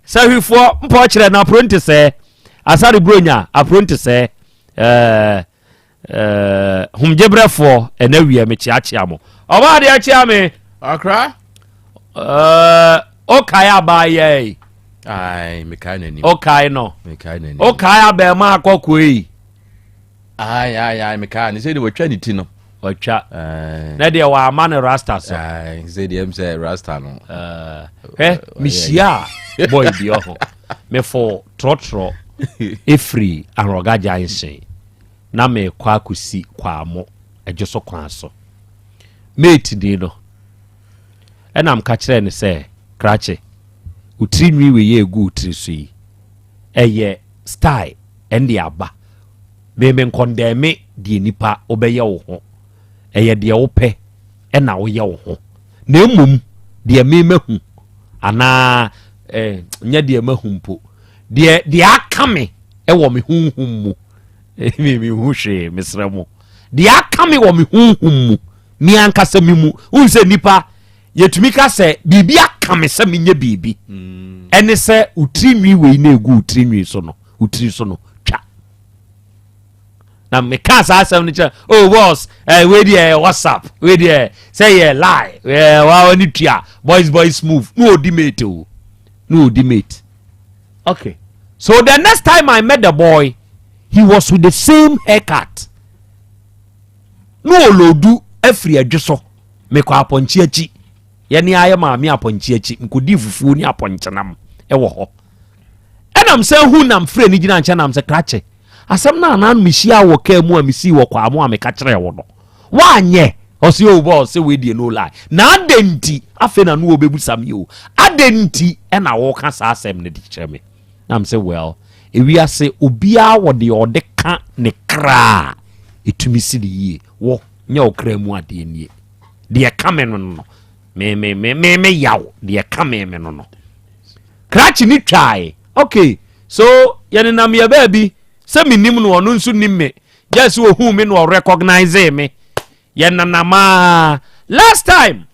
sahwifoɔ mpɔ kyerɛ no apro nte sɛɛ Asare Buronya apro nte sɛɛ eh, eh, homgyebrɛfoɔ ɛna wiɛ mekyeakyea mo ɔba adeɛ kyea me Akra eh, okae abaayɛ yi Ai, mekae n'anim. Okae no. Mekae n'anim. Okae abɛɛma akɔkɔɔ yi. Ayi ayi ayi mekaa ne sɛ deɛ watwa ne ti no. Watwa. Na deɛ wama no rasta so. Ayi sɛ deɛ m sɛ rasta no. Hwɛ mehyia a boy bi ɔho mefo trɔtrɔ efiri Ahorɔga junction na mekɔ akɔsi Kwamo ɛdwo so kwan so. Mate ni no ɛna mka kyerɛɛ no sɛ krakye wo tiri nwi wei yɛ egu wo tiri so yi ɛyɛ style ɛnde aba. Me me nkɔndɛɛme deɛ nipa wobɛyɛ wo ho. Ɛyɛ deɛ wopɛ ɛna woyɛ wo ho. Na mmom deɛ me mahu anaa eh, nyɛ deɛ mahu mpo. Deɛ deɛ aka me ɛwɔ me honhom mu. Me me hu hwee mesrɛ mo. Deɛ aka me wɔ me honhom mu me ankasa me mu. Wohu sɛ nipa yɛtumi ka sɛ biribi aka me sɛ menyɛ biribi. Mm. Ɛne sɛ wo tiri nwi wei na egu wo tiri nwi so no. wo tiri so no twa na meka saa asɛm no kyerɛ oh boss eh, wei deɛ eh, whatsapp wei deɛ sɛ yɛ lie eh, wa wani tua boys boys move na ɔdi mate o na ɔdi mate okay so the next time i met the boy he was with the same haircut na ɔlɔdu afiri adwo so mekɔ apɔnkye akyi yɛne ayɛ maame apɔnkye akyi nkɔdi fufuo ne apɔnkyenam ɛwɔ hɔ Ɛna mesan hu nam frɛ no gyina nkyɛn nam sɛ krakye asɛm no a na mehyia wɔ kaa mu a mesii wɔ kwaa mu a meka kyerɛɛ wo no woanyɛ ɔse o bɔ ɔse wei deɛ no lie na adɛn nti afei na no wɔbɛbusa me o adɛn nti ɛna wɔka saa asɛm no de kyerɛ me na m sɛ well ewiase obiara wɔ deɛ ɔde ka ne kra a ɛtumi si ne yie wɔ nyɛ wo kra mu adeɛ nie deɛ ka me no no me me me me me yaw deɛ ka me me no no Krakye no twae. Okay, so yɛnenam yɛ baabi sɛ menim no ɔno nso nim me. Just sɛ ohuu me na ɔrecognize me. Yɛnenam aa. Last time,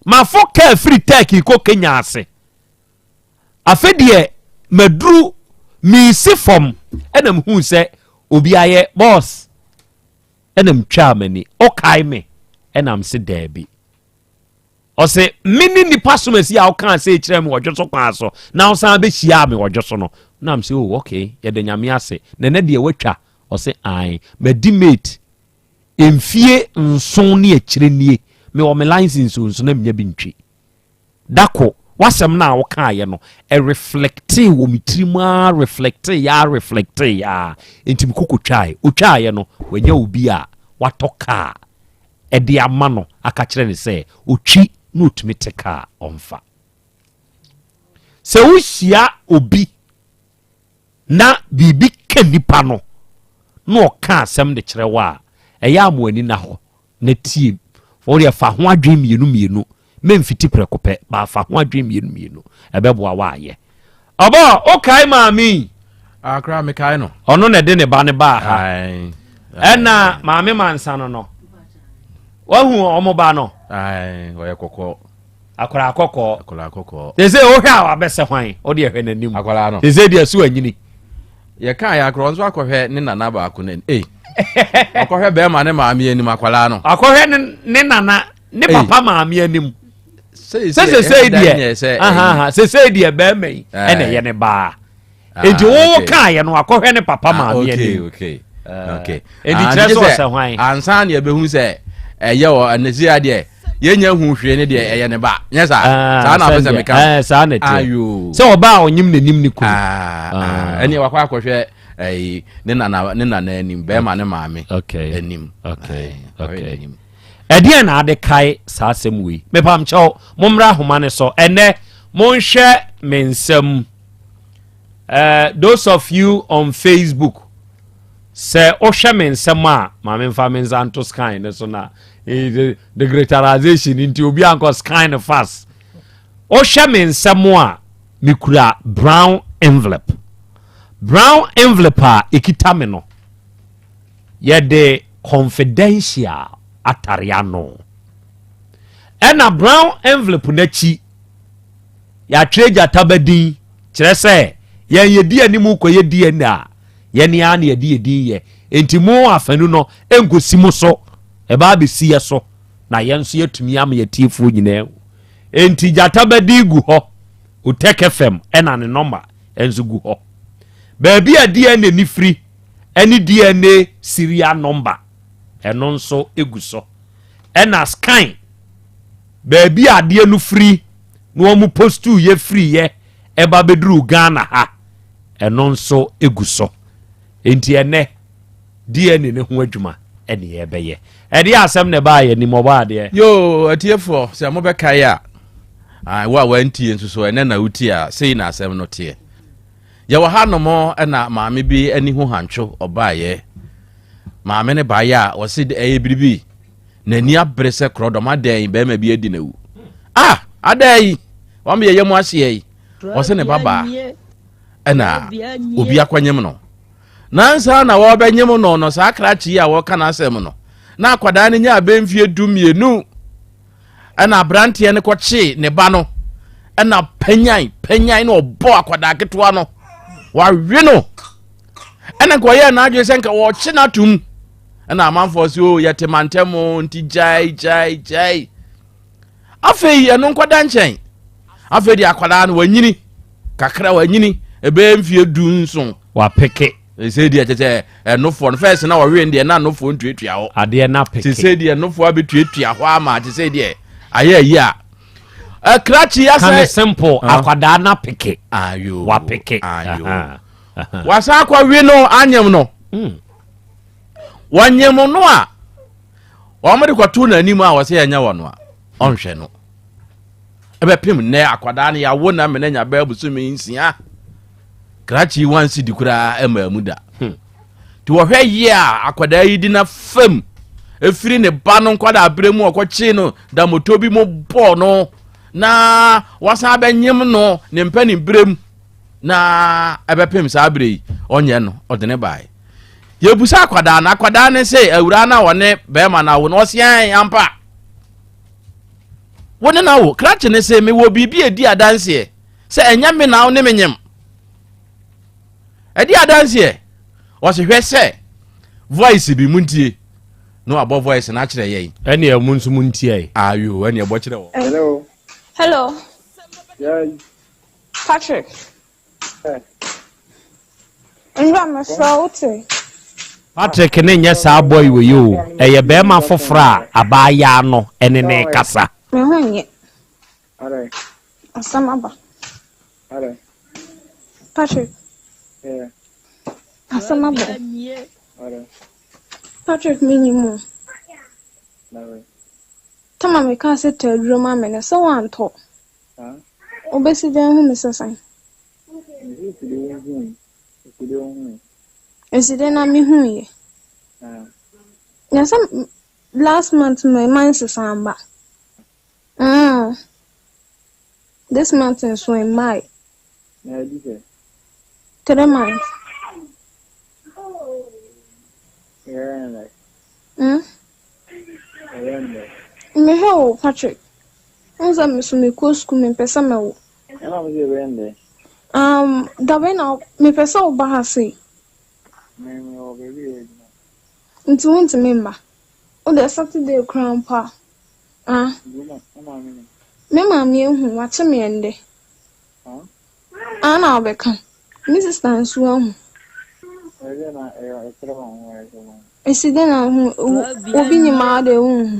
mafo kaa firi Turkey kɔ Kenya ase. Afe deɛ maduru mesi fam ɛna mehuu sɛ obi ayɛ boss ɛna metwaa m'ani. Ɔkae me ɛna mese daabi. Ɔse, Me ne nipa somasi a wokaa sei kyerɛɛ me wɔ dwo so kwan so na wosan bɛhyiaa me wɔ dwo so no. Na mese, oh, okay, yɛda Nyame ase. Na ɛnɛ deɛ woatwa? Ɔse, ae, madi mate mfie nson ne akyire nie, mewɔ me license o, nso na menya bi ntwi. Dako, w'asɛm no a wokaeɛ no, ɛreflectee wɔ me tirim ara, reflectee ara, reflectee ara, enti mekɔ kɔtwaeɛ. Ɔtwaeɛ no, wanya obi a watɔ kaa de ama no aka kyerɛ no sɛ ɔtwi na ɔtumi te kaa ɔmfa. Sɛ wohyia obi na biribi ka nipa no na ɔka asɛm de kyerɛ wo a, ɛyɛ a mo ani na hɔ na tie. Wodeɛ fa ho adwene mmienu mmienu Memfiti prɛko pɛ, but fa ho adwene mmienu mmienu. Ɛbɛboa wo ayɛ. Ɔbɔ, wokae maame yi? Akra, mekae no. Ɔno na ɛde ne ba no baa ha. Ɛna maame mansa no no. Wahu ɔmo ba no? Ɔyɛ kɔkɔɔ. Akwadaa kɔkɔɔ. Akwadaa kɔkɔɔ. Sese wohwɛ a wabɛsɛ hwan? Wode ɛhwɛ n'anim. Akwadaa no. Sese deɛ so anyini. Yɛka yɛ akora nso akɔhwɛ ne nana baako n'anim. Ei, ɔkɔhwɛ bɛrima ne maame anim akwadaa no. Akɔhwɛ ne nana. ne papa maame anim sɛ sesei deɛ sesei deɛ bɛrima yi ɛna ɛyɛ ne baa. Ah, Enti wo okay. kaeɛ no akɔhwɛ ne papa Ah, maame okay, anim. okay. Okay. Enti Ah, kyerɛ nti sɛ sɛ ɔsɛ hwan? Ansa na yɛbɛhu sɛ ɛyɛ wɔ ɛnɛ si adeɛ yɛnya hu hwee ne deɛ ɛyɛ ne ba nyɛ saa Ah, saa na apɛ sɛ sɛdeɛ- meka eh, saa na ɛteɛ. Ayo. Sɛ ɔbaa a ɔnyem n'anim ne kunu. Ah, ɛne wakɔ akɔhwɛ ɛyi ne nana ne nana anim bɛrima ne maame okay. anim okay. Aye, okay. anim. Ɛdeɛn na ade kae saa asɛm wei? Mepamkyɛw, mommra ahoma no so. Ɛnɛ, monhwɛ me nsam. Uh, those of you on Facebook, sɛ wohwɛ me nsɛm a, ma memfa me nsa nto scan no so na eh, the, the greaterization nti obi ankɔ scan no fast. Wohwɛ me nsɛm a, mekura brown envelope. Brown envelope a ɛkita me no, yɛde confidential atare ano. Ɛna brown envelope no akyi, yɛatwerɛ gyata ba din, kyerɛ sɛ yɛn yɛdi anim kɔyɛ DNA a, yɛne ara na yɛde yɛ din yɛ. Enti mo afanu no ɛnkɔsi mo so, ɛbaa bɛsi yɛ so, na yɛn nso yɛatumi ama yɛtiefoɔ nyinaa ahu. Enti gyata ba din gu hɔ, Otec FM ɛna ne nɔma nso gu hɔ. Baabi a DNA no firi ɛne DNA serial number ɛno nso gu so. Ɛna scan baabi a adeɛ no firi na wɔn postuu yɛ firi yɛ ɛba bɛduru Ghana ha ɛno nso gu so. Enti ɛnɛ DNA ne ho adwuma ɛne yɛbɛyɛ. Ɛdeɛ asɛm na ɛbaa yɛ anim ɔbɔ adeɛ. Yoo atiefoɔ sɛ mobɛkae a, ah, wo a wantie nso so ɛnɛ na wotie a sei na asɛm no teɛ. Yɛwɔ hanom na maame bi ani ho hantwo ɔbaeɛ. Maame no baeɛ a ɔse ɛyɛ biribi. N'ani abere sɛ korɔdɔm adɛn bɛrima bi adi n'awu. Ah adɛn yi wɔn yɛ yam ahyeɛ yi. Ɔse ne babaa ɛna obi akɔnyem no. Nansa na wɔbɛnyem no no saa krakye yi a wɔka n'asɛm no na akwadaa no nya abɛ mfie 12. Ɛna aberanteɛ no kɔkyee ne ba no ɛna panyan panyan na ɔbɔ akwadaa ketewa no wawe no ɛna nka ɔyɛɛ n'adwene sɛ nka wɔkye no atom ɛna amanfoɔ sɛ o oh, yɛte mantam nti gyae gyae gyae afei ɛno nkɔda nkyɛn afei deɛ akwadaa no wanyini kakra wanyini ɛbɛyɛ mfie 17 wapeke Sɛ deɛ kyɛ sɛ ɛnofoɔ no fɛs na wɔwe deɛ na nofoɔ ntuatua hɔ. Adeɛ na peke. Sɛ deɛ nofoɔ abɛtuatua hɔ ama te sɛ deɛ ayɛ ayi a. Krakye asɛ. Kane simple akwadaa na peke. Ayo. Wapeke. Ayo. Wasan akɔwe no anyem no. Hmm. Wɔnyem no a wɔn de kɔto n'anim a wɔsɛ yɛnyɛ wɔ no a ɔnhwɛ no. Ɛbɛpem nnɛ akwadaa no yɛawo na mene nya bɛɛ bosome 6. Krakye one cedi koraa ɛmaa mu da. Hmm. Nti wɔhwɛ yie a akwadaa yi di na fam efiri ne ba no nkwadaa abere mu ɔkɔkyee no damoto bi mu bɔɔ no na wasan abɛnyem no ne mpanin bere mu na ɛbɛpem saa bere yi ɔnyɛ no ɔde ne bae. Yɛbusa akwadaa no akwadaa no sɛ awuraa no a ɔne bɛrima no awo no ɔsean ampa wo ne no awo krakye ne sɛ mewɔ biribi a ɛdi adanseɛ sɛ ɛnyɛ me na wo ne me nyem ɛdi adanseɛ ɔse hwɛ sɛ voice bi mu ntie na wabɔ voice no akyerɛ yɛn ɛne ɛmo nso mu ntie ayo ɛne ɛbɔ kyerɛ wɔ hello hello yes Patrick yeah. Nwura mesrɛ wo te Patrick ne nyɛ saa boy wei o ɛyɛ bɛrima foforɔ a abaayaa no ɛne ne kasa me ho nyɛ Asɛm aba. Patrick. Asɛm aba. Patrick menyim o. Tama mekaa sɛ tɔ aduro ma me no sɛ woantɔ. Wobɛsi dɛn hu me sɛ sɛn? Esi dɛn na mehuiɛ? Na sɛ last month me menses amba. Mm. This month nso mmae. Na adi sɛ. 3 months. Ɛyɛ ndɛ. Ɛyɛ ndɛ. Mehwɛ wo Patrick. N sɛ me so mekɔ sukuu mempɛ sɛ mɛwo. Ɛna mo sɛ ɛbɛyɛ ndɛ. Dabe na mepɛ sɛ woba ha sei. Me me wɔ baabi yɛ adwuma. Nti wontumi mma. Wode Saturday koraa mpo a. Ah. Me maame ehu, wakye me ɛndɛ. Ah na wobɛka. Me sista nso ahu. Esi dɛn na wohu? Obi nyim a ɔdɛ wonnhu.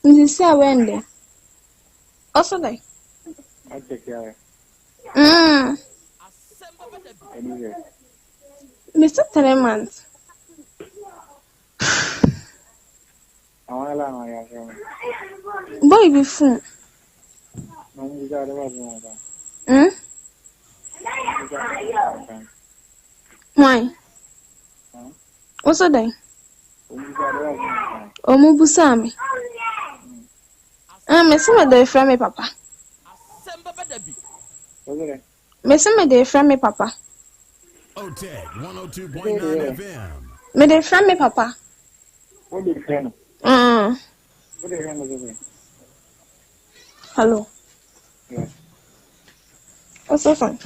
Ntsi sɛ wɛn dɛ? Ɔse dɛn? Mm. Mese 3 months. Boy bi phone. Hmm? Hwan? Wose dɛn? Ɔmo busaa me. Ah, mese mede refrɛ me papa. Mese mede refrɛ me papa. Mede refrɛ me papa. Mm. Hello. What's up, son?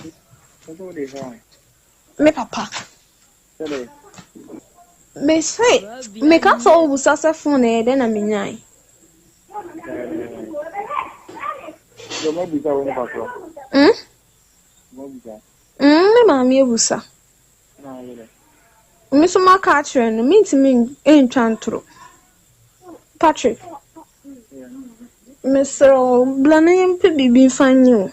Me papa. Mese, meka sɛ wobusa sɛ phone ɛyɛ dɛn na menyae. Mm? Mm, me maame abusa. Me nso maka akyerɛ no, mentumi ntwa ntoro. Patrick, mesrɛ wo, bra na yɛmpɛ biribi mfa nye wo.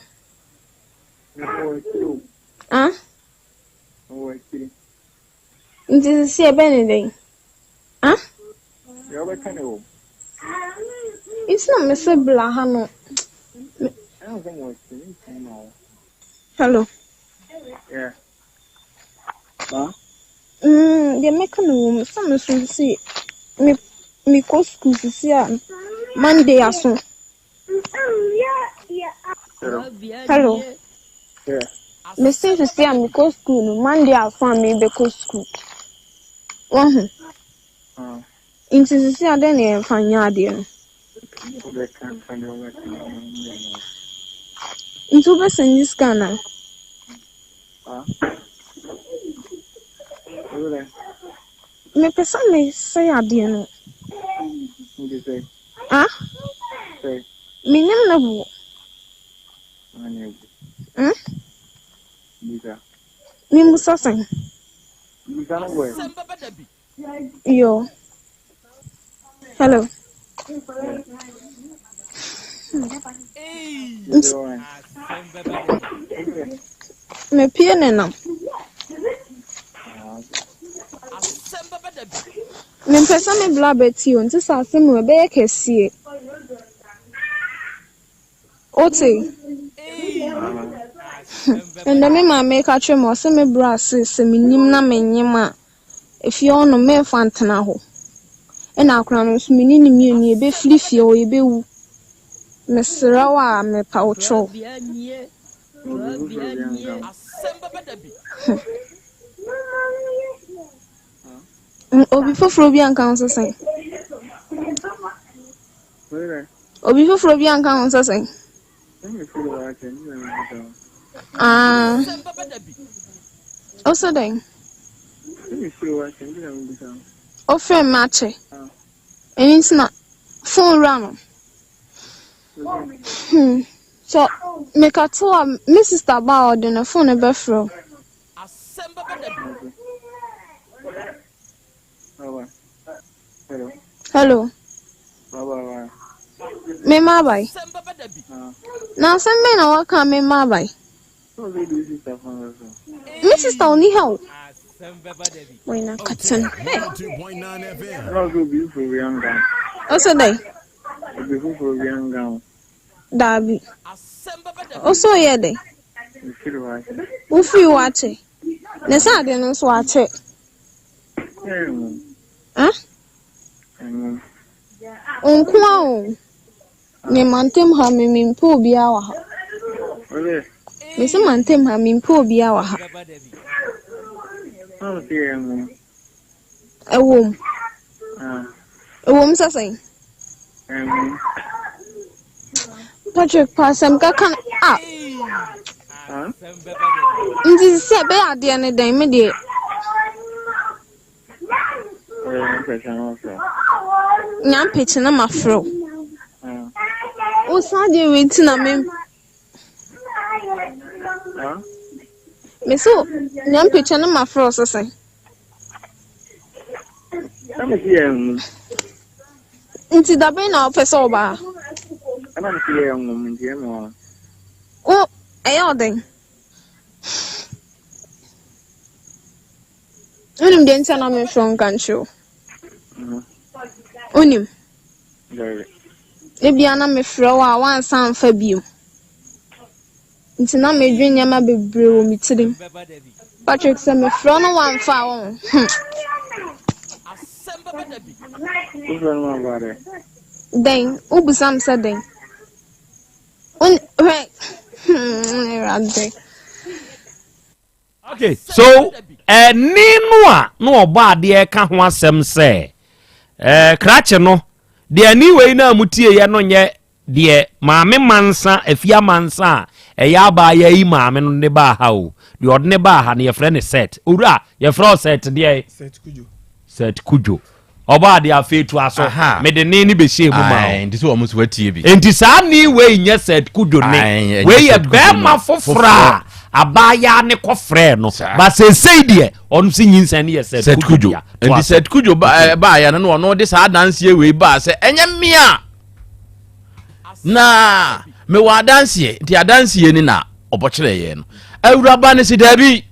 Ah? Nti sisi ɛbɛn ne dɛn? Ah? Nti na mese bra ha no. Hello. Yeah. Mm, deɛ mɛka no wɔ mu sɛ me nso sisi me mekɔ sukuu sisi a Monday aso. Hello. Yeah. Mese sisi a mekɔ sukuu no Monday aso a mebɛkɔ sukuu. Wahu? Nti sisi a dɛn na yɛmfa nyɛ adeɛ no? Nti wobɛsend sika anaa? Mepɛ sɛ mesɛe adeɛ no. Ah? Menim ne bo. Hmm? Memmusa sɛn? Yo. Hello. Nti mepie ne nam. Mempɛ sɛ me bla bɛte o, nti sɛ asɛm o ɛbɛyɛ kɛseɛ. Wote? Ndɛ me maame ka kyerɛ me ɔse me bra se sɛ menyim na menyem a efie hɔ nom memfa ntena hɔ. Ɛna akora no nso me ne no mmienu yɛbɛfiri fie hɔ yɛbɛwu. Mesrɛ wo a mepa wo kyɛw. Obi foforɔ bi anka ho sɛ sɛn? Obi foforɔ bi anka ho sɛ sɛn? Ah. Ɔsɛ dɛn? Ɔfrɛ me akyɛ. Ɛno nti na phone wura no. Hmm. So meka to a me sister ba a ɔde ne phone no bɛfrɛ wo. Hello. Mema abae. Na asɛm bɛn na waka a mema abae? Me sister ɔni ha o. Wei na kata no. Hey. Ɔsɛ dɛn? Daabi. Ɔsɛ ɔyɛ dɛn? Wofiri hɔ akyɛ. Ne sɛ ade no nso akyɛ. Ah? Nko a o. Me mantam ha me mempɛ obiara wɔ ha. Mese mantam ha mempɛ obiara wɔ ha. Ɛwom. Ɛwom sɛ sɛn? Patrick pa asɛm kaka no a. Nti sɛ ɛbɛyɛ adeɛ ne dɛn me deɛ. Nyampekye na mafrɛ wo. Wo saa deɛ wei nti na me. Me so nea mpɛkyɛ no ma frɛ wo sese. Na me si yɛ nwom. Nti dabɛn na wopɛ sɛ ɔba ha? Ɛna me si yɛ nwom nti ɛma wa. Wo ɛyɛ ɔden. Wonim deɛ nti a na memfrɛ wo nka nkyerɛ wo? Wonim? Dabi. Ebia na mefrɛ wo a woansan amfa bio. Nti na medwen nneɛma bebree wɔ me tirim. Patrick, sɛ mefrɛ wo na woamfa a wɔn hmm. Wofrɛ no mamfa dɛ? Dɛn? Wobisa me sɛ dɛn? Hwɛ hmm Awurade. Okay, so ɛne no a na ɔbɔ adeɛ ka ho asɛm sɛ ɛɛ krakye no deɛ ɛne wei no a motieɛ no nyɛ Deɛ maame mansa, afie amansa a ɛyɛ abaayaa yi maame no de baa ha o. Deɛ ɔde ne baa ha no yɛfrɛ no Seth. Owura, yɛfrɛ wo Seth deɛ? Seth Kudwo. Seth Kudwo. Ɔbɔ adeɛ afei to aso. Mede ne ne bɛhyɛ mu ma wo. Nti sɛ wɔn nso watie bi. Nti saa ne wei nyɛ Seth Kudwo ne. Wei yɛ bɛrima foforɔ a abaayaa ne kɔfrɛɛ no. Ba seesei deɛ ɔno sɛ nyinsɛn no yɛ Seth Kudwo. Nti Seth Kudwo baayɛ no na ɔno de saa adanseɛ wei baa sɛ ɛnyɛ mmea. Na mewɔ adanseɛ nti adanseɛ ni na ɔbɔkyerɛ yɛn no awuraba no si daabi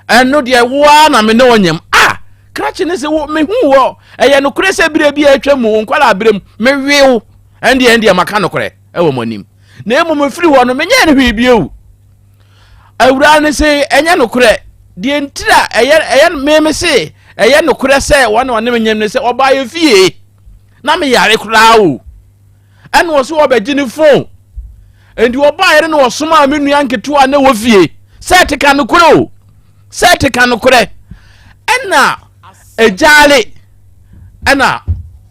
ɛno deɛ woa na me ne ɔnyam a krakye ne sɛ wo mehu wɔ ɛyɛ nokorɛ sɛ berɛ bi a atwa mu wo nkwala berɛ mu mewew ɛndeɛ ɛndeɛ maka nokorɛ ɛwɔ mo anim na mmom mefiri hɔ no menyɛɛ no hwee bio awura no se ɛnyɛ nokorɛ deɛ ntira ɛyɛ ɛyɛ meme se ɛyɛ nokorɛ sɛ wɔne ɔne me nyam ne sɛ ɔbaa yɛ fie na meyare koraa o ɛna ɔso ɔbɛgye ne fon nti ɔbaeɛ no na ɔsomaa me nua nketewa na ɛwɔ fie sɛ ɛte ka nokorɛ o sɛ ɛte ka nokorɛ ɛna ɛgyaale ɛna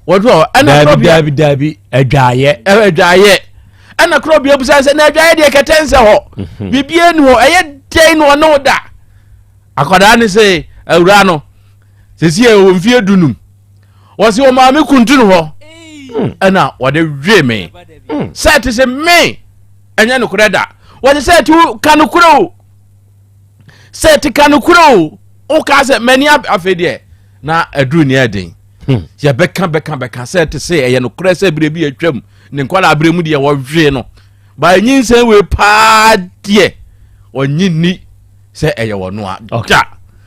wɔde hɔ ɛna daabi daabi daabi adwaayɛ adwaayɛ ɛna korɔ bia busa sɛ na adwaayɛ deɛ kɛtɛ nsɛ hɔ mhm. biribiara ni hɔ ɛyɛ dɛn na ɔne wo da akwadaa ne sɛ awura no sɛsi ɛwɔ mfie dunum wɔsi wɔn maame kuntun hɔ hmm. ɛna wɔde hwee me hmm. sɛ ɛte sɛ me ɛnyɛ nokorɛ da wɔde sɛ ɛte ka nokorɛ o sɛ ɛte ka nokorɛ o woka sɛ m'ani afei deɛ na aduru nea ɛden hmm. yɛbɛka bɛka bɛka sɛ ɛte sɛ ɛyɛ nokorɛ sɛ berɛ bi atwam ne nkwadaa berɛ mu deɛ wɔhwee no ba nyinsɛn wei paa deɛ ɔnye nni sɛ ɛyɛ wɔn a da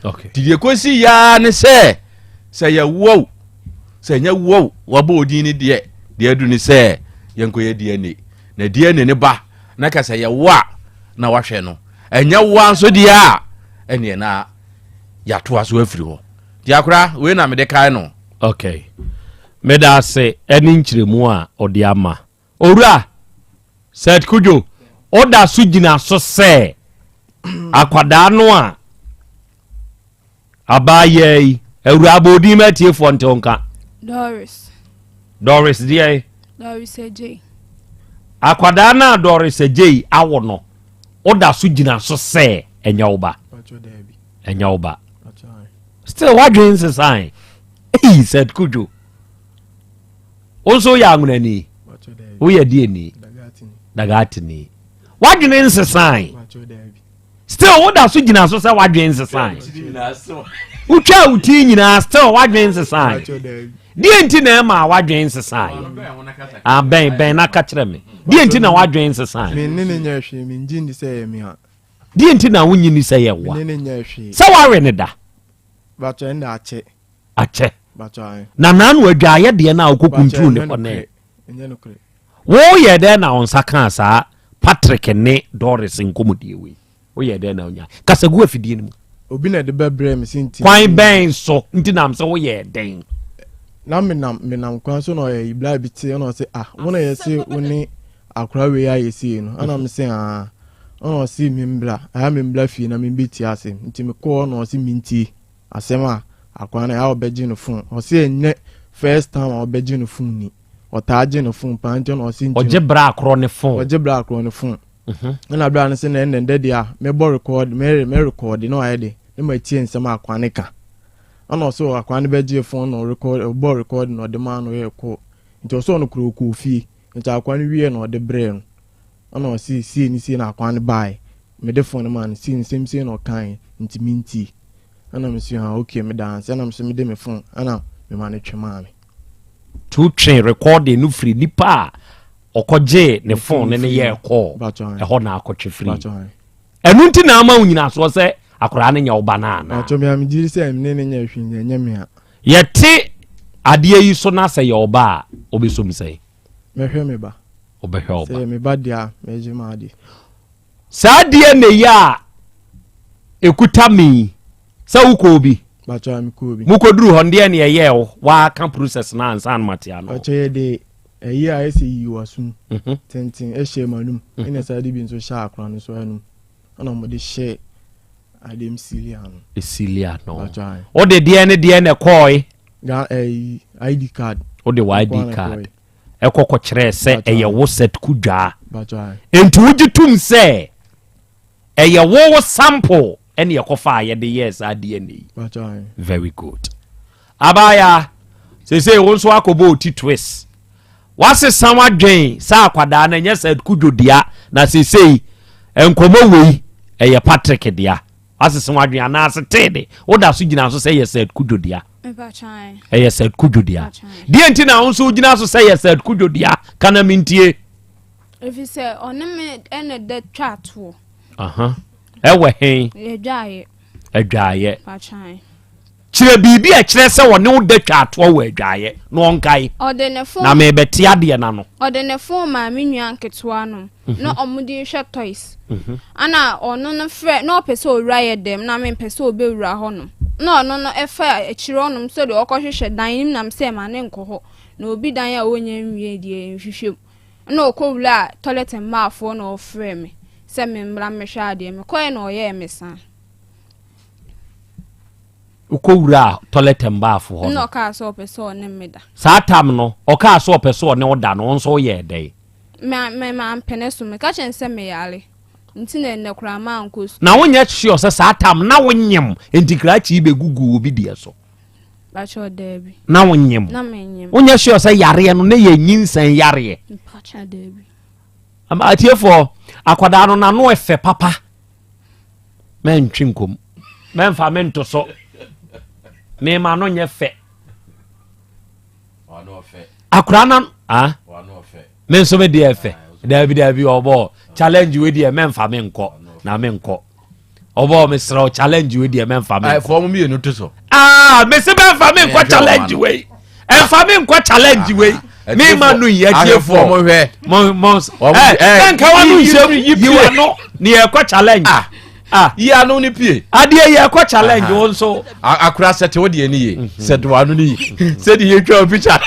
nti deɛ kɔsi yaa ne sɛ sɛ yɛ woɔ o sɛ nyɛ woɔ o wabɔ odin ne deɛ deɛ adu ne sɛ yɛnkɔyɛ DNA na DNA ne ba na ka sɛ yɛ wo a na wahwɛ no ɛnyɛ woa nso deɛ a ɛneɛ na yɛatoa so afiri hɔ nti akora wei na mede kae no. Ok meda ase ɛne nkyerɛmu a ɔde ama. Owura Seth Kudjo, woda so gyina so sɛ akwadaa no a abaayaa yi, awura bɔ odin ma atiefoɔ nte wo nka. Doris. Doris deɛ? Doris Adjei. Akwadaa no a Doris Adjei awo no, woda so gyina so sɛ ɛnyɛ wo ba? Ɛnyɛ wo ba. Still wadwen nsesan. Ei, Seth Kudjo. Wo nso woyɛ anwonani? Woyɛ deɛni? Dagatini. W'adwene nsesae. Still woda so gyina so sɛ w'adwene nsesae. Wotwa wo ti nyinaa still w'adwene nsesae. Deɛ nti na ɛma w'adwene nsesae? Abɛn ah, bɛn na ka kyerɛ me. Deɛ nti na w'adwene nsesae? Me ne ne nyɛ hwee, me ngye ndi sɛ ɛyɛ me a. Deɛ nti na wonyi ni sɛ yɛ wa? Sɛ wawe ne da. Bàtchɛ ɛnna akyɛ. akyɛ na naano adwaayɛ deɛ no a wokɔkunturu ne hɔ nɛ woyɛ dɛn na wo nsa kaa saa Patrick ne Doris nkɔmmɔdie wei woyɛ dɛn na wonya kasa gu afidie no mu obi na ɛde bɛbrɛ me sɛ nti kwan bɛn so nti nam sɛ woyɛ dɛn na menam menam kwan so na ɔyɛ ibla bi te ɛna ɔsɛ ah wo na yɛse wo ne akora wei ayɛ sei no ɛna me sɛ ah ɛna ɔse membla ɛha membla fie na membɛtie asɛm nti mekɔɔ na ɔse mentie Asɛm a akoa no a ɔbɛgye no phone ɔse ɛnyɛ first time a ɔbɛgye no phone ni ɔtaa gye no phone paa nti na ɔse nti ɔgye bra akorɔ ne phone ɔgye bra akorɔ ne phone mhm. ɛna bra no se na ɛnɛ ndɛ deɛ a mɛbɔ record mɛ mɛ record na ɔayɛ de ne ma tie nsɛm a akoa no ka ɛna ɔse akoa no bɛgye phone na ɔrecord ɔbɔ record na ɔde maa no yɛ kɔ nti ɔse ɔno koro ɔkɔɔ fie nti akoa no wie na ɔde brɛ no ɛna ɔse sie ne sie na akoa no baeɛ. mede phone no maa no sei nsɛm sei na ɔkaeɛ nti mentie. Ɛna mese ah okay meda ase ɛna mese mede me phone ɛna mema no twe maa me. Nti wotwe recording no firi nipa a ɔkɔgyee ne phone no ne yɛɛ call ɛhɔ na akɔtwe firi. Ɛno nti na ama wo nyinasoɔ sɛ akwadaa no nyɛ wo ba no anaa? Bàtchɔ mi a megye di sɛ mene ne nyɛ hwee nyɛ ɛnyɛ me a. Yɛte adeɛ yi so na sɛ yɛ wo ba a wobɛsom sɛn? Mɛhwɛ me ba. Wobɛhwɛ wo ba. Sɛ yɛ me ba deɛ a mɛgye m'ade. Saa DNA yi a ɛkuta me yi sɛ wokɔɔ bi? Bàtchɔ a mekɔɔ bi. Mokɔduru hɔ no deɛ ne ɛyɛɛ wo woaka process no ansa na mate ano? Bàtchɔ yɛde ɛyi a ayɛ sɛ yiyi w'asom tenten hyɛɛ m'anum ɛna saa de bi nso hyɛɛ akora no nso anum ɛna wɔde hyɛɛ adeɛ mu siili ano. Siili ano. Wode deɛ ne deɛ na ɛkɔɔe? Ga ɛyi ID card. Wode wɔ ID card ɛkɔ kɔkyerɛɛ sɛ ɛyɛ wo set kudwaa. Nti wogye tom sɛ Ɛyɛ wo wo sample ɛne ɛkɔfa a yɛde yɛɛ saa DNA yi. Very good. Abaayaa, seesei wo nso akɔbɔ oti twist. Wasesa w'adwen sɛ akwadaa no ɛnyɛ sɛ Kudwo dea na seesei nkɔmmɔ wei ɛyɛ Patrick dea. Wasesa w'adwen anaa setee de woda so gyina so sɛ ɛyɛ Sir Kudwo dea. Ɛyɛ Sir Kudwo dea. Deɛ nti na wo nso wogyina so sɛ ɛyɛ Sir Kudwo dea ka na mentie. Efisɛ ɔne me na da twa toɔ. Aha. Ɛwɔ he? Adwaeɛ. Adwaeɛ. Patwan. Kyerɛ biribi a ɛkyerɛ sɛ ɔne wo da twa toɔ wɔ adwaeɛ na ɔnkae. Ɔde ne fon. Na mebɛte adeɛ no ano. Ɔde ne fon maa me nua nketewa nom mhm. na ɔmo de hwɛ toys. Mhm. Ana ɔno no frɛ na ɔpɛ sɛ owura yɛ dɛm na mempɛ sɛ ɔbɛwura hɔ nom. Na ɔno no ɛfa akyire hɔ nom sɛdeɛ ɔkɔhwehwɛ dan no mu nam sɛ ma ne nkɔ hɔ. Na obi dan a ɔnnya nwie deɛ nhwehwɛ mu. Nna ɔkɔwuraa tɔlɛt mmaafoɔ na ɔfrɛɛ me sɛ memmra mmɛhwɛ adeɛ. Mekɔeɛ na ɔyɛɛ me saa. Wokɔwuraa tɔlɛt mmaafoɔ hɔ no? Nna ɔkaa sɛ ɔpɛ sɛ ɔne me da. Saa tam no, ɔkaa sɛ ɔpɛ sɛ ɔne wo da no, wo nso woyɛɛ dɛn? Me, me, mampene so. Meka kyerɛɛ no sɛ meyare nti na ɛnnɛ koraa mankɔ sukuu. Na wonyɛ sure sɛ saa tam na wonyem nti krakye yi bɛguguu obi deɛ so? Mpakyɛw daabi. Na wo nyem? Na me nyem. Wonyɛ sure sɛ yareɛ no ne yɛ nyinsɛn yareɛ? Mpakyɛw daabi. Ama atiefoɔ, akwadaa no n'ano ɛfɛ papa. Mɛntwe nkom. Mɛnfa me nto so. Mema no nyɛ fɛ. Akwadaa no ah? Me nso me deɛ ɛfɛ. Daabi daabi ɔbɔ challenge wei deɛ mɛnfa me nkɔ na me nkɔ. ɔbɔ mesrɛ wo challenge wei deɛ mɛmfa me nkɔ mmienu to so ah mese mɛmfa me nkɔ challenge wei ɛmfa me nkɔ challenge wei ah, mema no yi atiefoɔ mohwɛ ɛnka wa no nhyɛm yi wa no ne yɛkɔ challenge ah. ah. yi ano ne pie adeɛ yɛkɔ challenge wo nso akora sɛte wo deɛ ne ye mhm. sɛte wa no ne ye sɛde yɛtwa wo picture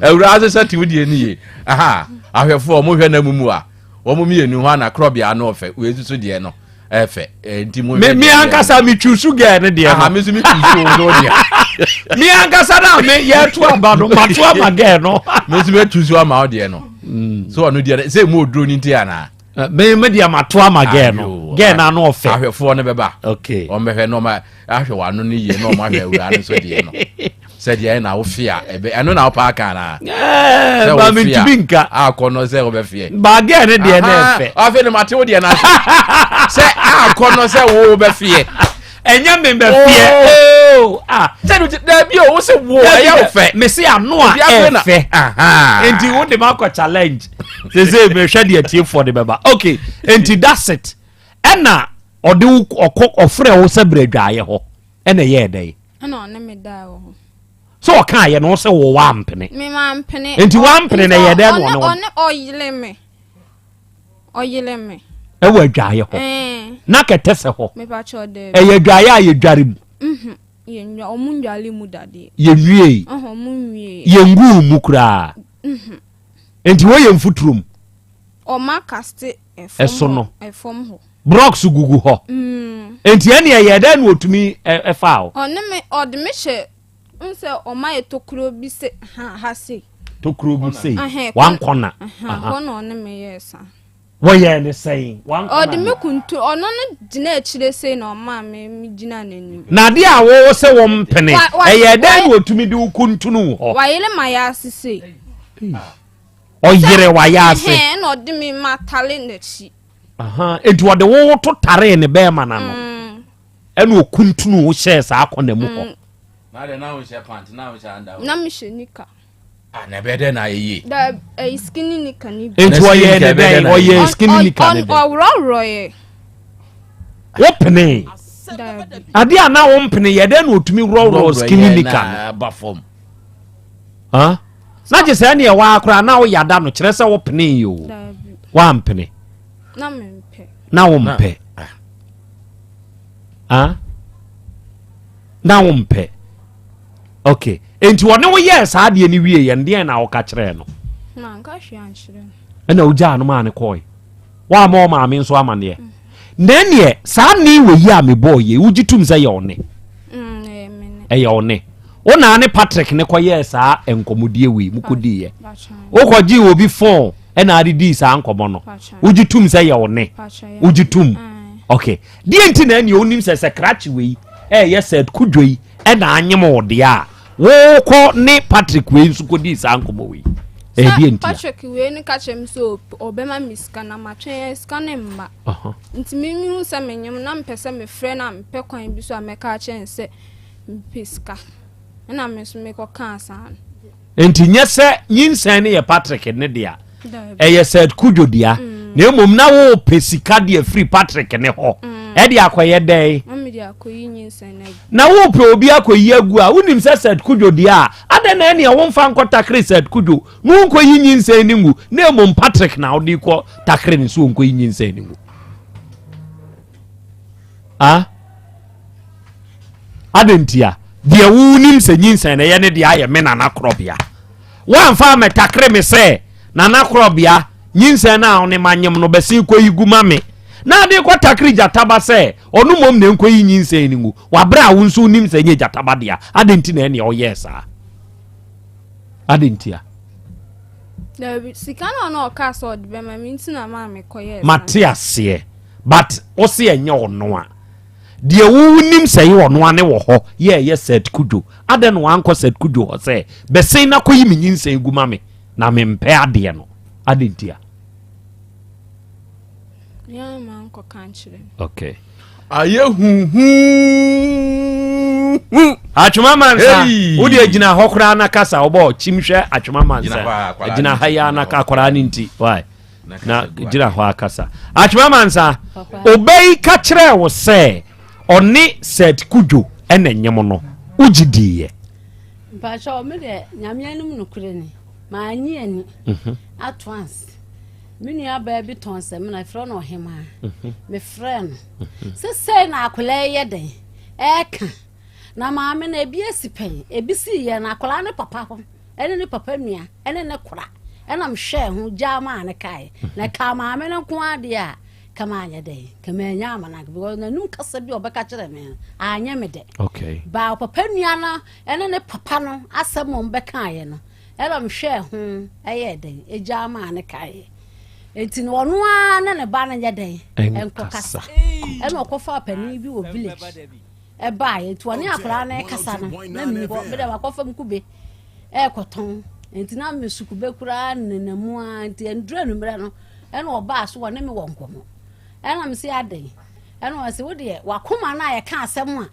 awura ase sɛte wo deɛ ne ye aha ahwɛfoɔ mohwɛ na mumu a Wɔn mmienu hɔ ana korɔbea ano ɔfɛ wei nso so deɛ no ɛfɛ eh, nti mo. Me me ankasa me chusu girl ne deɛ no. Aha me nso me chusu wo no deɛ. Me ankasa na me yɛ to aba no ma to ama girl no. Me nso me chusu ama wo deɛ no. Mm. So ɔno deɛ no sɛ mu oduro ni nti ana. Eh, me me deɛ ma to ama girl no. Girl na ano ɔfɛ. Ahwɛfoɔ no bɛba. Okay. Wɔn bɛhwɛ na wɔn ahwɛ wɔn ano no yie na wɔn ahwɛ awura no nso deɛ no. Sɛ deɛ na wofe a ɛbɛ ɛno na wopaa kan na. Ɛɛ ba mi ntumi nka. Akɔ no sɛ wobɛfeɛ. Baagɛ ne deɛ na ɛfɛ. Afei no mate wo deɛ na ase. Sɛ akɔ no sɛ wo bɛfeɛ. Ɛnyɛ me bɛfeɛ. Oh. Ah. Sɛ no dabi o wo se wo ɛyɛ wo fɛ. Me se ano a ɛfɛ. Nti wo de ma akɔ challenge. Sese mehwɛ deɛ tiefoɔ de bɛba. Okay. Nti that's it. Ɛna ɔde wo ɔkɔ ɔfrɛ wo sɛ brɛ dwaayɛ hɔ. Ɛna ɛyɛɛ dɛn? Ɛna ɔne me daa wɔ hɔ. Sɛ ɔka ayɛ no sɛ wɔ wampene. Me mampene. Nti wampene na ɛyɛ dɛn na ɔne ɔne ɔyere me. Ɔyere me. Ɛwɔ adwaeɛ hɔ. Na kɛtɛ sɛ hɔ. Mepa kyɛw dɛ. Ɛyɛ adwaeɛ a yɛdware mu. Mhm. Yɛnwa ɔmo ndware mu dadeɛ. Yɛnwiei. Ɔhɔ ɔmo nwiei. Yɛnguu mu koraa. Mhm. Nti hɔ yɛ mfuturo mu. Ɔmo akaste ɛfam Ɛso no. Ɛfam hɔ. Blocks gugu hɔ. Mm. Nti ɛne ɛyɛ dɛn na ɔtumi ɛfaa wo? Ɔne me ɔde me hyɛ n sɛ ɔma yɛ tokuro bi se ha ha sei. Tokuro bi sei. Wankɔ na. Hɔ na ɔne me yɛɛ saa. Wɔyɛɛ ne sɛn? Wankɔ na. Ɔde me kuntu ɔno no gyina akyire sei na ɔmaa me me gyina n'anim. Na adeɛ a wɔwɔ sɛ wɔn mpene ɛyɛ dɛn na ɔtumi de wo kuntunu hɔ? Wayere ma yɛ ase sei. Ɔyere wayɛ ase. Ɛna ɔde me ma tale n'akyi. Enti ɔde wo to taree ne bɛrima no ano ɛna ɔkuntunu wo hyɛɛ saa kɔna mu hɔ. Na adɛn na wonhyɛ pant na wonhyɛ underwear? Na mehyɛ nika. Ah, na ɛbɛyɛ dɛn na ayɛ yie? Da ɛyi skinny nika ni bi. Enti ɔyɛɛ ne dɛn? Ɔyɛɛ skinny nika ne dɛn? Ɔworɔworɔeɛ. Wopene? Dabi. Adeɛ a na wompene yɛ dɛn na ɔtumi worɔworɔ skinny nika no? Ba fam. Ah? Na gye sɛ ɛneɛ waa koraa na woyɛ ada no kyerɛ sɛ wopene yi o. Dabi. Woampene. Na mempɛ. Na wompɛ. Ah? Na wompɛ. Ok. Enti ɔne wo yɛɛ saa adeɛ no wie yɛ deɛn na woka kyerɛɛ no? Manka hwee ankyerɛ no. Ɛna wogyaa no maa no kɔe. Woamma ɔmaame nso amanneɛ. Mm. Na ɛneɛ saa nne wɔ yi a mebɔɔ yei wogye tom sɛ yɛ ɔne? Mm, ɛyɛ ɔne. Wo naa ne Patrick ne kɔyɛɛ saa nkɔmmɔdie wei mu kɔdiiɛ. Wokɔgyee obi fon ɛna ade dii saa nkɔmmɔ no. Wogye tom sɛ yɛ ɔne? Wogye tom? Ok. Deɛ nti na ɛneɛ wonim sɛ sɛ krakye wei ɛyɛ sɛ kudwo yi ɛna anyem wo deɛ a wokɔ ne Patrick wei nso kɔdii saa nkɔmmɔ wei ɛyɛ deɛ ntia? Patrick wei no ka kyerɛ me sɛ ɔbɛma me sika na matwɛn sika no mma nti me mehu sɛ menyem na mepɛ sɛ mefrɛ no a mepɛ kwan bi so a mɛka akyerɛ no sɛ mepɛ sika ɛna me nso mekɔkaa saa no. Enti nyɛ sɛ nyinsɛn no yɛ Patrick ne dea, ɛyɛ Seth Kudwo dea, mm. na mmom na wopɛ sika de afiri Patrick ne hɔ mm. ɛde akɔyɛ dɛn? Na wopɛ obi akɔyi agu a wonim sɛ Seth Kudwo dea a, adɛn na ɛneɛ womfa nkɔ takere Seth Kudwo na wonkɔyi nyinsɛn no ngu, na mmom Patrick na wode kɔ takere ne so wonkɔyi nyinsɛn no ngu. Ah? Adɛn ntia? Deɛ wonim sɛ nyinsɛn no yɛ ne deɛ ayɛ me nana korɔbea. Woamfa ammɛtakere me sɛ nana korɔbea nyinsɛn no a ɔne manyem no bɛsen kɔyi gu ma me. Na ade kɔtakere gyataba sɛ ɔno mmom na ɛnkɔyi nyinsɛn no ngu. Wabrɛ a wo nso wonim sɛ ɛnyɛ gyataba dea. Adɛn nti na ɛneɛ ɔyɛɛ saa? Adɛn ntia? Dabi, sika na ɔno ɔkaa sɛ ɔde bɛma me nti na maa mekɔyɛɛ saa. Mate aseɛ, but wo se ɛnyɛ ɔno a. Deɛ wo nim sɛ yɛ ɔno ane wɔ hɔ yɛ ɛyɛ Seth Kudwo adɛn na wankɔ Seth Kudwo hɔ sɛ bɛsen na kɔyi me nyinsɛn gu ma me na mempɛ adeɛ no adɛn ntia? Okay. Ayɛ huhuuhu. Atwoma mansa wo deɛ gyina hɔ koraa na kasa wobɔ kyim hwɛ atwoma mansa gyina ha yi na akwaraa no nti why na gyina hɔ akasa atwoma mansa ɔbɛ yi ka kyerɛɛ wo sɛ ɔne Seth Kudwo ɛna nyem no wogye diiɛ mpakyɛ me deɛ nyame anim nokorɛ ni maanye ani mhm. ato ans me nua baa bi tɔn sɛmina frɛ no ɔhemaa mhm. mefrɛ no mhm. sɛ sɛi na akwadaa yɛ dɛn ɛɛka na maame no ebi asi pɛn ebi si yɛ na akwadaa ne papa ho ɛne ne papa nua ɛne ne kora ɛna mehwɛɛ ho gyaa maa ne kae na kaa maame no nko adeɛ a kama anyɛ dɛn kama anya amana because n'anum kasa bi a ɔbɛka kyerɛ me no anyɛ me dɛ okay baa papa nua no ɛne ne papa no asɛm a ɔmbɛkaeɛ no ɛna mehwɛɛ ho ɛyɛ dɛn egyaa maa ne kaeɛ nti no ɔno ara ne ne ba no nyɛ dɛn ɛnkɔkasa ɛna ɔkɔfa panin bi wɔ village ɛbaeɛ nti ɔne akwadaa no rekasa no na menni hɔ mede wakɔfa mu kube ɛrekɔtɔn nti na mesu kube koraa nenam mu ara nti nduru anummerɛ no ɛna ɔbaa so ɔne me wɔ nkɔmmɔ ɛna me se adɛn ɛna ɔse wo deɛ wakoma no a yɛka asɛm a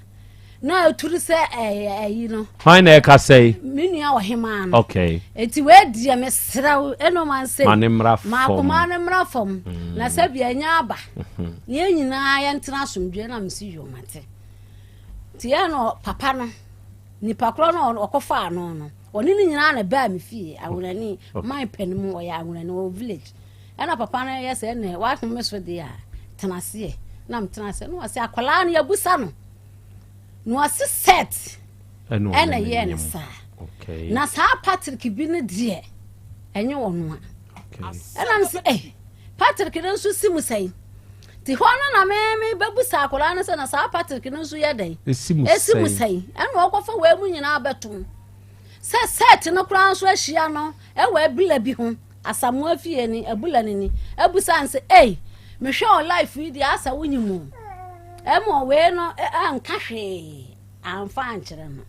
na aturu sɛ ɛyɛ ayi no. Hwan na ɛka sɛe? Me nua ɔhemaa no. Okay. Eti wei deɛ mesrɛ wo ɛna ɔma nsɛ. Ma ne mmra fam. Ma akoma no mmra fam. Mm. Na sɛ bia nya aba. Mm-hmm. Na yɛn nyinaa yɛntena asomdwoe na mesi yɛ ɔmate. Nti yɛn no papa no nipa korɔ no ɔkɔfa ano no ɔne ne nyinaa na ɛbaa me fie awonani man pɛ no mu ɔyɛ awonani wɔ village ɛna papa no yɛ sɛ ɛnɛ wahome so deɛ a tena aseɛ na metena aseɛ na ɔsɛ akwadaa no yɛbusa no na ɔse set ɛna yɛɛ no saa na saa Patrick bi no deɛ ɛnyɛ ɔno a ɛna me sɛ eh Patrick no nso si mu sɛn nti hɔ no na meme bɛbusa akwadaa no sɛ na saa Patrick no nso yɛ dɛn ɛsi mu sɛn ɛna ɔkɔfa wei mu nyinaa bɛtom sɛ set no koraa nso ahyia no ɛwɔ abila bi ho Asamoah fie ni abula no ni abusa no sɛ ei mehwɛ wo life yi deɛ asɛ wonyim o ɛma wei no anka hwee amfa ankyerɛ no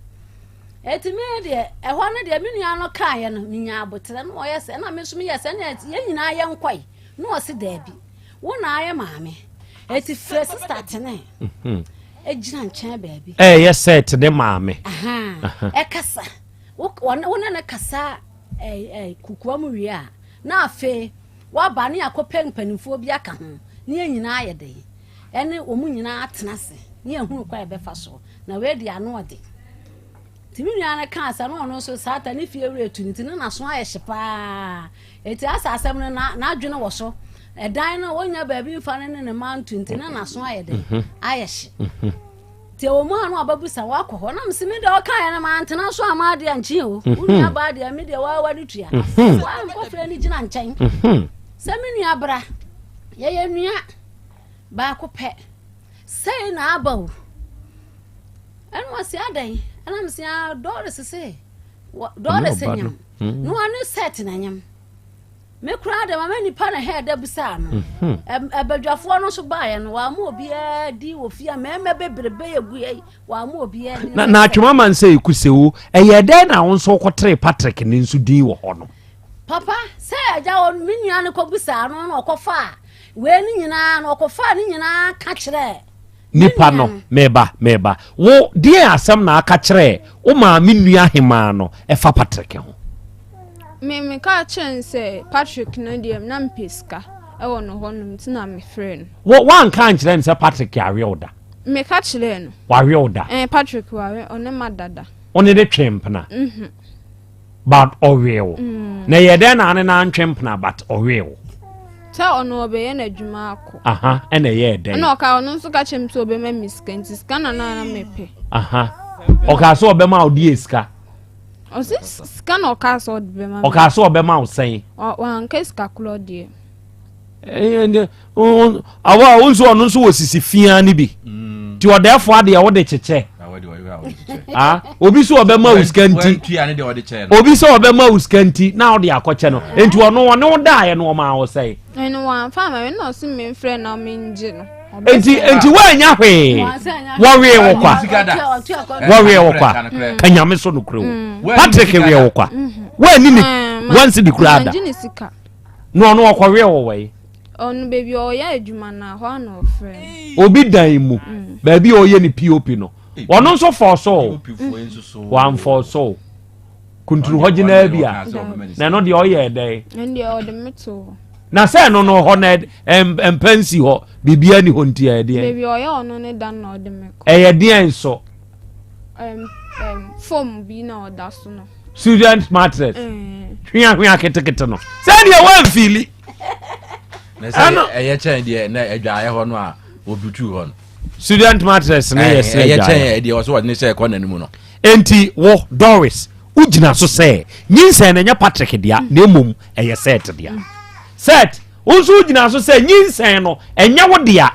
ɛti me deɛ ɛhɔ no deɛ me nua no kaeɛ no menya aboterɛ no ɔyɛ sɛ ɛna me nso meyɛ sɛ ɛna yɛn nyinaa yɛnkɔe na ɔse daabi. Wo na ayɛ maame. Eti frɛ sista tene. Egyina nkyɛn baabi. Ɛyɛ sɛ tene maame. Ɛkasa. Wo ne ne kasa kukua mu wie a, na afei waba ne akɔpɛ mpanimfoɔ bi aka ho ne yɛn nyinaa ayɛ den. Ɛne wɔn nyinaa atena ase ne yɛhunu kwan yɛbɛfa so. Na wei de ano ɔden. Nti me nua no kaa sɛ na ɔno nso saa ta ne fie wura etu ne ti na n'aso ayɛ hye paa. Eti asa asɛm no na n'adwene wɔ so. Ɛdan no onya baabi mfa no ne ne mma nto nti na n'aso ayɛ dɛ mhm. ayɛ hye. Mhm. Nti ɛwɔ mu a na wababusa wakɔ hɔ na mese me deɛ ɔkaeɛ no mantena so ama adeɛ ankye o. Wo mhm. nua baa deɛ me deɛ waawa de tua. Wankɔfrɛ no gyina nkyɛn. Sɛ me nua bra yɛyɛ nua baako pɛ. Sei na aba o. Ɛna ɔse adɛn? Ɛna mese ah Doris se Doris nyam. Hmm. Na ɔne set na nyam. Me koraa de mama nipa na hɛ da bisaa no. Hmm. Abadwafoɔ no nso baeɛ no wɔama obiara di wɔ fie a mmarima bebrebe yɛ gu yɛ wɔama obiara di. Na na atwema ma nsɛ ekusɛ o ɛyɛ dɛn na wo nso kɔtere Patrick ne nso din wɔ hɔ no. Papa sɛ agya wɔ me nua no kɔ bisaa no na ɔkɔfa a Wei ne nyinaa no, ɔkɔfaa ne nyinaa ka kyerɛɛ nipa no. Meba, meba. Wo, deɛn asɛm na aka kyerɛɛ wo maame nua hemaa no ɛfa Patrick ho? Me, meka kyerɛɛ no sɛ Patrick no deɛ na mepɛ sika ɛwɔ no hɔ nom nti na mefrɛ no. Wo, woanka ankyerɛ no sɛ Patrick awe wo da? Meka kyerɛɛ no. Wawe wo da? Ɛɛ, Patrick wawe, ɔne ma dada. Wo ne no twe mpena? Mhm. But ɔwee wo. Mm. Na ɛyɛ dɛn na ane na antwe mpena but ɔwee wo? Sɛ ɔno ɔbɛyɛ n'adwuma akɔ. Aha, ɛna ɛyɛɛ dɛn? Ɛna ɔka ɔno nso ka kyerɛ me sɛ ɔbɛma me sika nti sika na na mepɛ. Aha, ɔkaa sɛ ɔbɛma wo deɛ sika. Ɔse sika na ɔkaa sɛ ɔde bɛma me. Ɔkaa sɛ ɔbɛma wo sɛn? Wanka sika korɔ deɛ. Awɔ a wo nso ɔno nso wɔ sisi fia no bi mm. nti ɔdɛɛfo adeɛ wode kyekyɛ ah, obi sɛ ɔbɛma wo sika nti obi sɛ ɔbɛma wo sika nti na wode akɔkyɛ no nti ɔno ɔne wo daeɛ no ɔmaa wo sɛe nti nti woanya hwee wɔwee wo kwa wɔwee wo kwa ka nyame so nokorɛ wo mm. Patrick wee wo kwa mm-hmm. woani ne mm. wansi de koraa da Na ɔno ɔkɔwee wɔ wɛn? Ɔno baabi a ɔyɛ adwuma no hɔ a na ɔfrɛ no. Obi dan mu mm. baabi a ɔyɛ ne POP no. Ɔno nso fɔɔ so o. Wamfɔɔ so o. Kunturu hɔ gyinaa bi a. Na ɛno deɛ ɔyɛ dɛn? Ɛno deɛ ɔde me to hɔ. Na sɛ ɛno no hɔ na mpa nsi hɔ biribiara ni hɔ nti ɛyɛ deɛn? Baabi a ɔyɛ ɔno ne dan na ɔde me kɔ. Ɛyɛ deɛn nso? Fom bi na ɔda so no. Student mattress. Hwea hwea ketekete no. Sɛdeɛ wɔamfili. Na sɛ ɛyɛ kyɛn deɛ na adwaeɛ hɔ no a wɔbutu hɔ no. Student mattress no yɛ sɛ ɛyɛ kyɛn deɛ ɔsɛ wɔde ne hyɛ kɔ n'anim no. Enti wo Doris wogyina so sɛ nyinsɛn no ɛnyɛ Patrick dea na mmom ɛyɛ Seth dea. Seth Wo nso wogyina so sɛ nyinsɛn no ɛnyɛ wo dea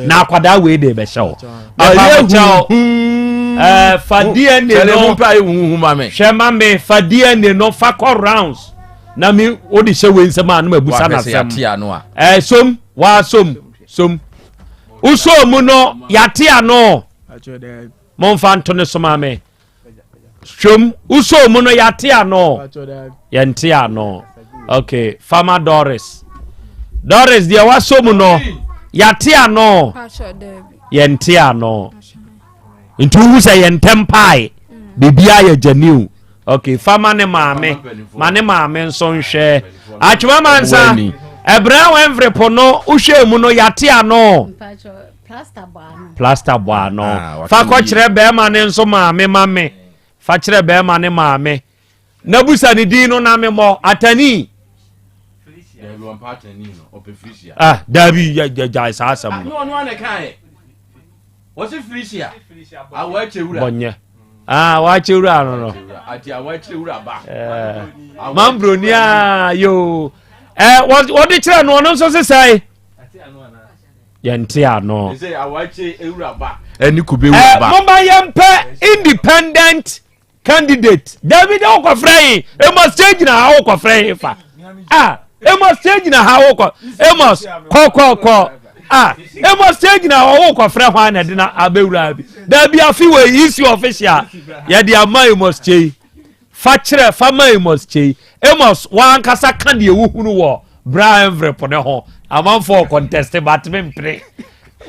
na akwadaa wei de bɛhyɛ wo. Ɛyɛ huhu. Fa DNA no hwɛ ma me fa DNA no fa kɔ rounds na me wode hyɛ wei nsɛm a no mabusa n'asɛm. Ɛɛ som waa som som wosɔ mu no yate ano momfa nto ne so ma me. Hwɛm wosɔɔ mu no yɛate ano yɛnte ano ok fama Doris Doris deɛ wasɔ mu no yɛate ano yɛnte ano nti wohu sɛ yɛntɛm pae biribiara yɛ gyaniw ok fama ne maame ma ne maame nso nhwɛ atwema mansa ɛbrɛ wɛnfere po no wohwɛ mu no yɛate ano Plaster bɔ ano. Ah, fa kɔkyerɛ bɛrima ne nso maame ma me. Fa kyerɛ bɛrima ne maame. Na busa ne din no na me mmɔ atani. Ah, dabi gyae saa asɛm no. Bɔnyɛ. Ah, wakyɛ wura no no. Eh, mambroni a yoo. Eh, wɔde kyerɛ no ɔno nso sesɛe. yɛnte ano. Ɛne kube wura ba. Momma yɛmpɛ independent candidate. Dabi de wokɔfrɛ he Amos kyɛ gyina ha wokɔfrɛ he fa. Ah, Amos kyɛ gyina ha wokɔ Amos kɔkɔkɔ. Ah, Amos kyɛ gyina hɔ wokɔfrɛ hwan na ɛde na abɛwura bi. Dabi afi wɔ isi official yɛde ama Amos kyɛ yi. Fa kyerɛ, fa ma Amos Kyei. Amos, w'ankasa ka deɛ wohunu wɔ bra envelope no ho Amanfoɔ contest but me mpere.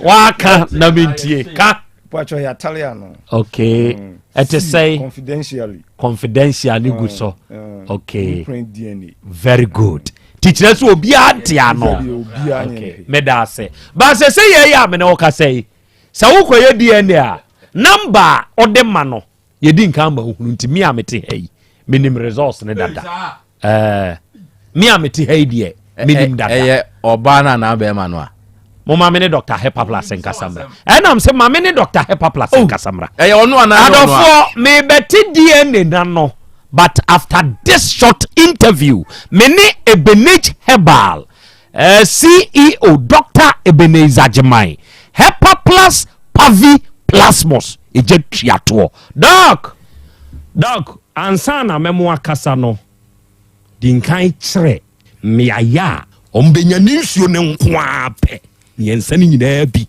Waka na mentie. Ka. Patro yɛ atale ano. Okay. Ɛte sɛn? Confidentially. Confidential ne gu so. Okay. Blueprint DNA. Very good. Ti kyerɛ sɛ obiara nte ano. Obiara nyɛ Okay. Meda ase. Ba sɛ sɛ yɛyɛ a mene wo kasa yi. Sɛ wokɔyɛ DNA a, number a ɔde ma no, yɛdi nkan ma wohunu nti me a mete ha yi, menim results ne dada. Ɛɛ, me a mete ha yi deɛ, menim dada. Ɛyɛ ɔbaa no anaa bɛrima no a? Mo ma me ne Dr. Hepaplas nkasa mmra. Ɛnam sɛ ma me ne Dr. Hepaplas oh, nkasa mmra. Ɛyɛ ɔno anaa ɔno a? Adɔfoɔ, mebɛte DNA na no, but after this short interview, me ne Ebenage Herbal eh, CEO Dr. Ebenezer Agyeman, Hepaplas Pavi Plasmos, ɛgya tuatoɔ. Doc, Doc, ansa na mɛmo akasa no, di nkan kyerɛ mmeaeɛ a wɔbɛnya ne nsuo no nko ara pɛ, mmiɛnsa no nyinaa bi.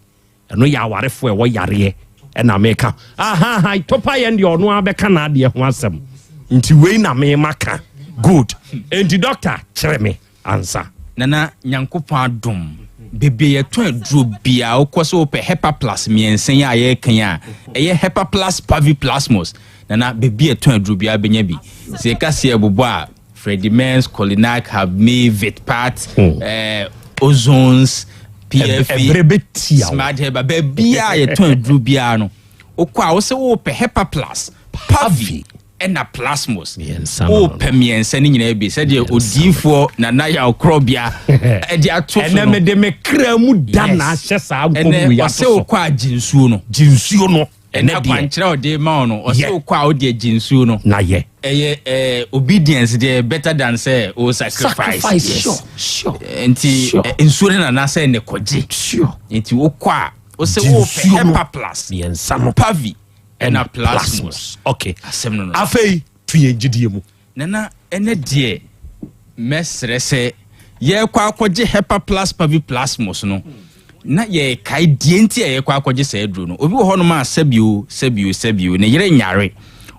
Ɛno yɛ awarefoɔ a ɛwɔ yareɛ ɛna meka. Ahaha, topa yɛn deɛ ɔno ara bɛka n'adeɛ ho asɛm. Nti wei na mema ka. Good. Enti doctor kyerɛ me ansa. Nana Nyankopɔn adom baabi a yɛtɔn aduro biaa wokɔ sɛ wopɛ Hepa plus mmiɛnsa yi a yɛreka yi a ɛyɛ Hepa plus Pavi Plasmos Nana baabi a yɛtɔn aduro biaa wobɛnya bi sɛ yɛka sɛ yɛbobɔ a Freddie Merz, Colinak, Habme, Vitpat, hmm. eh, Ozones, PFA, Smart Herba, baabi a yɛtɔn aduro biara no, wokɔ a wosɛ wopɛ Hepa Plus, Pavi, ɛna Plasmos. Wopɛ mmiɛnsa no nyinaa bi sɛdeɛ odiifoɔ Nana Yaw Korɔbea ɛde ato so no. Ɛnɛ mede me kra mu da na ahyɛ saa nkɔm wei ato so. Ɛnɛ ɔsɛ wokɔ a gye nsuo no. Gye nsuo no. Ɛnɛ akwankyerɛ a ɔde ma wo no, ɔsɛ wokɔ a wode agye nsuo no. Na yɛ. Ɛyɛ ɛɛ obedience deɛ better than sɛ o sacrifice. Sacrifice yes. sure sure. Nti sure. nsuo no nana sɛ ne kɔgye. Sure. Nti wokɔ a wosɛ wopɛ hepa plus. Mmiɛnsa no. Pavi ɛna plasmos. Okay. Asɛm no no. Afei tu yɛn gyidie mu. Nana, ɛnɛ deɛ mɛsrɛ sɛ yɛrekɔ akɔgye Hepa Plus Pavi Plasmos no, na yɛrekae deɛ nti a yɛrekɔ akɔgye saa aduro no. Obi wɔ hɔnom a sɛbio, sɛbio, sɛbio, ne yere nyare,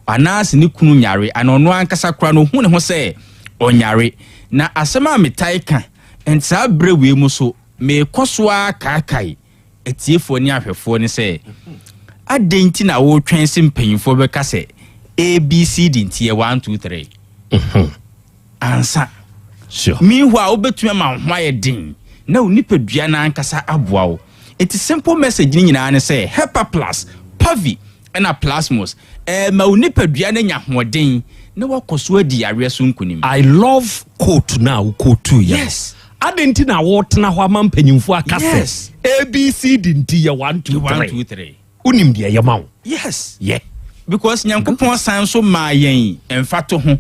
anaasɛ ne kunu nyare, anaa ɔno ankasa koraa no ɔhu ne ho sɛ ɔnyare. Na asɛm a metae ka, and saa berɛ wei mu so, merekɔ so ara kaakae atiefoɔ ne ahwɛfoɔ ne sɛ, adɛn nti na wotwɛn sɛ mpanyinfoɔ bɛka sɛ ABCD nti yɛ 1 2 3 mhm. ansa? Sure. Meanwhile, wobɛtumi ama wo ho ayɛ den na wo nipadua no ankasa aboa wo. Eti simple message no nyinaa ne sɛ Hepa Plus, Pavi ɛna Plasmos ɛma wo nipadua no anya ahoɔden na wakɔ so adi yareɛ so nkonim. I love quote no a wo quote yɛ no. Yes. Adɛn nti na wotena hɔ ama mpanyimfoɔ aka sɛ Yes. ABCD nti yɛ 1 2 1 3? 2 3. Wonim deɛ ɛyɛ ma wo. Yes. Yɛ. Because Nyankopɔn san so maa yɛn mfatoho.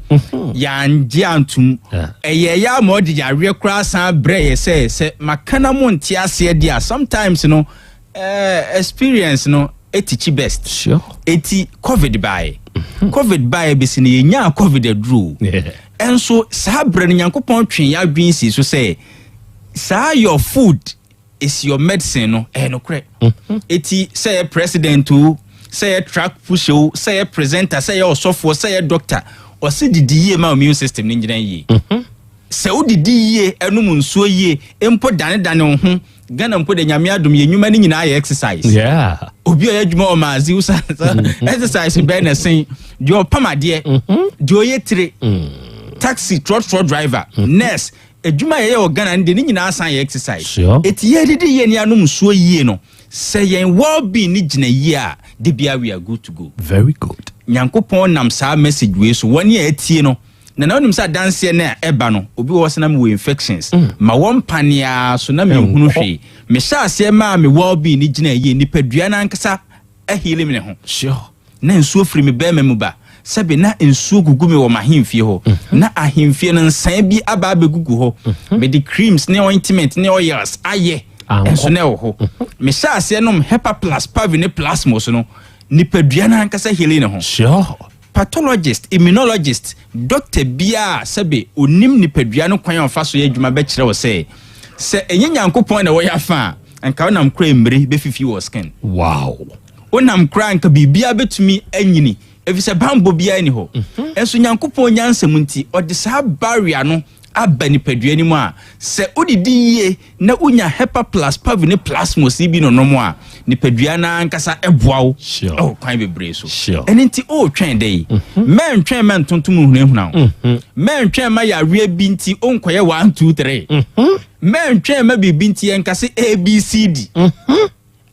Yɛangye antom. Ɛyɛɛ yɛ ama ɔde yareɛ koraa san brɛɛ yɛ sɛ, sɛ maka na monte aseɛ deɛ a, sometimes no, eh, experience no teach best. Sure. Eti COVID baeɛ. COVID baeɛ bɛsi no yɛnyaa COVID aduro. Ɛnso saa berɛ no Nyankopɔn twee yɛn adwene sii so sɛ saa your food is your medicine no ɛyɛ nokorɛ. Eti sɛ yɛ president o, sɛ yɛ truck pusher o, sɛ yɛ presenter, sɛ yɛ ɔsɔfoɔ, sɛ yɛ doctor, ɔse didi yie ma immune system no ngyina yie. Sɛ wodidi yie, ɛnom nsuo yie, mpo danedane wo ho. Ghana mpo de Nyame adom yɛ nnwuma no nyinaa yɛ exercise. Yeah. Obi a ɔyɛ adwuma wɔ maazi wo sa mm-hmm. exercise bɛn na ɛsen deɛ ɔpam adeɛ, mm-hmm. deɛ ɔyɛ tire, mm. taxi, trɔtrɔ driver, mm-hmm. nurse, adwuma a yɛyɛ wɔ Ghana no deɛ ne nyinaa san yɛ exercise. Sure. Eti yɛdidi yie ne anom nsuo yie no, sɛ yɛn well being ne gyina yie a, de bia we are good to go. Very good. Nyankopɔn nam saa message wei so wɔn a atie no Na na wonim sɛ adanseɛ no a ɛba no, obi wɔ hɔ sɛ na mewɔ infections, ma wɔ mpaneɛ ara so na menhunu hwee. Mehyɛ aseɛ maa me well-being no gyinaa yie, nipadua no ankasa aheali me ne ho. Na nsuo firi me bɛrima mu ba, sɛbe na nsuo gugu me wɔ m'ahemfie hɔ. Na ahemfie no nsan bi aba abɛgugu hɔ. Mede creams ne ointment ne oils ayɛ, nso na ɛwɔ hɔ. Mehyɛ aseɛ nom Hepa Plus, Pavi ne Plasmos no, nipadua no ankasa heali ne ho. Pathologist, immunologist, dɔkta biara a sɛbe onim nipadua no kwan a ɔfa so yɛ adwuma bɛkyerɛ wo sɛ, sɛ ɛnyɛ Nyankopɔn na ɛwɔ yɛn afa a, anka wonam koraa mmire bɛfifi wɔ skin. Wow! Wonam koraa anka biribiara bɛtumi anyini, efisɛ bammɔ biara nni hɔ. Nso Nyankopɔn nyansa mu nti, ɔde saa barrier no aba nipadua no mu a, sɛ wodidi yie na wonya Hepa Plus, Pavi ne Plasmos yi bi nonom a, nipadua no ankasa boa wo wɔ kwan bebree so. Ɛno nti woretwɛn dɛ yi? Mɛntwɛn ma ntontom nhunahuna wo. Mɛntwɛn ma yareɛ bi nti wonkɔyɛ 1, 2, 3. Mɛntwɛn ma biribi nti yɛnka sɛ ABCD.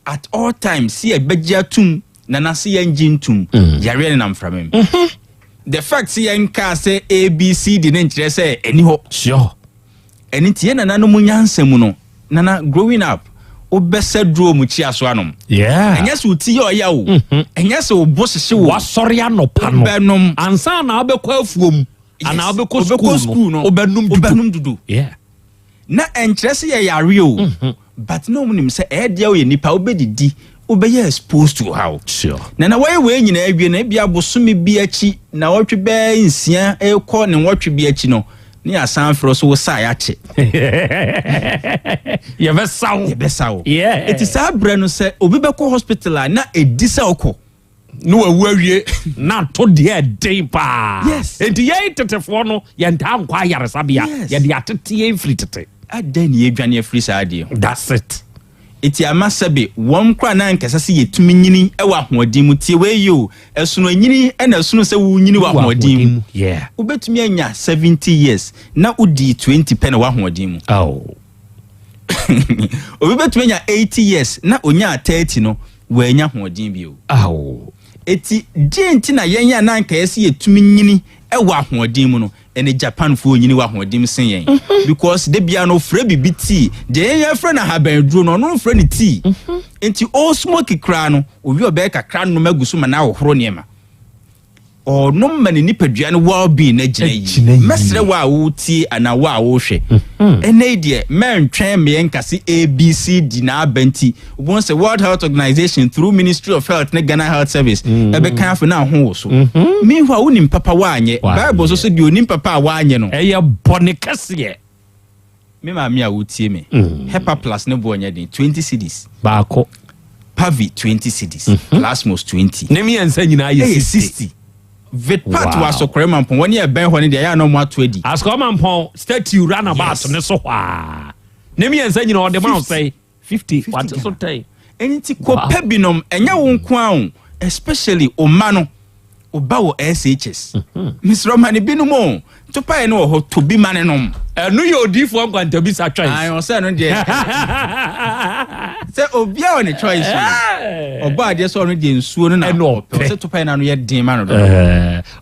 At all times, sɛ yɛbɛgye atum na na sɛ yɛngye ntum, yareɛ nenam mframa mu. The fact sɛ yɛnkaa sɛ ABCD no nkyerɛ sɛ ɛni hɔ. Sure. Ɛno nti yɛn nananom nyansa mu no, nana growing up, wobɛsɛ duro mu kyia so anom. Yeah. Ɛnyɛ sɛ wo ti yɛ ɔya o. Ɛnyɛ sɛ wo bo hyehye wo. Wasɔre anɔpa no. Wobɛnom. Ansa na wobɛkɔ afuom. Anaa wobɛkɔ sukuu no. Wobɛnom dudu. Wobɛnom dudu. Yeah. Na ɛnkyerɛ sɛ yɛyare o, but na wɔn nim sɛ ɛyɛ deɛ woyɛ nipa wobɛdidi, wobɛyɛ exposed to ɔhaw. Sure. Na na wɔyɛ wei nyinaa awie no, ebia bosome bi akyi, nnawɔtwe bɛyɛ nsia rekɔ ne nwɔtwe bi akyi no, ne yɛasan afrɛ wo sɛ wo saa yɛakye. Yɛbɛsa wo. Yɛbɛsa wo. Yeah. Eti saa berɛ no sɛ obi bɛkɔ hospital a na ɛdi sɛ ɔkɔ. Na wawu awie na ato deɛ ɛden paa. Yes. Enti yɛn tetefoɔ no yɛntaa nkɔ ayaresabea. Yes. Yɛde atete yɛn firi tete. Adɛn na yɛdwane afiri saa adeɛ ho? That's it. Eti ama sɛbe wɔn koraa na anka ɛsɛ sɛ yɛtumi nyini wɔ ahoɔden mu. Tie wei yie o, ɛsono anyini ɛna ɛsono sɛ worenyini wɔ ahoɔden mu. Yeah. Wobɛtumi anya 70 years na wodii 20 pɛ na w'ahoɔden mu. Oh. Obi bɛtumi anya 80 years na onyaa 30 no, wannya ahoɔden bio. Ao. Eti deɛ nti na yɛn a na anka ɛsɛ sɛ yɛtumi nyini wɔ ahoɔden mu no, ɛne Japanfoɔ nyini wɔ ahoɔden mu sen yɛn. Because da biara no ɔfrɛ biribi tea. Deɛ yɛn yɛfrɛ no ahabanduro no, ɔno mfrɛ no tea. Nti ɔresmoke koraa no, owie ɔbɛyɛ kakra nom agu so ma no ahohoro nneɛma. Ɔnom ma ne nipadua no well being no agyina yie. Mɛsrɛ wo a woretie anaa wo a worehwɛ, ɛnnɛ yi deɛ mɛntwɛn mmeɛ nka se ABCD na aba nti, wobɛhu sɛ World Health Organization through Ministry of Health ne Ghana Health Service ɛbɛka afei na ho wo so. Meanwhile, wonim papa woanyɛ. Bible nso so deɛ onim papa a wanyɛ no. Ɛyɛ bɔne kɛseɛ. Me maame a wotie me, Hepa Plus ne boɔ nyɛ den, 20 cedis. Baako. Pavi 20 cedis, Plasmos 20. Ne mmiɛnsa nyinaa yɛ Ɛyɛ 60. 60. Vitpat Wow. wɔ Asɔkɔre Mampɔn, wɔn a ɛbɛn hɔ no deɛ ɛyɛ a na wɔn ato adi. Asɔkɔre Mampɔn statue runabout Yes. ne so hɔ a. Ne mmiɛnsa nyinaa ɔde ma wo sɛn? 50. Wate so tɛn. Ɛno nti kɔpɛ binom, ɛnyɛ wo nko ara o, especially wo mma no, wo ba wɔ SHS. Mesrɛ wo ma no binom o, topaeɛ no wɔ hɔ, tɔ bi ma no nom. Ɛno yɛ odiifoɔ nkwantabisa choice. Ae, ɔsɛ ɛno deɛ. Sɛ obiara wɔ ne choice o. Ɔbɔ adeɛ sɛ ɔno deɛ nsuo no na ɔpɛ. Ɔsɛ topaeɛ no ano yɛ den ma no dodo.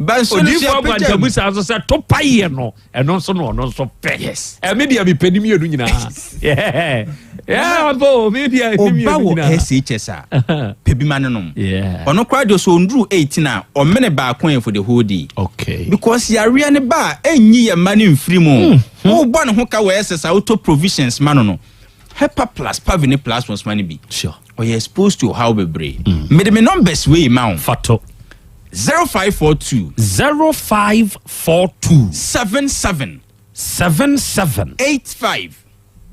Ba nsuo no so Odiifoɔ yɛpagya mu. nkwantabisa nso sɛ topaeɛ no, ɛno nso na ɔno nso pɛ. Yes. Ɛme deɛ mepɛ ne mmienu nyinaa. Yeah. Yeah, bo, me deɛ ne Ɔba mmienu wɔ nyinaa. SHS a, pɛ bi ma no nom. Yeah. Ɔno koraa deɛ sɛ ɔnduru 18 a, ɔmene baako yɛ for the whole day. Okay. Because yareɛ no ba a, ɛnyi yɛn mma no mfiri mu. Wobɔ ne ho ka wɔ SS a, wotɔ provisions ma no no. Hepa plus, Pavi ne Plasmos ma no bi. Sure. Ɔyɛ exposed to ɔhaw bebree. Mede me numbers wei ma wo. Fa to. 0542. 0542. 77. 77. 85.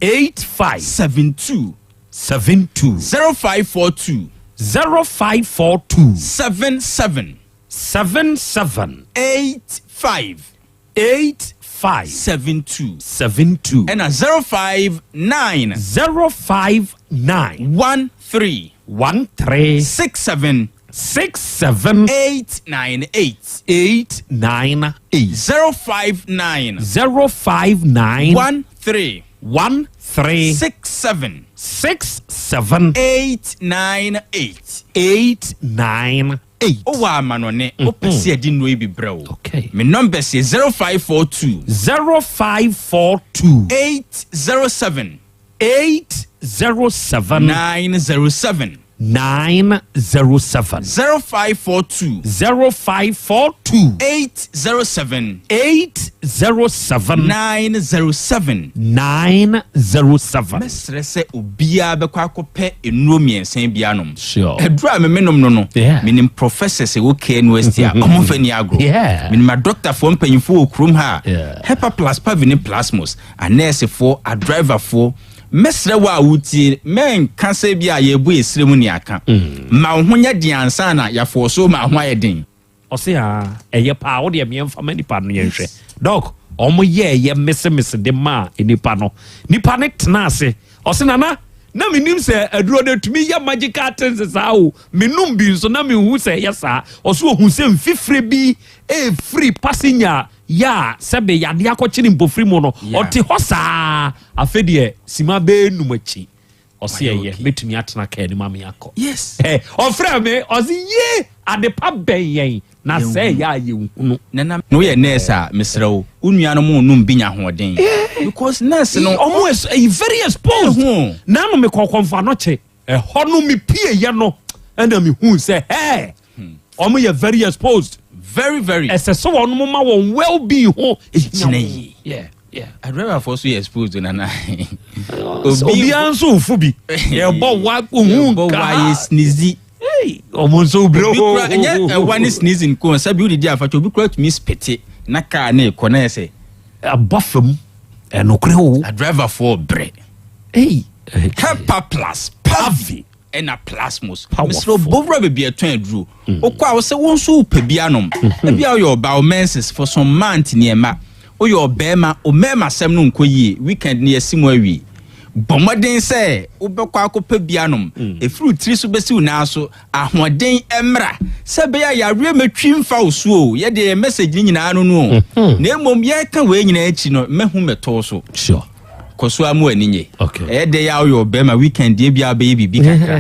85. 72. 72. 0542. 0542. 77. 77. 85. 85. 72. 72. Ɛna 059. 059. 13. 13. 67. 67. 898. 898. 059. 059. 13. 13. 67. 67. 898. 898. Wowɔ amanɔne, wopɛ sɛ yɛde nnuro yi bi brɛ wo. Okay. Me numbers yɛ 0542. 0542. 807. 807. 907. 907. 0542. 0542. 807. 807. 907. 907. Mɛsrɛ sɛ obiara bɛkɔ akɔpɛ nnuro mmiɛnsa yi bi anom. Sure. Aduro a memenom no no, Yeah. menim professors ɛwɔ KNUST a ɔmo mfa ni agorɔ. Yeah. Menim adɔktafoɔ mpanyinfoɔ wɔ kurom ha a Yeah. Hepa plus Pavi ne Plasmos, anɛɛsefoɔ, adriverfoɔ. Mɛsrɛ wo a wotie, mɛnka sɛ bi a yɛbu yɛ mu ne aka. Ma wo ho nyɛ den ansa na yɛafɔɔ so ma ho ayɛ den. Ɔse aa ɛyɛ paa wo deɛ meɛmfa ma nipa no yɛnhwɛ. Doc, Wɔn yɛɛyɛ mesemese de maa nipa no. Nipa no tena ase. Ɔse nana na menim sɛ aduro no ɛtumi yɛ magical things saa o. Menom bi nso na menhu sɛ ɛyɛ saa. Ɔse ɔhu sɛ mfifire bi ɛrefiri passenger yɛ a sɛbe yadeɛ akɔkyere mpofiri mu no. Ɔte hɔ saa. Afei deɛ sima bɛyɛ num akyi. Ɔse ɛyɛ mɛtumi atena kaa no mu ame akɔ. Yes. Ɔfrɛ me ɔse yie adepa bɛn yɛn na sɛ ɛyɛ a yɛnhunu. Nana na woyɛ nurse a mesrɛ wo wo nuanom nnom bi nya ahoɔden because nurse no ɔmo ɛyɛ very exposed. Nano mekɔ kɔnfo anɔkye ɛhɔ no mepie yɛ no ɛna mehu sɛ hɛɛ ɔmo yɛ very exposed. Very very. Ɛsɛ sɛ wɔn ma wɔn well being ho gyina yie. Yeah. Yeah. Adriverfoɔ so yɛ exposed nana. Obiara nso nfu bi. Yɛbɔ wa ohun nka. Yɛbɔ wa yɛ sneezy. Ɔmo nso bere hoo. Obi kura ɛnyɛ ɛwa ne sneezing ko sɛbi wodidi afakyɛ obi kura tumi spete na kaa ne kɔ na yɛ sɛ. Abɔ fam ɛnokorɛ o. Adriverfoɔ brɛ. Hey. Hepa plus pavi. ɛna plasmos mesrɛ bɔwura baabi ɛtɔn aduro mm. wokɔ a wosɛ wo nso wopɛ bi anom mm-hmm. ebi a woyɛ ɔbaa wo menses for some month nneɛma woyɛ ɔbɛrima wo mmarima asɛm no nkɔ yie weekend no yɛsi mu awie bɔ mmɔden sɛ wobɛkɔ akɔpɛ bi anom mm. ɛfiri tiri so bɛsi wo nan so ahoɔden mmra sɛ ɛbɛyɛ a yareɛ mɛtwi mfa wo so o yɛdeɛ yɛ message no nyinaa no no o mm-hmm. na mmom yɛka wei nyinaa akyi no mɛhu mɛtɔw so sure. Kɔ so ara ma w'ani nye. Ɛyɛ dɛ a woyɛ ɔbarima weekend deɛ biara bɛyɛ biribi kakra.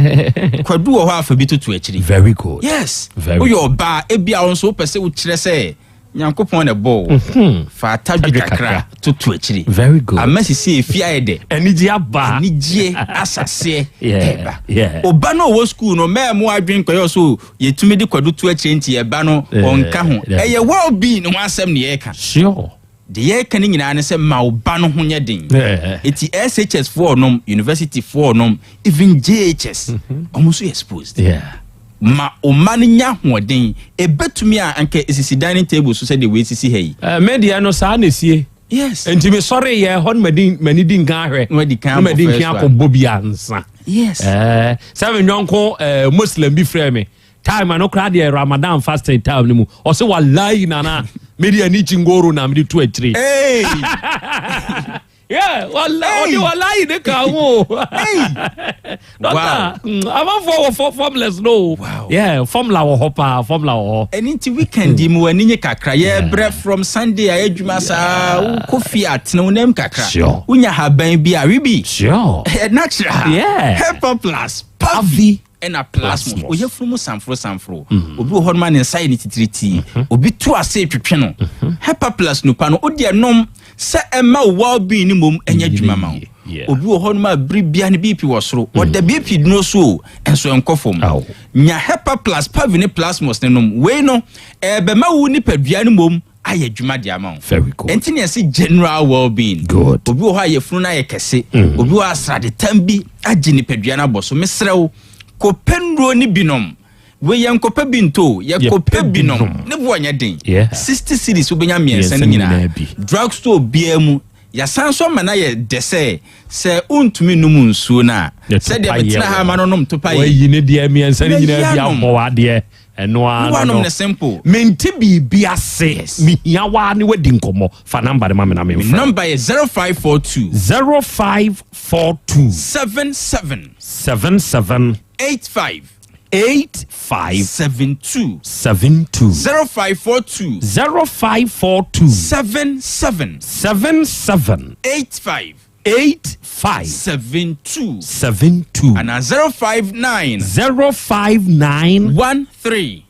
Kwadu wɔ hɔ a fa bi toto akyiri. Very good. Yes. Very. Woyɛ ɔbaa ebia wo nso wopɛ sɛ wokyerɛ sɛ Nyankopɔn na ɛbɔɔ wo. Mhm. Fa atadwe kakra toto akyiri. Very good. Ama sisi efi ayɛ dɛ. Anigye aba. Anigye asaseɛ ɛba. Yeah. Ɔba no ɔwɔ sukuu no mɛɛ mo adwene nkɔyɛ so yɛtumi de kwadu to akyire nti ɛba no ɔnka ho. Ɛyɛ well being ho asɛm na yɛreka. Sure. Deɛ yɛreka no nyinaa ne sɛ ma wo ba no ho nyɛ den. Eti SHS foɔ nom, university foɔ nom, even JHS, mhm. wɔn nso yɛ exposed. Ma wo mma no nya ahoɔden. Ebetumi a anka esisi dining table so sɛdeɛ wei sisi ha yi. Eh, me deɛ no saa na esie. Yes. Nti me sɔre yɛ hɔ no madi mani di nkan ahwɛ. Na madi kan abɔ first one. akɔ bɔ bi ansa. Yes. Eh, sɛ me nyɔnko eh, Muslim bi frɛ me. Time ano koraa deɛ Ramadan fasting time no mu ɔsɛ walayi nana mede ani kyi ngoro na mede to akyire. Hey. Yeah, wala ɔde walayi ne ka ho. Dɔkta, amanfoɔ wɔ formless no. Wow. Yeah, formula wɔ hɔ paa, formula wɔ hɔ. Ɛno nti weekend yi mu w'ani nye kakra. Yɛbrɛ from Sunday a adwuma saa wokɔ fie a tene wo nam kakra. Sure. Wonya haban bi a webi. Sure. Natural. Yeah. Hepa plus. Pavi. ɛna plasmos ɔyafunu mu sanforo sanforo mm. obi wɔ hɔ nom a ne nsa yɛ ne titiritii mm-hmm. obi to ase twetwe no mm-hmm. hepaplus nupa no wodi ɛnom sɛ ɛma wo well being ne mmom ɛnyɛ adwuma ma wo obi wɔ hɔ nom a bere bia ne bp wɔ soro mm. ɔda bp duro so o ɛnso ɛnkɔ fam nya hepaplus pavi ne plasmos ne nom wei no ɛbɛma wo nipadua no mmom ayɛ adwuma de ama wo. Very good. Ɛnti na yɛse general well being. Good. Obi wɔ hɔ a yafunu no ayɛ kɛse. Mm. Obi wɔ hɔ a sradetam bi agye nipadua no abɔ so. Mesrɛ wo, kɔpɛ nnuro no bi nom. Wei yɛnkɔpɛ bi ntɔ o, yɛkɔpɛ bi nom. Ne boɔ nyɛ den. Yeah. 60 cedis wobɛnya mmiɛnsa no nyinaa. Drug store biara mu. Yɛasan nso ama no ayɛ dɛ sɛ, sɛ wontumi nnom nsuo no a, sɛdeɛ metena ha ma no nom topa yi. Wayi ne deɛ mmiɛnsa no nyinaa bi abɔ w'adeɛ. Ɛno ara no no. Simple. Mente biribi ase. Mehia waa ne wadi nkɔmmɔ. Fa number no ma me na memfrɛ. Me number yɛ 0542. 0542. 77. 77. 85. 85. 72. 72. 0542. 0542. 77. 77. 85. 85. 72. 72. Anaa 059. 059. 13.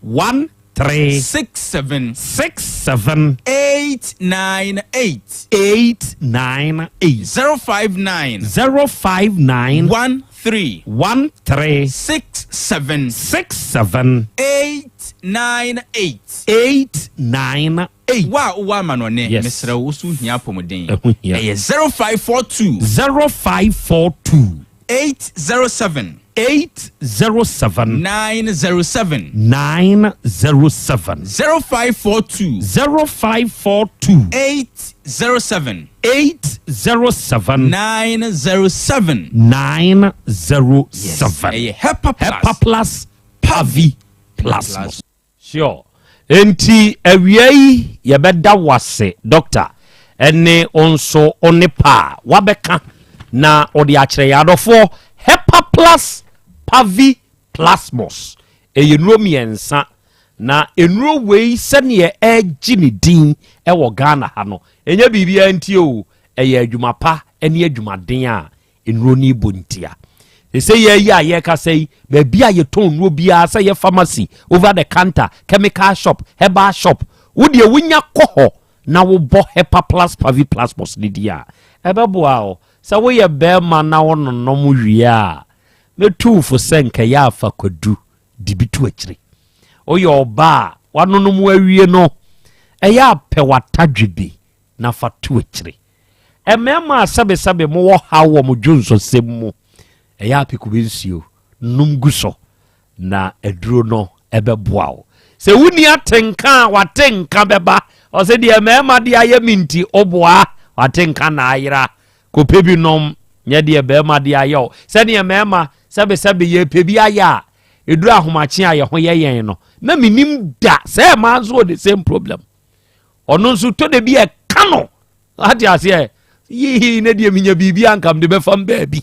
13. 67. 67. 898. 898. 059. 059. 13. 13. 67. 67. 898. 898. Wo a wowɔ amanɔne, Yes. mesrɛ wo, wo so hia apɔmuden. Ɛho hia. Ɛyɛ 0542. 0542. 807. 807. 907. 907. 0542. 0542. 807. 807. 907. 907. Yes. Ɛyɛ Hepa Plus. Hepa Plus Pavi Plasmos. Sure. Enti awia yi yɛbɛda wo ase Doctor. ɛne wo nso wo ne pa a wabɛka na ɔde akyerɛ yɛn adɔfoɔ Hepa Plus Pavi Plasmos ɛyɛ nnuro mmiɛnsa na nnuro wei sɛdeɛ ɛregye ne din ɛwɔ Ghana ha no ɛnyɛ biribiara nti o ɛyɛ adwuma pa ne adwumaden a nnuro no bɔ ntia. Sɛ yɛ yi a yɛrekasa yi, baabi a yɛtɔn nnuro biara sɛ yɛ pharmacy, over the counter, chemical shop, herbal shop, wo deɛ wonya kɔ hɔ na wobɔ Hepa Plus Pavi Plus Pos no di a, ɛbɛboa wo. Sɛ woyɛ bɛrima na wononom wie a, mɛtu wo fo sɛ nkɛyɛ afa kwadu de bi to akyire. Woyɛ ɔbaa a wanonom awie no, ɛyɛ apɛ w'atadwe bi na fa to akyire. Mmarima a sɛbesɛbe mowɔ haw wɔ mo dwonsɔsɛm mu, ɛyɛ a pe kube nsuo nom gu so na aduro no ɛbɛboa wo. Sɛ wonni atenka a, w'atenka bɛba. Ɔsɛ deɛ mmarima de ayɛ me nti, woboa w'atenka na ayera. Kɔpɛ bi nom, nyɛ deɛ barima de ayɛ wo. Sɛdeɛ mmarima sɛbesɛbe yɛpɛ bi ayɛ a, ɛduru ahomakye a yɛn ho yɛ yɛn no, na menim da sɛ mmaa nso wɔ the same problem. Ɔno nso tɔ da bi ɛka no ate aseɛ yii ne deɛ menya biribi anka mede bɛfam baabi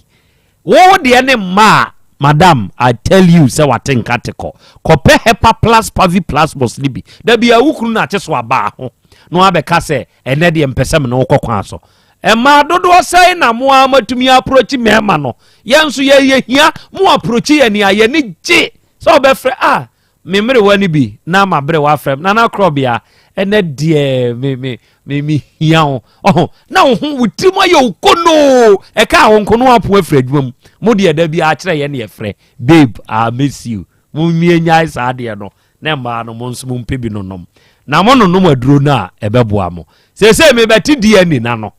wo deɛ ne mma a madam i tell you sɛ wate nka te kɔ kɔpɛ hepa plus pavi plus bos ne bi da bia wo kunu na akye so abaa ho na wabɛka sɛ ɛnɛ deɛ mpɛ sɛ mene wokɔ kwan so mmaa dodoɔ sɛn na mo a matumi aprokyi mmarima no yɛn nso yɛyɛ hia mo aprokyi yɛ nea yɛne gye sɛ ɔbɛfrɛ a Me mmerewa no bi na m'aberewa afrɛ me, Nana Korɔbea, ɛnɛ deɛ me me me me hia wo. Ɔho, na wo ho wo tirim ayɛ wo konoo. Ɛka wo nko no apo afiri adwuma mu. Mo deɛ da bi akyerɛ yɛn ne yɛfrɛ. Babe, I miss you. Mo mmie nyae saa deɛ no. Na mmaa no mo nso mo mpɛ bi nonom. Na mo nonom aduro no a ɛbɛboa mo. Seesei mebɛte DNA na no.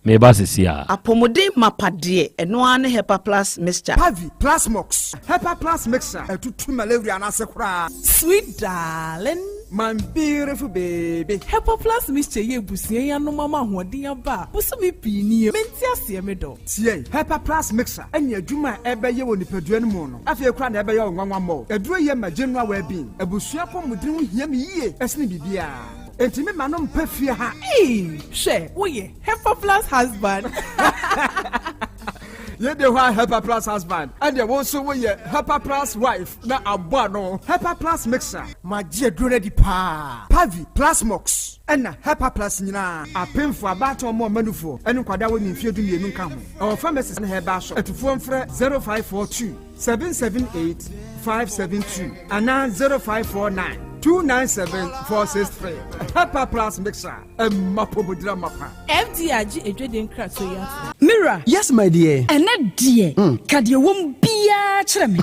Meba sisi a. Apɔmuden mapa deɛ, ɛno ara ne Hepa Plus Mixture. Pavi, Plasmox, Hepa Plus Mixture ɛtutu malaria no ase koraa. Sweet darling. My beautiful baby. Hepa Plus Mixture yi abusua yi anom ama ahoɔden aba a bosome pii nie mente aseɛ me dɔ. Tie, Hepa Plus Mixture ɛne adwuma a ɛbɛyɛ wɔ nipadua no mu no afei koraa na ɛbɛyɛ wo nwanwa mmɔɔ. Aduro yi ɛma general well being. Abusua apɔmuden ho hia me yie ɛsene biribiara. Enti me ma no mpɛ fie ha. Eii hwɛ woyɛ Hepa plus husband. Yɛ de hɔ a Hepa plus husband ɛdeɛ wo nso woyɛ Hepa plus wife na abɔ ano. Hepa plus mixer. Magye aduro no adi paa. Pavi, Plasmox ɛna Hepa plus nyinaa. Apemfoɔ, abaatan ɔmo ɔma nufoɔ ɛne nkwadaa a wɔnni mfeɛ 12 nka ho. Ɛwɔ pharmacies ne herbal shop. Atufoɔ mfrɛ 0542. 778 572 anaa 0549 297 463. Hepa Plus Mixer, ɛma pomodira mapa. FDA agye adwadie nkratoɔ yi atom. Me wura. Yes my dear. Ɛnɛ deɛ, ka deɛ ɛwɔ mu biara kyerɛ me.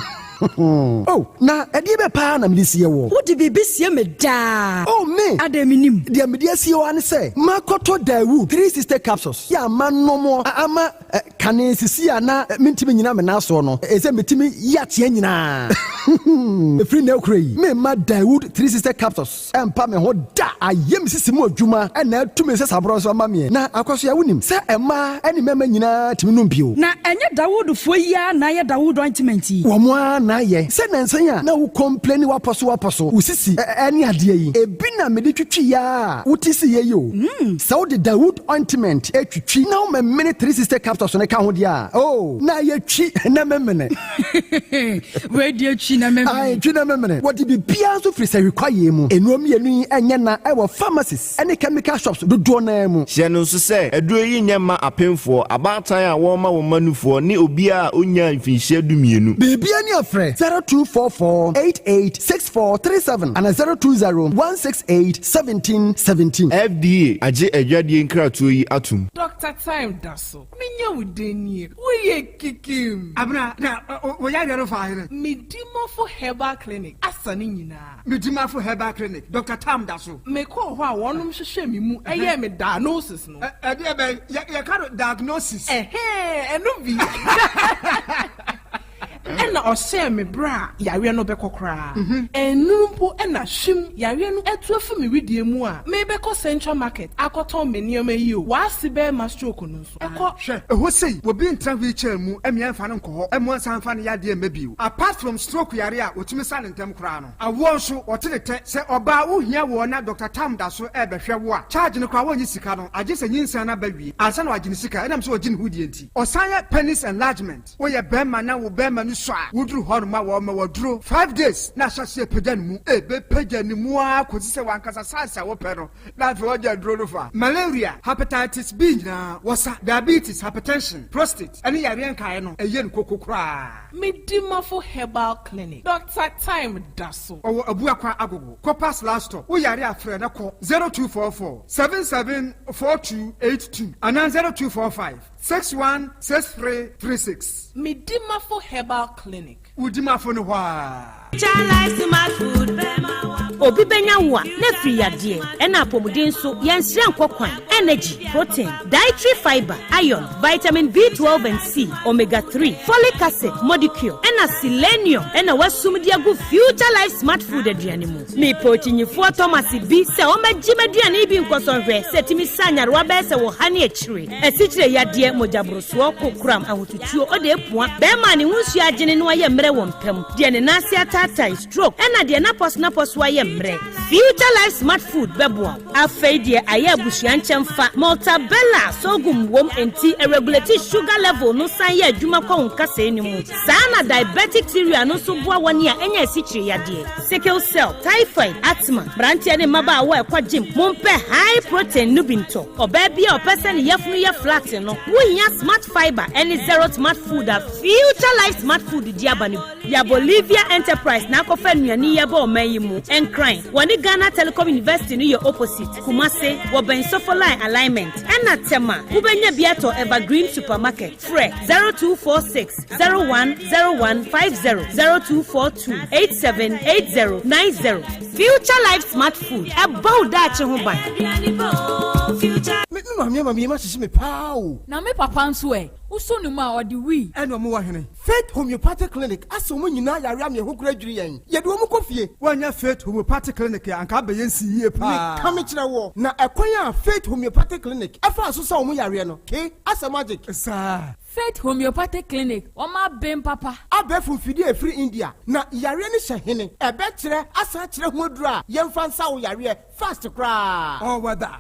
Oh, na ɛdeɛ bɛ paa na mede sie woɔ? Wode biribi sie me daa. Oh, me! Adɛn mennim? Deɛ mede asie wo ara ne sɛ, makɔtɔ Daewoo 360 capsules yɛ a manom ama Kane sisi a na mentumi nnyina me nan soɔ no, ɛsɛ metumi yi ateɛ nyinaa. Ɛfiri nnɛ rekora yi, meremma Daewoo 360 capsules mpa me ho da. Ayɛ me sisi mu adwuma na atu me nsasaborɔ nso ama meɛ. Na Akwasoa, wonim sɛ mmaa ne mmarima nyinaa tumi nom bio. Na ɛnyɛ Dawoodfoɔ yi ara na ayɛ Dawood ointment yi? Wɔn ara na ayɛ. Sɛ nnansa yi a na wo complaini w'apɔso w'apɔso, wo sisi ne adeɛ yi, ebi na mede twitwi ara a wote siiɛ yi o. Sɛ wode Dawood ointment twitwi na womemene 360 capsules no ka ho deɛ a, oh, na ayɛ twi na memene. Wei deɛ twi na memene. Ae, twi na memene. Wɔde biribiara nso firi sahwi kwaeɛ mu. Nnuro mmienu yi nyɛ na wɔ pharmacies ne chemical shops dodoɔ no ara mu. Hyɛ no nso sɛ, aduro yi nyɛ mma apemfoɔ, abaatan a wɔrema wɔn mma nufoɔ, ne obiara a ɔnnyaa mfinhyia dumienu. Biribiara ni a frɛ 0244 88 6437 anaa 020 168 1717. FDA agye adwadie nkratoɔ yi atom. Doctor Time da so. Menya wo dɛn nie? Woyɛ kikim. Abena, na wo yareɛ no faa hene? Medimafo Herbal Clinic asa ne nyinaa. Medimafo Herbal Clinic, Doctor Time da so. Mekɔɔ hɔ a wɔnom hwehwɛɛ me mu yɛɛ me diagnosis no. Ɛdeɛ bɛn? Yɛka no diagnosis. Ɛhɛɛ, ɛno bi. Ɛna ɔhyɛɛ me berɛ a yareɛ no bɛkɔ koraa. Ɛnnuru mpo na hwim, yareɛ no atu afi me wedeɛ mu a merebɛkɔ Central Market akɔtɔn me nneɛma yi o, w'ase bɛrima stroke no nso ɛkɔ. Hwɛ, ɛhɔ sei, obi ntena wheelchair mu mmea mfa no nkɔ hɔ mmoa nsan mfa no yadeɛ mma bio. Apart from stroke yare a wɔtumi sa no ntɛm koraa no, awoɔ nso, wɔte ne tɛ. Sɛ ɔbaa wohia woɔ na Doctor Tam da so rebɛhwɛ wo a, charge no koraa wɔnnye sika no, agye sɛ nyinsɛn no aba wie ansa na wɔagye ne sika, ɛnam sɛ ɔgye ne ho die nti. Ɔsan yɛ penis enlargement. Woyɛ bɛrima na wo bɛrima no sua a, woduru hɔ nom a wɔma wo aduro five days na ahyɛ aseɛ pagya ne mu. Ɛbɛpagya ne mu ara kɔsi sɛ w'ankasa size a wopɛ no na afei woagya aduro no fa. Malaria, hepatitis B nyinaa wɔsa, diabetes, hypertension, prostate ɛne yareɛ nkaeɛ no ɛyɛ no koko koraa. Medimafo Herbal Clinic, Doctor Time da so. Ɔwɔ Abuakwa Agogo, Copas last stop. Wo yare a frɛ na kɔ 0244 774282 anaa 0245 616336. Medimafo Herbal Clinic. Wo dimafo no hɔ aa. Obi bɛnya wo a, na afiri yadeɛ, ɛna apɔmuden nso, yɛnsrɛ nkɔ kwan, energy, protein, dietary fibre, iron, vitamin B12 and C, omega 3, folic acid, modicure, ɛna selenium ɛna wasum de agu Future Life Smart Food aduane mu. Mepɛ okyinyifoɔ Thomas bi sɛ ɔmmɛgye m'aduane yi bi nkɔsɔ nhwɛ sɛ ɛtumi sa nyarewa bɛyɛ sɛ wɔ ha ne akyire, asikyire yadeɛ, mogyaborosoɔ, kokoram, ahotutuo, ɔde apua, bɛrima a ne ho nsuo agyene na wayɛ mmerɛ wɔ mpa mu, deɛ ne nan ase ataatae, stroke, ɛna deɛ n'apɔsonapɔso ayɛ mmerɛ. Future Life Smart Food bɛboa wo. Afei deɛ ayɛ abusua nkyɛmfa, Maltabella sorghum wom enti ɛregulate sugar level no san yɛ adwuma kɔ wo nkasɛɛ no mu. Saa na diabetic cereal no nso boa wɔn a anya asikyire yadeɛ, sickle cell, typhoid, asthma. Mmeranteɛ ne mmabaawa a ɛkɔ gym, mompɛ high protein no bi ntɔ. Ɔbaa bi a ɔpɛ sɛ ne yafunu yɛ flat no, wohia Smart Fibre ne Zero Smart Food a Future Life Smart Food de aba no bi. Ya Bolivia Enterprise na akɔfa nnuane yi aba ɔman yi mu. Nkran, wɔne Ghana Telecom University no yɛ opposite. Kumase, wɔbɛn Sofo Line Alignment. Ɛna Tema, wobɛnya bi atɔ Evergreen Supermarket. Frɛ 0246 010150, 0242 878090. Future Life Smart Food, ɛbɔ wo daakye ho ban. Me maame ama me yam ahyehye me paa o. Na me papa nso ɛ? Wosɔ ne mu a, ɔde wii. Ɛna ɔmo wɔ hene? Faith Homeopathic Clinic asa wɔn nyinaa yare ama ɛho koraa dwiri yɛn. Yɛde wɔn kɔ fie. Woannya Faith Homeopathic Clinic a, anka abɛyɛ nsi yie paa. Meka mekyerɛ woɔ, na ɛkwan a Faith Homeopathic Clinic faa so sa wɔn yareɛ no, ke, asɛ magic. Saa. Faith Homeopathic Clinic, wɔn aben papa. Abɛɛfo mfidie a ɛfiri India, na yareɛ no hyɛ hene? Ɛbɛkyerɛ asan akyerɛ ho aduro a yɛmfa nsa wo yareɛ fast koraa. Ɔwɔ da.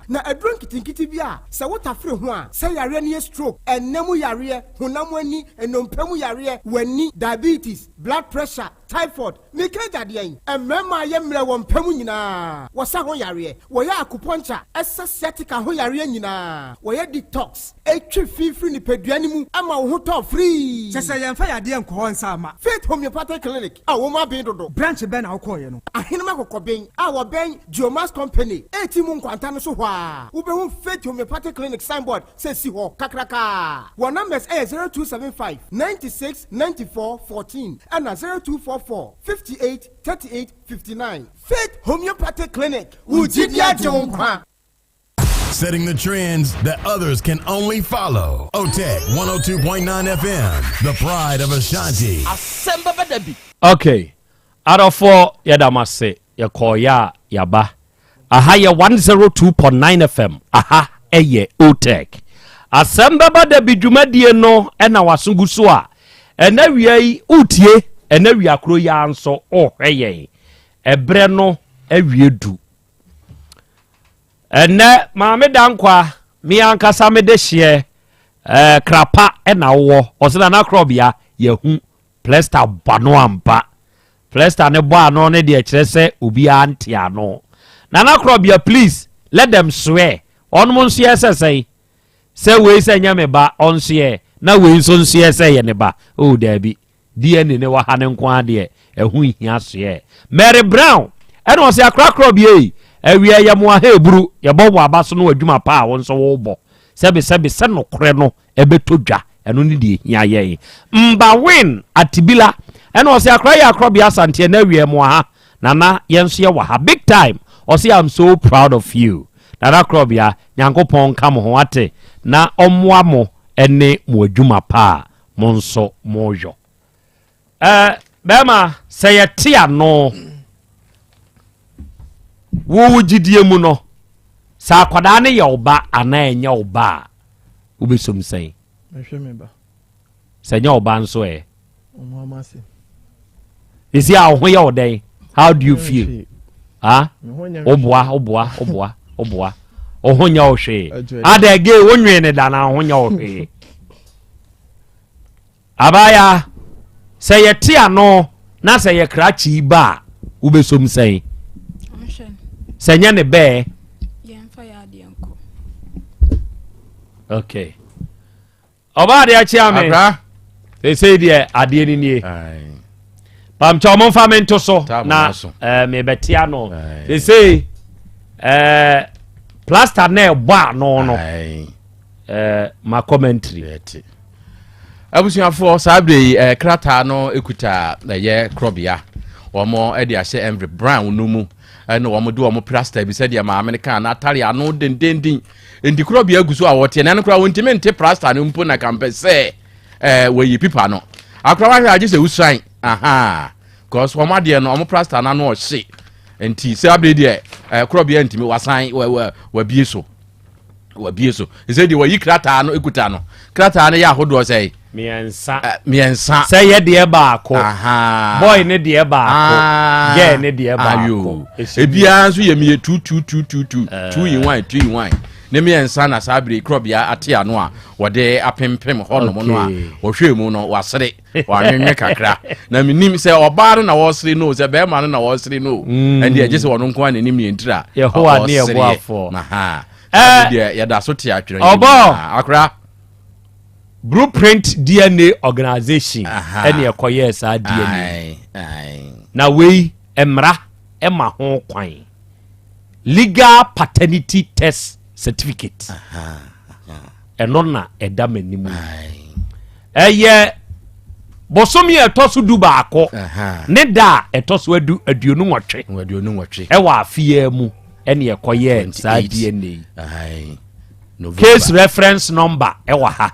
Na aduro nketenkete bi a sɛ wotafere ho a, sɛ yareɛ no yɛ stroke, ɛnna mu yareɛ, honam ani, nnompe mu yareɛ, w'ani, diabetes, blood pressure, typhoid, meka agya deɛn? Mmarima a yɛ mmerɛ wɔ mpa mu nyinaa, wɔsa ho yareɛ, wɔyɛ acupuncture, ɛsa sciatica ho yareɛ nyinaa, wɔyɛ detox, ɛtwe fi firi nipadua no mu ma wo ho tɔ firii. Kyɛ sɛ yɛmfa yadeɛ nkɔ hɔ nsa mma. Faith Homeopathic Clinic a wɔn aben dodo. Branch bɛn na wokɔeɛ no? Ahenem Akokɔben a wɔbɛn Geomax Company reti mu nkwanta no so hɔ ara, wobɛhu Faith Homeopathic Clinic signboard sɛ si hɔ kakrakaa. Wɔn numbers yɛ 0275 96 94 14 ɛna 0244 58 38 59. Faith Homeopathic Clinic, wo gyidi agye wo nkwa. Setting the trends that others can only follow. OTEC 102.9 FM, the pride of Ashanti. Asɛm bɛba da bi. Ok adɔfoɔ yɛda mo ase yɛkɔɔeɛ a yɛaba aha yɛ 102.9 FM aha ɛyɛ OTEC asɛm bɛba da bi dwumadie no ɛna waso gu so a ɛnɛ wia yi wotie ɛnɛ wia koro yi ara nso wohwɛ yɛn ɛberɛ no awie du Ɛnnɛ Maame Dankwa, me ankasa me dehyeɛ, eh, krapa na wowɔ. Ɔse Nana Korɔbea, yɛahu plɛsta bɔ ano ampa. Plɛsta ne bɔ ano ne deɛ kyerɛ sɛ obiara nte ano. Nana Korɔbea, please, let them swear. Ɔnom nso yɛ sɛ sɛn? Sɛ wei sɛ nyɛ me ba, ɔnsoɛ, na wei nso nsoɛ sɛ yɛ ne ba. Oh, daabi. DNA ne wɔ ha no nko ara deɛ, ɛho nhia soɛ. Mary Brown ɛna ɔsɛ akorakorɔ bi ei, awia yɛ mo aha eburu, yɛbɔ mo aba so no adwuma pa a wo nso wobɔ. Sɛbe sɛbe sɛ nokorɛ no ɛbɛtɔ dwa, ɛno ne deɛ ɛhia yɛn. Mbawin Atibila ɛna ɔsɛ akora yɛ akorɔ bi asanteɛ na awia mo aha, nana yɛn nso yɛ wɔ ha big time. Ɔsɛ I'm so proud of you. Nana Korɔbea, Nyankopɔn nka mo ho ate na ɔmmoa mo ɛne mo adwuma pa a mo nso moyɔ. Eh, bɛrima sɛ yɛte ano wo wo gyidie mu no sɛ akwadaa no yɛ wo ba anaa ɛnyɛ wo ba a wobɛsom sɛn? Mehwɛ me ba. Sɛ ɛnyɛ wo ba nso ɛ? Ɛsi a wo ho yɛ wo dɛn? How do you feel? Ha? Woboa, woboa, woboa, woboa. Wo ho nyɛ wo hwee. Adɛ gay wonwee ne da na wo ho nyɛ wo hwee. Abaayaa, sɛ yɛte ano na sɛ yɛ krakye yi ba a, wobɛsom sɛn? Sɛ nyɛ ne bɛɛ? Okay. Ɔbaa adeɛ akyea me. Sɛsei deɛ adeɛ no nie. Pamkyɛ ɔmo mfa me nto so na eh, mebɛte ano. Sɛsei eh, plaster na ɛbɔ ano no. Eh, ma commentary. Abusuafoɔ, saa berɛ yi eh, krataa no kuta ɛyɛ korɔbea. Wɔn de ahyɛ envelope brown no mu ɛna wɔn de wɔn plaster bi sɛdeɛ maame no kaa no atare ano dendenden. Nti korɔbea gu so a wɔteɛ na ɛno koraa wɔntumi nte plaster no mpo na kampɛ sɛ eh, wɔyi pipa no. Akora wahwɛ agye sɛ wosuan aha cause wɔn adeɛ no wɔn plaster no ano ɔhye nti sɛ abere deɛ eh, korɔbea ntumi wasan wabie so. wabie so sɛ deɛ wayi krataa no ekuta no krataa no yɛ ahodoɔ sɛ. mmiɛnsa mmiɛnsa sɛ yɛ deɛ baako boy ne deɛ baako ah. girl ne deɛ baako ebiara nso yɛ mmiɛ tu tu tu tu tu two in one two in one ne mmiɛnsa na saa bere korɔbea ate ano a wɔde apempem hɔnom no a wɔhwɛ mu no wasere wanwenwe kakra na menim sɛ ɔbaa no na wɔsere no sɛ bɛrima no na wɔsere no mm. ɛnde ɛgye sɛ ɔno nko a n'anim yɛ ntira yehowa ne ɛboafoɔ eh, deɛ yɛda so te atwerɛ ɔbɔ akora blueprint dna organization ɛne ɛkɔyɛɛ saa dna na wei mmara ɛma ho kwan legal paternity test certificate ɛno na ɛda m'anim ɛyɛ bosome a ɛtɔ so du baako ne da a ɛtɔ so adu aduonu nwɔtwe ɛwɔ afeɛ mu ɛne ɛkɔyɛɛ saa dna yi case reference number ɛwɔ ha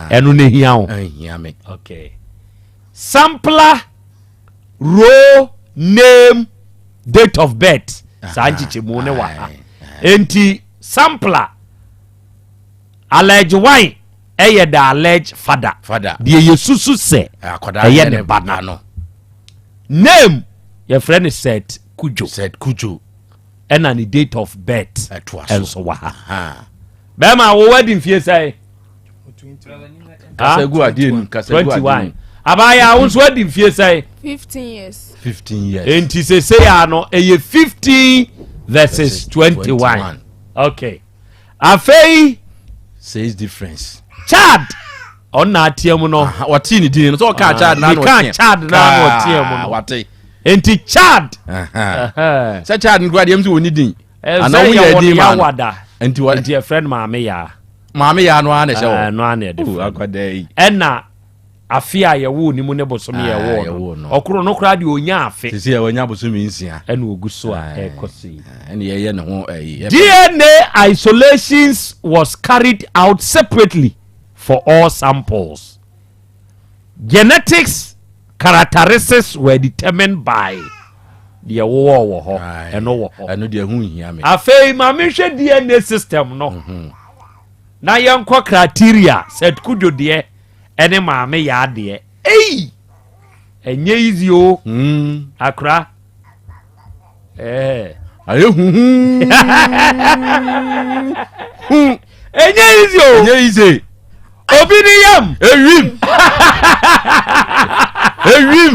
ɛno na ehia wo okay sampler row name date of birth saa nkyekyɛmu ne wɔ ha enti sampler allege one ɛyɛ the alleged father father deɛ yɛsusu sɛ ɛyɛ ne ba no name yɛfrɛ no Seth Kudjo Seth Kudjo ɛna ne date of birth ɛnso wɔ ha bɛrima wo wadi mfie sɛe kasa gu adeɛ nu kasa gu adeɛ nu abaayewa wo nso adi mfie sɛe 15 years 15 years enti sese ya no ɛyɛ 15 versus 21 okay afei says difference chad ɔno na ateɛ mu no wɔtee ne din no sɛ ɔkaa chad na ɔteɛ chad na ɔteɛ mu no wate enti chad sɛ chad no kura deɛ m sɛ wɔni din anaa wɔn yɛ din ma no nti wɔ nti ɛfrɛ no maame yaa maame yaa no ara na ɛhyɛ hɔ ɛno ara na ɛde frɛ akwadaa yi ɛna afe a yɛwoo ne mu ne bosome a yɛwoo no ɔkoro no koraa deɛ ɔnya afe sisi a wɔnya bosome nsia ɛna ogu so a ɛrekɔ so yi ɛna yɛyɛ ne ho ɛyi DNA isolations was carried out separately for all samples genetics characteristics were determined by deɛ wowɔ wɔ hɔ ɛno wɔ hɔ ɛno deɛ ɛho nhia me afei maame hwɛ DNA system no mhm. na yɛnkɔ criteria sɛ kudwo deɛ ɛne maame yɛ adeɛ ei ɛnyɛ easy o hmm. akora ɛɛ ayɛ huhu ɛnyɛ easy o ɛnyɛ easy obi ni yam ewim ewim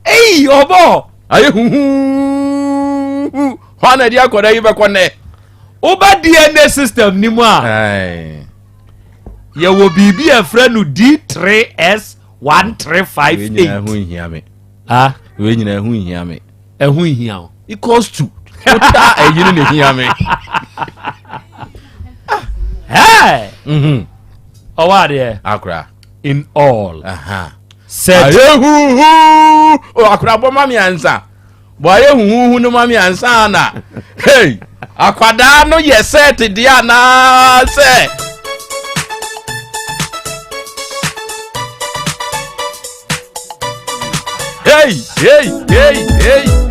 eyi ɔbɔ ayɛ huhu hɔ na ɛde akɔda yi bɛkɔ nɛ woba dna system ni mu a yɛwɔ biribi a ɛfrɛ no d3s 1358 wei nyinaa ho nhia me ah wei nyinaa ho nhia me ɛho nhia o equals to wota ɛyi no na ehia me hey mhm. ɔwɔ adeɛ akora in all sɛ ayɛ huhu akora bɔ ma mi ansa Bɔ ayɛ huhuhu no ma me ansa na. Hey, akwadaa no yɛ sɛɛte deɛ anaasɛ. Hey, hey, hey, hey.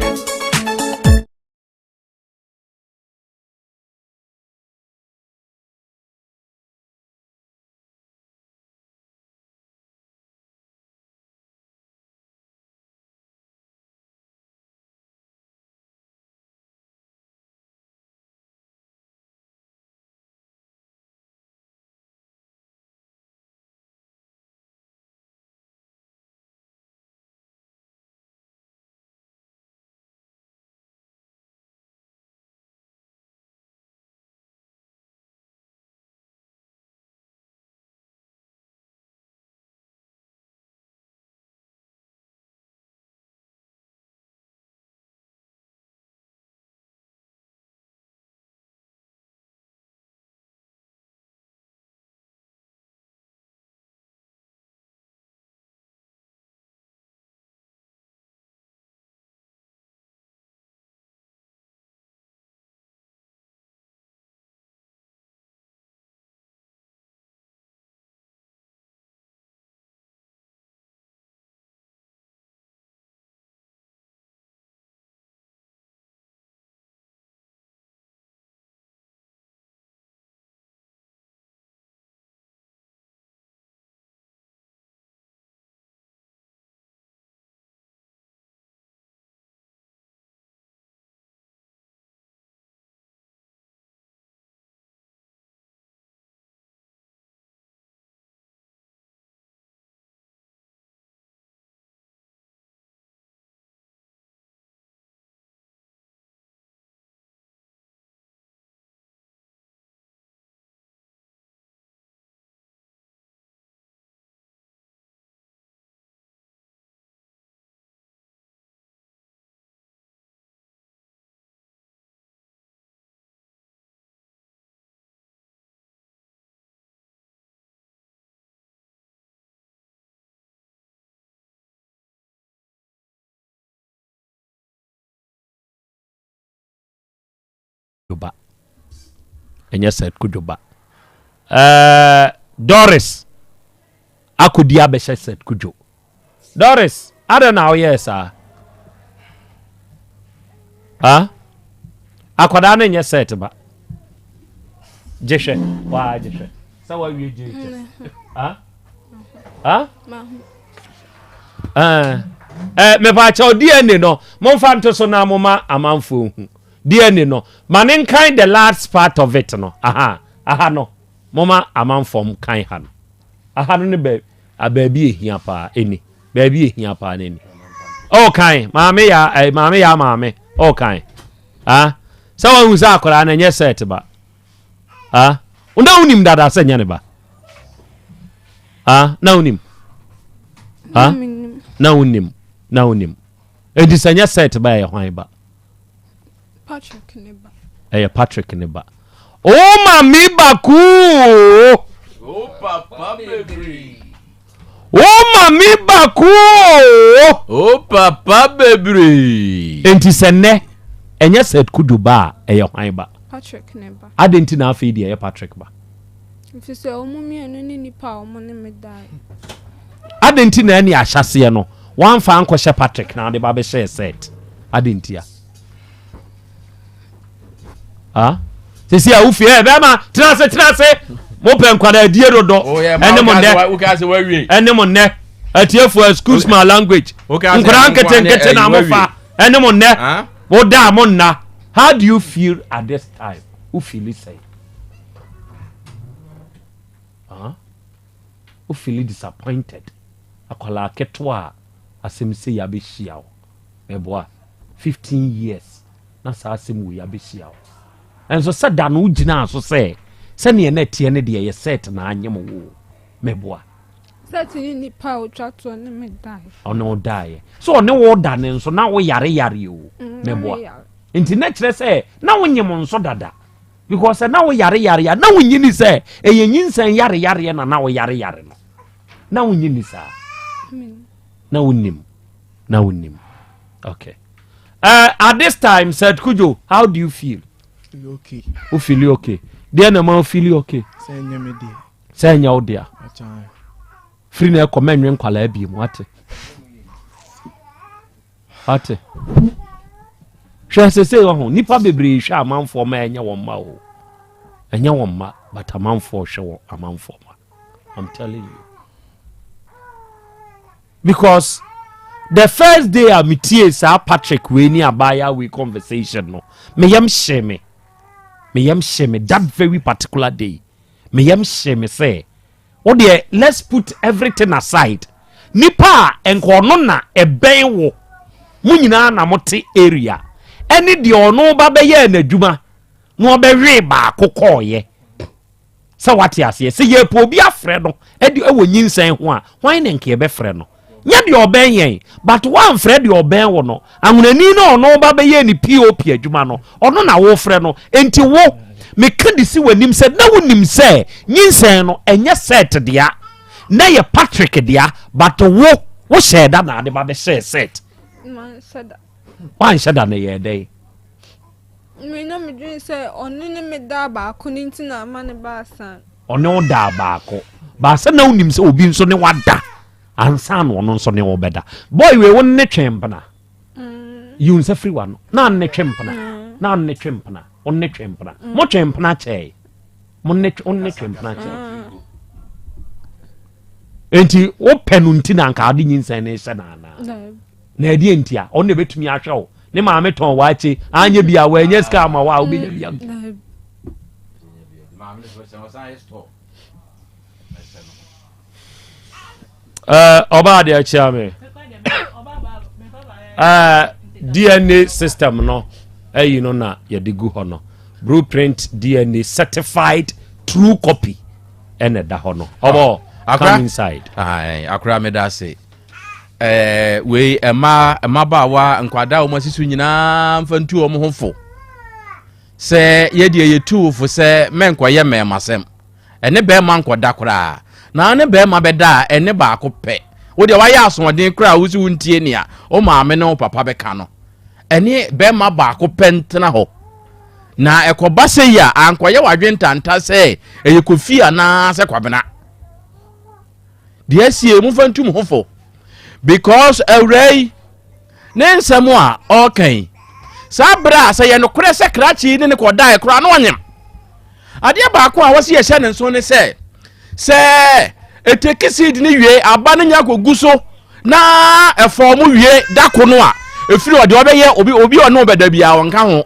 Ba ɛnyɛ sɛ kodwo ba ɛɛ Doris akɔdi abɛhyɛ sɛ kodwo Doris adɛn na woyɛɛ saa ha akwadaa no nyɛ sɛt ba gye hwɛ waa gye hwɛ sɛ wawie gye kyɛ ha ha ɛɛ eh, mepaakyɛw DNA no momfa nto so na moma amanfoɔ hu DNA no ma ne nkan the last part of it no aha aha no moma amanfoɔ nkan ha no aha no ne baabi baabi ehia paa ɛni baabi ehia paa no ɛni ɔkan maame ya eh, maame ya maame ɔkan ah sɛ wɔn sɛ akwadaa no ɛnyɛ sɛt ba ah na wonim dada sɛ nyɛ ne ba ah na wonim ah na wonim na wonim enti sɛ nyɛ sɛt ba ɛyɛ hwan ba Patrick ne ba. Ɛyɛ Patrick ne ba. O mami baku. O papa bebree. O mami baku. O papa bebree. Enti sɛ nnɛ ɛnyɛ Seth Kudwo ba a ɛyɛ hwan ba? Patrick ne ba. Adɛn nti na afei deɛ ɛyɛ Patrick ba? Efisɛ wɔn mmienu ne nipa a wɔn ne me dae. Adɛn nti na ɛne ahyɛseɛ no wɔamfa ankɔhyɛ Patrick na ɔde ba bɛhyɛɛ Seth? Adɛn ntia? Ah? Sisi a wofie ɛ bɛrima tena ase tena ase mopɛ nkwadaa adie dodo ɛne mo nnɛ ɛne mo nnɛ atiefoɔ excuse my language nkwadaa nketenkete na mofa ɛne mo nnɛ mo da mo nna how do you feel at this time wo feel sɛn huh? wo feel disappointed akwadaa ketewa a asɛm sei abɛhyia wo Meboa, 15 years na saa asɛm wei abɛhyia wo. Ɛnso sɛ da no wogyinaa so sɛ sɛdeɛ na ɛteɛ no deɛ yɛ set na anyem wo. Meboa. Set ne nipa a ɔtwa toɔ ne me daeɛ. Ɔne wo daeɛ. So ɔne wo da ne nso na wo yare yare o. Mm, Meboa. Nti na kyerɛ sɛ na wonyem nso dada. Because sɛ na wo yare yare a na wonyini sɛ ɛyɛ nyinsɛn yare yareɛ na na wo yare yare no. Na wonyini saa. Na wonim. na wonim okay uh, at this time said kujo how do you feel okay wo feel okay deɛ na ma wo feel okay sɛ ɛnyɛ me deɛ sɛ ɛnyɛ wo dea firi na ɛkɔ mɛnwe nkwalaa bi mu ate. Ate. Hwɛ sese wɔ ho nipa bebree hwɛ amanfoɔ ma ɛnyɛ wɔn mma o. Ɛnyɛ wɔn mma but amanfoɔ hwɛ wɔn amanfoɔ ma. I'm telling you. Because the first day a metie saa Patrick wei ne abaayewa wei conversation no, me yam hyee me. Me yam hyee me that very particular day. Me yam hyee me sɛ Wo deɛ let's put everything aside. Nipa a nka ɔno na ɛbɛn wo, mo nyinaa na mote area, ɛne deɛ ɔno ba bɛyɛɛ n'adwuma na ɔbɛwee baako kɔɔyɛ. Sɛ wate aseɛ, sɛ yɛpɛ obi afrɛ no ɛde ɛwɔ nyinsɛn ho a, hwan na nka yɛbɛfrɛ no? Nyɛ deɛ ɔbɛn yɛn, but woamfrɛ deɛ ɔbɛn wo no, Ahonani no a ɔno ba bɛyɛɛ ne POP adwuma no, ɔno na wofrɛ no. Enti wo, meka de si w'anim sɛ na wonim sɛ nyinsɛn no ɛnyɛ Seth dea, na ɛyɛ Patrick dea, but wo, wohyɛɛ da na ade ba bɛhyɛɛ Seth. Manhyɛ da. Woanhyɛ da na ɛyɛɛ dɛn? Me na medwene sɛ ɔno ne me daa baako no nti na ama ne baa saa. Ɔne wo daa baako. Baasa na wonim sɛ obi nso ne wada. Ansa na ɔno nso ne wo bɛda. Boy wei wo ne twe mpena. Mm. Yi wo nsa firi w'ano. Na ne twe mpena. Mm. Na ne twe mpena. Wo ne twe mpena. Mm. Mo twe mpena kyɛe. Mo ne wo ne twe mpena kyɛe. Mm. Enti wo pɛ no nti na anka ade nyinsɛn ne hyɛ na ana. Na ɛdeɛ nti a ɔno na ebetumi ahwɛ wo. Ne maame tɔn waakye anyɛ bi a wɔanya sika ama wo a wobɛnya bi am. Ɔbaa deɛ akyia me dna system no ayi no na yɛde gu hɔ no blueprint dna certified true copy ɛna ɛda hɔ no ɔbɔ ah, come inside akora meda ase eh, wei ɛma mmabaawa nkwadaa wɔn asi so nyinaa mfa ntu wɔn ho fo sɛ yɛdeɛ yɛtu wo fo sɛ mɛnkɔyɛ mmɛɛmasɛm Ɛne bɛrima nkɔda koraa. Na ne bɛrima bɛda a, ɛne baako pɛ. Wo deɛ wayɛ asoɔden koraa a wosi wontie nea wo maame ne wo papa bɛka no. Ɛne bɛrima baako pɛ ntena hɔ. Na ɛkɔba sɛ yi a, ankɔyɛ w'adwene ntanta sɛ ɛyɛ Kofi anaasɛ Kwabena. Deɛ asie momfa ntu mo ho fo. Because awuraa yi, ne nsɛm a ɔreka yi, saa berɛ a sɛ yɛ nokorɛ sɛ krakye yi ne ne kɔdaeɛ koraa na ɔnyem. Adeɛ baako a wɔsi yɛhyɛ ne nso ne sɛ, sɛ eteki seed ne wie aba no nya kɔgu so na ɛfɔm wie dako no a, efiri ɔde ɔbɛyɛ obi obi ɔne ɔbɛda biara ɔnka ho.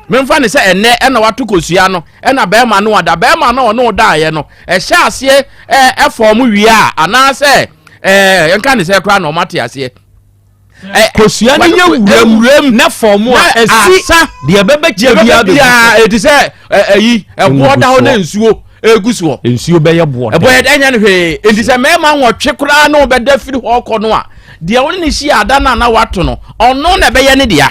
Memfa ne sɛ ɛnɛ ɛna wato kosua no ɛna bɛrima no ada bɛrima no ɔne ɔdaeɛ no ɛhyɛ aseɛ ɛfɔm wie a anaasɛ ɛɛ nka ne sɛ koraa na ɔmo ate aseɛ. Kosua no yɛ wuram wuram na fɔm a ɛsi deɛ ɛbɛbɛ kyɛ biara bɛgu biara ɛti sɛ ɛyi ɛboɔ da hɔ na nsuo egu soɔ. Nsuo bɛyɛ boɔ dɛ. Ɛboɔ yɛ ɛnyɛ no hwee nti sɛ mmarima nwɔtwe koraa na ɔbɛda firi hɔ kɔ no a deɛ wɔne ne hyia ada no a na wato no ɔno na ɛbɛyɛ ne dea.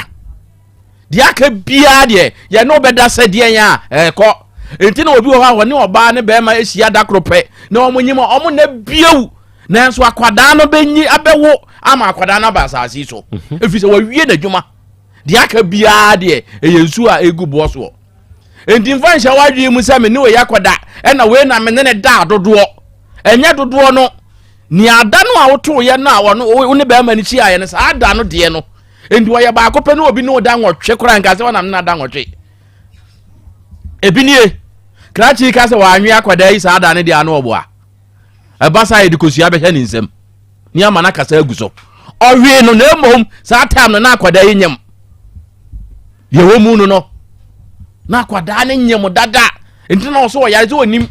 Deɛ aka biara deɛ yɛne wo bɛda sɛ deɛ yɛn a ɛkɔ nti na obi wɔ hɔ a wɔne ɔbaa ne bɛrima ahyia da koro pɛ na wɔn nyim wɔn na biew nanso akwadaa no bɛnyi abɛwo ama akwadaa no aba asase yi so mhm. ɛfiri sɛ wɔawie n'adwuma deɛ aka biara deɛ ɛyɛ nsuo a ɛgu boɔ soɔ nti mfa nhyɛ w'adwene mu sɛ me ne wei akɔda ɛna wei na me ne ne da dodoɔ ɛnyɛ dodoɔ no nea ada no a wotoeɛ no a wɔne wo ne bɛrima no hyiaeɛ no saa da no deɛ no nti wɔyɛ baako pɛ ne obi ne ɔda nwɔtwe koraa nka sɛ wɔnam ne nada nwɔtwe ebi nie krakye ka sɛ wɔanwe akwadaa yi saa da ne deɛ ano ɔboa ɛba saa yɛde kosua bɛhyɛ ne nsam ne ama no akasa agu so ɔwee no na mmom saa time no na akwadaa yi nyam deɛ wɔ mu no no na akwadaa no nyam dada nti na ɔso ɔyare sɛ ɔnim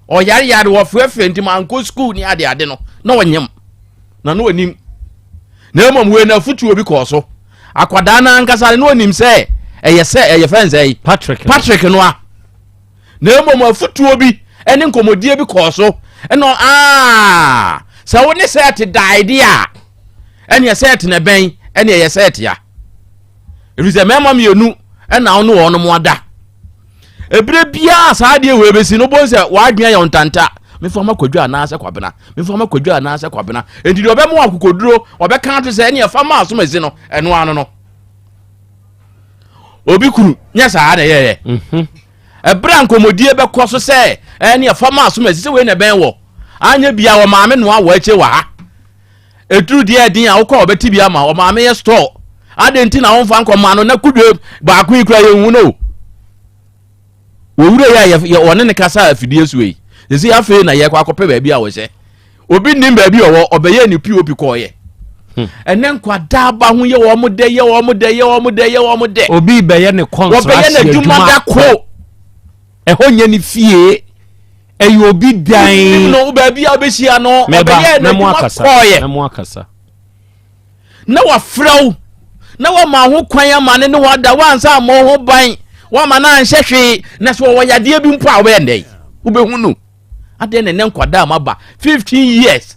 ɔyare yare wɔfrɛfrɛ nti mankɔ sukuu ne ade ade no na ɔnyam na na ɔnim na mmom wei na afotuo bi kɔɔ so akwadaa no ankasa no na ɔnim sɛ ɛyɛ sɛ ɛyɛ fɛn sɛ yi Patrick Patrick no a na mmom afotuo bi ne nkɔmmɔdie bi kɔɔ so ɛna aa sɛ wo ne sɛ ɛte daede a ɛneɛ sɛ ɛte na ɛbɛn ɛne ɛyɛ sɛ ɛte a ɛfiri sɛ mmarima mmienu ɛna wo ne wɔn mo ada Ebere biara saa adeɛ wei bɛsi no wobɛhu sɛ w'adwene ayɛ ntanta mefa ma kwadwo anaasɛ kwabena mefa ma kwadwo anaasɛ kwabena enti deɛ ɔbɛma akokoduro ɔbɛka ato sɛ ɛne ɛfa ma asom asi no ɛno ano no obi kunu nyɛ saa na ɛyɛyɛ mhm. ɛberɛ a nkɔmmɔdie bɛkɔ so sɛ ɛne ɛfa ma asom asi sɛ wei na ɛbɛn wɔ anyɛ bia wɔ maame noa wɔ akyire wɔ ha. Ɛduru deɛ ɛden a wokɔ a wɔbɛte bi ama wo. Ɔmaame yɛ store. Adɛn nti na womfa nkɔma no na kudwe baako yi kura yɛnhu no. Wɔwura yi a wɔne ne kasa afidie so yi. Sisi afei na yɛkɔ akɔpɛ baabi a wɔhyɛ. Obi nim baabi ɔwɔ ɔbɛyɛ ne POP kɔɔyɛ. Hmm. Ɛnɛ nkwadaa ba ho yɛ wɔn dɛ yɛ wɔn dɛ yɛ wɔn dɛ yɛ wɔn dɛ. Obi bɛyɛ ne kɔnsrasi adwuma. Wɔbɛyɛ n'adwuma da ko. Ɛhɔ nyɛ ne fie. Ɛyɛ obi dan. Nim no baabi a wobɛhyia no ɔbɛyɛ n'adwuma kɔɔyɛ. Mɛmo akasa. Na wafrɛ wo na wama ho kwan ama ne ne wada wansa ammɔ ho ban wama no anhyɛ hwee na sɛ ɔwɔ yadeɛ bi mpo a wobɛyɛ ndɛ wobɛhu no adɛn na ɛnɛ nkwadaa ma ba 15 years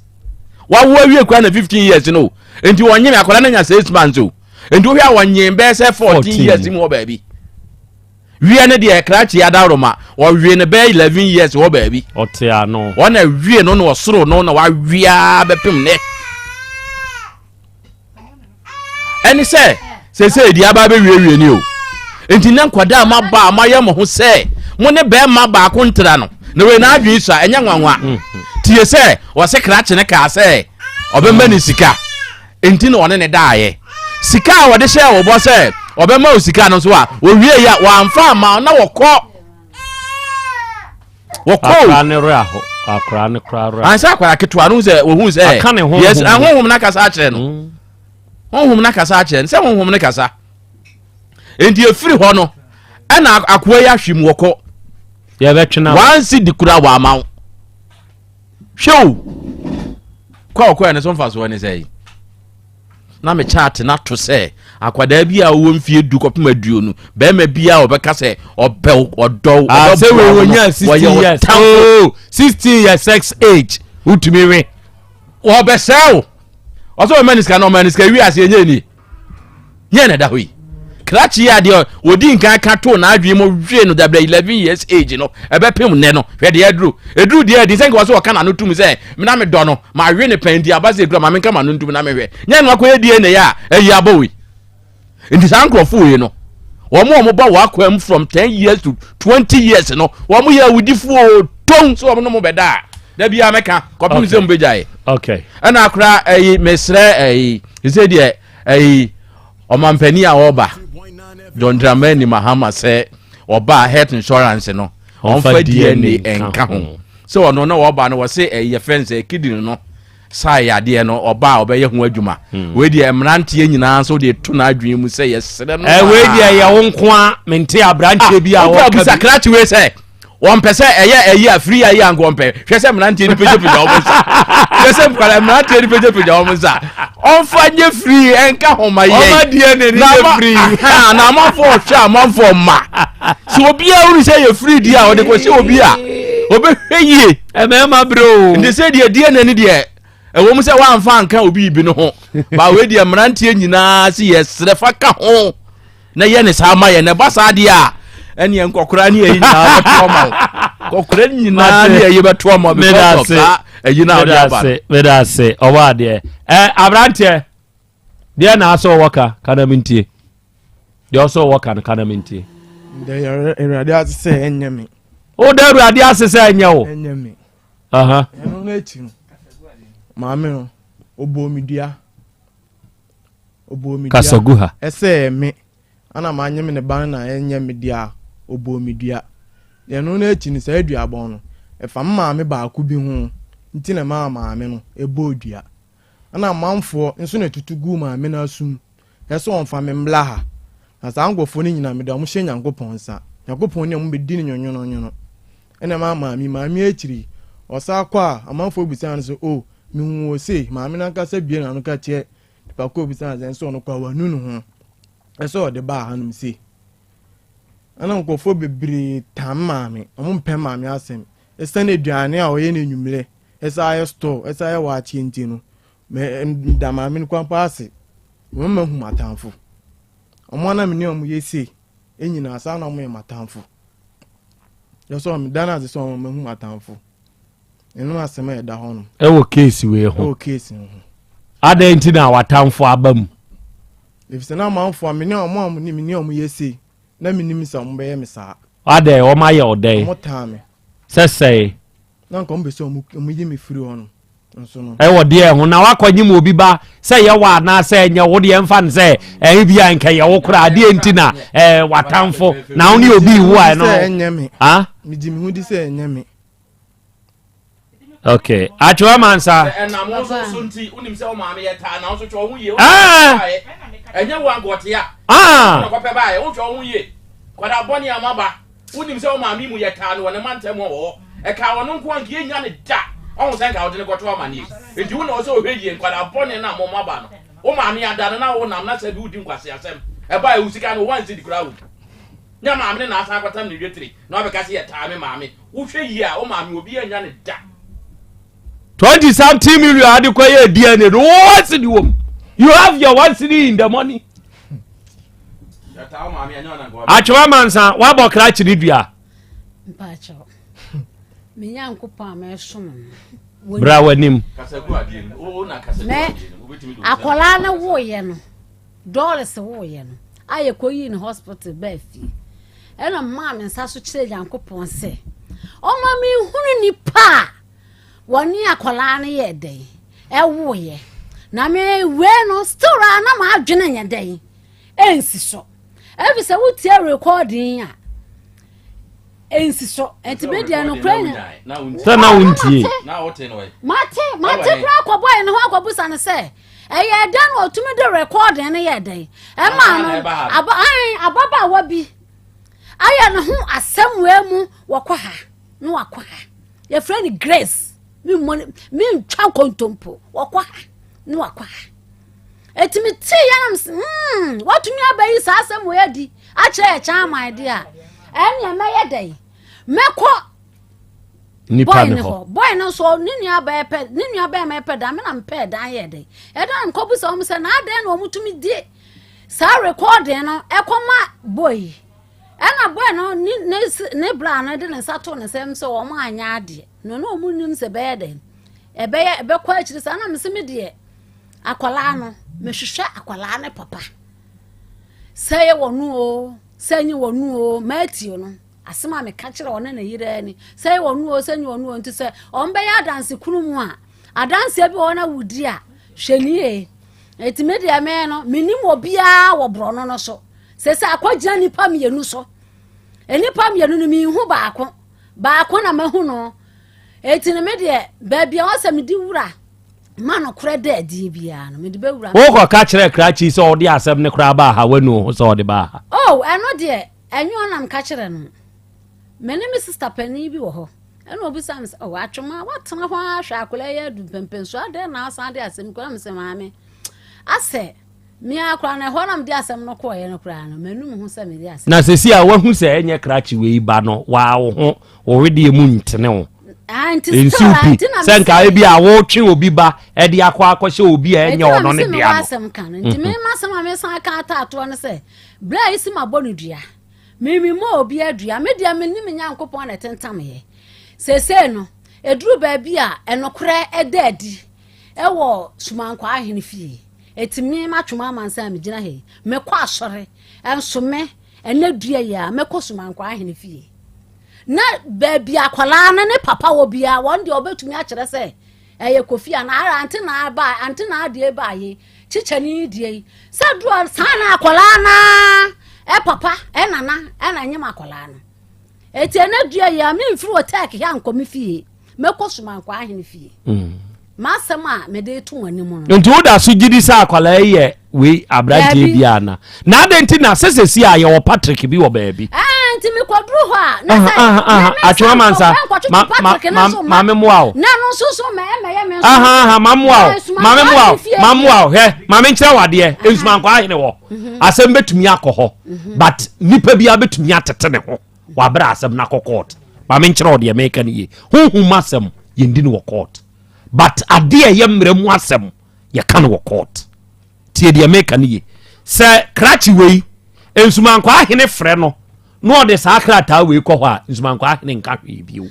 wawo awie kora na 15 years no nti wɔnyem akwadaa no nya 6 months o nti wohwɛ a wɔnyem bɛyɛ sɛ 14 years mu wɔ baabi Wiɛ no deɛ krakye adaworoma ɔwe no bɛyɛ 11 years wɔ baabi. Ɔte ano. Ɔna wie no na ɔsoro no na wawea bɛpem nɛ. Ɛne sɛ sɛsɛ deɛ aba bɛwiewie ni o. Nti na nkwadaa ma ba a moayɛ mo ho sɛ mo ne bɛrima baako ntra no na wei n'adwene sua ɛnyɛ nwanwa. Mm. Tie sɛ ɔse krakye no kaa sɛ ɔbɛma ne sika. Enti na ɔne no daeɛ. Sika a wɔde hyɛɛ wo bɔ sɛ ɔbɛma wo sika no nso a, wɔwie yɛ a, wɔamfa amma wo na wɔkɔ. Wɔkɔ. Akora ne werɛ aho. Akora ne kora werɛ. Ansa akora ketewa no sɛ wɔhu sɛ. Aka ne honhom. Yes, honhom no akasa akyerɛ no. Mm. Honhom no akasa akyerɛ no sɛ honhom no kasa. Enti efiri hɔ no, ɛna akoa yi ahwe mu wɔkɔ. Yɛbɛtwena. Wansi di kura wɔama wo. Hwɛ o. Kɔ a ɔkɔɛ no so mfasoɔ ne sɛn? Na me chat no ato sɛ akwadaa bi a ɔwɔ mfie du kɔpem aduonu bɛrima bi a ɔbɛka sɛ ɔpɛ wo ɔdɔ wo ah, sɛ ɔbɛboa wo no wɔyɛ years ɔtamfo oh, 16 years sex age wotumi we wɔbɛsɛe wo ɔsɛ ɔma ne sika na ɔma ne sika wi ase ɛnyɛ ni Yɛn na ɛda hɔ yi. Krakye yi adeɛ wɔdi nkan ka too n'adwene mu hwee no dabrɛ 11 years age no ɛbɛpem nnɛ no hwɛ deɛ aduru ɛduru deɛ adi sɛ nka wɔ sɛ wɔka n'ano tum sɛ mena medɔ no mawe ne pɛn nti aba sɛ ɛduru ma menka m'ano ntum na mehwɛ nyɛ no akɔyɛ DNA a ɛyi abɔ wei nti saa nkurɔfoɔ wei no wɔn a wɔba wɔ akwam from 10 years to 20 years no wɔn yɛ awudifoɔ tom sɛ wɔn no mo bɛda a da biara mɛka kɔpem sɛ mo bɛgyae okay ɛna akora ɛyi mesrɛ ɛyi sɛ deɛ ɛyi ɔmampanin a ɔba John Dramani Mahama sɛ ɔba health insurance no ɔnfa DNA nka ho sɛ ɔno na ɔba no wɔse ɛyi yɛfrɛ no sɛ kidney no saa yadeɛ no ɔba a ɔbɛyɛ ho adwuma hmm. wei deɛ mmeranteɛ nyinaa nso de to n'adwene mu sɛ yɛsrɛ no wei deɛ yɛ wo nko a mente aberanteɛ ah, bi a wɔka bi krakye wei sɛ wɔmpɛ sɛ ɛyɛ ɛyi a firi ayi anka wɔmpɛ hwɛ sɛ mmeranteɛ no pagyapagya wɔn nsa hwɛ sɛ nkwadaa mmeranteɛ no pagyapagya wɔn nsa ɔmfa nyɛ firi ɛnka ho ma yɛn ɔma deɛ na ɛni nyɛ firi na amanfoɔ ɔhwɛ amanfoɔ mma sɛ obiara wuli sɛ yɛ firi deɛ a ɔde kɔ sɛ obi a ɔbɛhwɛ yie ɛmɛɛma bere o nti sɛ deɛ deɛ na ɛni deɛ ɛwɔ mu sɛ wɔamfa anka obi bi no ho ba wei deɛ mmeranteɛ nyinaa si yɛ serɛ fa ka ho na yɛ ne saa ma yɛ na ɛba saa deɛ a ɛneɛ nkɔkora ne ɛyi nyinaa bɛto ɔma wo nkɔkora nyinaa ne ɛyi bɛto ɔma because of saa ɛyi na ɔde aba no. meda ase ɔwɔ adeɛ ɛ aberanteɛ deɛ na asɛ ɔwɔ ka ka na mentie deɛ ɔsɛ ɔwɔ ka no ka na mentie. Ndɛ awurade ase sɛ ɛnyɛ me. O da awurade ase sɛ ɛnyɛ wo. Ɛnyɛ me. Ɛno no akyi no maame no ɔbɔɔ me dua. Ɔbɔɔ me dua. Kasa gu ha. Ɛsɛ me ana manyem ne ba no na ɛnyɛ me dea a, ɔbɔɔ me dua. Na ɛno no akyi no, saa aduabɔn no, ɛfa me maame baako bi ho nti na ɛmaa maame no bɔɔ dua. Ɛna amanfoɔ nso na ɛtutu guu maame no asom sɛ ɔmfa me mmra ha. Na saa nkurɔfoɔ no nyinaa, mede wɔn hyɛ Nyankopɔn nsa. Nyankopɔn ne wɔn bɛdi no nwonwononwono. Ɛna ɛmaa maame, maame akyiri yi, ɔsan kɔ a, amanfoɔ bisaa no sɛ, O, mehuu wo sei. Maame no ankasa bue n'ano ka kyerɛ nipa ko a obisaa no sɛ, nso ɔno koraa wanu ne ho sɛ ɔde baa hanom sei. Ɛna nkurɔfoɔ bebree tam maame, wɔn mpɛ maame asɛm. Ɛsiane aduane a ɔyɛ no anwummerɛ, ɛsan ayɛ store, ɛsan ayɛ waakye nti no, meda maame no kwan pa ase. Wɔn ma hu m'atamfo. Wɔn a na me ne wɔn yɛ sei nyinaa, saa na wɔyɛ m'atamfo. Yɛ sɛ meda no ase sɛ wɔn mahu m'atamfo. Ɛno asɛm a ɛda hɔ no. Ɛwɔ keesi wei ho. Ɛwɔ keesi ho. Adɛn nti na w'atamfo aba mu? Efisɛ na amanfo a me ne wɔn a me ne wɔn yɛ sei, na menim sɛ wɔbɛyɛ me saa. Adɛn, wɔn ayɛ wo dɛn? Wɔn taa me. Sɛ sɛe. Na nka wɔn pɛ sɛ wɔn yi me firi hɔ no. Nso no. Ɛwɔ deɛ ho na wakɔnyem obi ba sɛ yɛ wɔ anaasɛ ɛnyɛ wo deɛ mfa no sɛ ɛyɛ bi a nka yɛ wo koraa adeɛ nti na ɛɛ watamfo na wo ne obi wo a ɛno. Sɛ ɛnyɛ me. Ah? Megye me ho di sɛ ɛnyɛ me. Okay. Atwewa mansa. Ɛnam wo nso so nti wonim sɛ wo maame yɛ taa na wo nso hwɛ wo ho yie. Ah. Ɛnyɛ wo ankɔte a. Ah. Na kɔpɛ baayɛ wohwɛ wo ho yie. Kwadaa bɔne a maba. Wonim sɛ wo maame mu yɛ taa no wɔ ne mantam a ɔwɔ hɔ. Ɛkaa ɔno nko a nka yɛnnya no da. Ɔho sɛ nka wode no kɔto amaneɛ. Enti wo na ɔsɛ ɔhwɛ yie nkwadaa bɔne no a mo maba no. Wo maame ada no na wo nam na sɛ bi wodi nkwaseasɛm. Ɛbaeɛ wo sika no wo one cedi koraa wɔ mu. Nyɛ maame no na asan akɔtam ne dwetire na wabɛka sɛ yɛtaa me maame. Wohwɛ yie a wo maame obi annya no da. 20 something million ade kɔ yɛ DNA no wo one cedi wɔ mu. You have your one cedi in the money. Atwewa mansa wabɔ krakye ne dua. Mpakyɛw. Me Nyankopɔn a mɛsom no. Bra w'anim. Mɛ akwadaa no woyɛ no, Doris woyɛ no, a yɛkɔyii no hospital baa fie. Ɛna maa me nsa so kyerɛ Nyankopɔn sɛ ɔma menhunu nipa a wɔne akwadaa no yɛ dɛn ɛwoyɛ. Na me wei no still a na m'adwene nyɛ dɛn ɛnsi so. Ɛfiri sɛ wotie recording a ɛnsi so nti me deɛ nokorɛ nya sɛ na wontie mate mate koraa kɔbɔɛ ne ho akɔbusa no sɛ ɛyɛ dɛn na ɔtumi de recording no yɛ dɛn ɛma no aba ababaawa bi ayɛ ne ho asɛm wei mu wɔkɔ ha na wakɔ ha yɛfrɛ no Grace mentwa nkontompo wɔkɔ ha na wakɔ ha ɛtumi tee yɛ nam sɛ hmm watumi abɛyi saa asɛm wei adi akyerɛ yɛ kyan aman de a ɛnneɛ mɛyɛ dɛn mɛkɔ nipa ne ne hɔ bɔy no nso ne nua bɛyɛ pɛ ne nua bɛyɛ mɛ pɛ dan me na mepɛ dan yɛ dɛn ɛdan na mekɔbu sɛ wɔn sɛ na adɛn na wɔn tumi di saa recording no ɛkɔma bɔy ɛna bɔy no ne ne ne bra no de ne nsa to ne nsam sɛ wɔn anyɛ adeɛ na ɔno wɔn nim sɛ bɛyɛ dɛn ɛbɛyɛ ɛbɛkɔ akyiri saa na mese me deɛ akwadaa no mehwehwɛ akwadaa no papa sɛ yɛ wɔn o sɛ nye wɔn o Matthew no asɛm a meka kyerɛ ɔne ne yerɛ ni sɛ yɛ wɔn o sɛ nye wɔn o nti sɛ wɔn bɛyɛ adanse kunu mu a adanseɛ bi wɔ hɔ na wodi a hwɛ nie eti me deɛ me no menim obiara wɔ borɔno no so sɛ sɛ akɔgyina nipa mmienu so nipa mmienu no mehu baako baako na mahu no eti no me deɛ baabi a wɔsɛ mede wura ma nokorɛ da adi biara no mede bɛwura. Wokɔka kyerɛ krakye sɛ ɔde asɛm no koraa baa ha wanu wo ho sɛ ɔde baa ha. Oh ɛno deɛ ɛnyɛ ɔnam ka kyerɛ no me ne me sista panin bi wɔ hɔ ɛna obisa me sɛ oh atwoma watena hɔ ara hwɛ akwadaa yi adu mpɛmpɛnso adɛn na asan de asɛm kura me sɛ maame asɛ Me ara koraa no, ɛhɔ na mede asɛm no kɔeɛ no koraa no, manu me ho sɛ mede asɛm. Na sɛsi a wahu sɛ ɛnyɛ krakye wei ba no, waa wo ho, wo wedeɛ mu ntene wo. Ah, nti Nsiw still, pi nti na sɛ nka mese- ebi a wotwe obi ba ɛde akɔ akɔhyɛ obi a ɛnyɛ Nti na ɔno ne mese dea mewɔ no. asɛm ka no. Nti me m'asɛm a mesan ka ataatoɔ no sɛ, berɛ a esi mabɔ no dua, me memmɔ obi adua, me deɛ me ne me Nyankopɔn na ɛtentamyɛ. Seesei no, ɛduru baabi a ɛnokorɛ ɛda adi ɛwɔ Sumankwaa ahene fie. Eti me matwe m'amansan a megyina ha yi, mekɔ asɔre, nso me, ɛnɛ dua yi a, mɛkɔ Sumankwaa ahene fie. Na baabi akwadaa no ne papa wɔ biara, wɔn deɛ wɔbɛtumi akyerɛ sɛ ɛyɛ Kofi anaa ara ante na aba ante na adeɛ ba yi kyikyɛni deɛ yi sɛ duro saa na akwadaa na ɛpapa ɛnana ɛna nyem akwadaa no. Eti ɛnɛ dua yi a memfiri wɔ tɛk ha nkɔ me fie. Mɛkɔ Sumankwaa ahene fie. M'asɛm a mede to mo anim no. Nti woda so gye di sɛ akwadaa yi yɛ wei aberanteɛ bi ana? Na adɛn nti na sɛ sɛsi a yɛwɔ Patrick bi wɔ baabi? Ɛɛ nti mekɔduru hɔ a. Na sɛ Atwema mansa ma ma ma maame mmoa o. Na no nso so mɛ ɛmɛyɛ me nso. Aha aha ma mmoa o maame mmoa o ma mmoa o hwɛ maame nkyerɛ wo adeɛ Nsumankwaa ahene wɔ asɛm bɛtumi akɔ hɔ but nipa bi abɛtumi atete ne ho. Wabrɛ asɛm no akɔ court. Ma menkyerɛ wo deɛ meka no yie. Honhom mu asɛm yɛndi no wɔ court. But adeɛ a ɛyɛ mmerɛ mu asɛm yɛka no wɔ court. Tie deɛ meka no yie. Sɛ krakye wei Nsumankwaa hene frɛ no na ɔde saa krataa wei kɔ hɔ a Nsumankwaa hene nka hwee bio.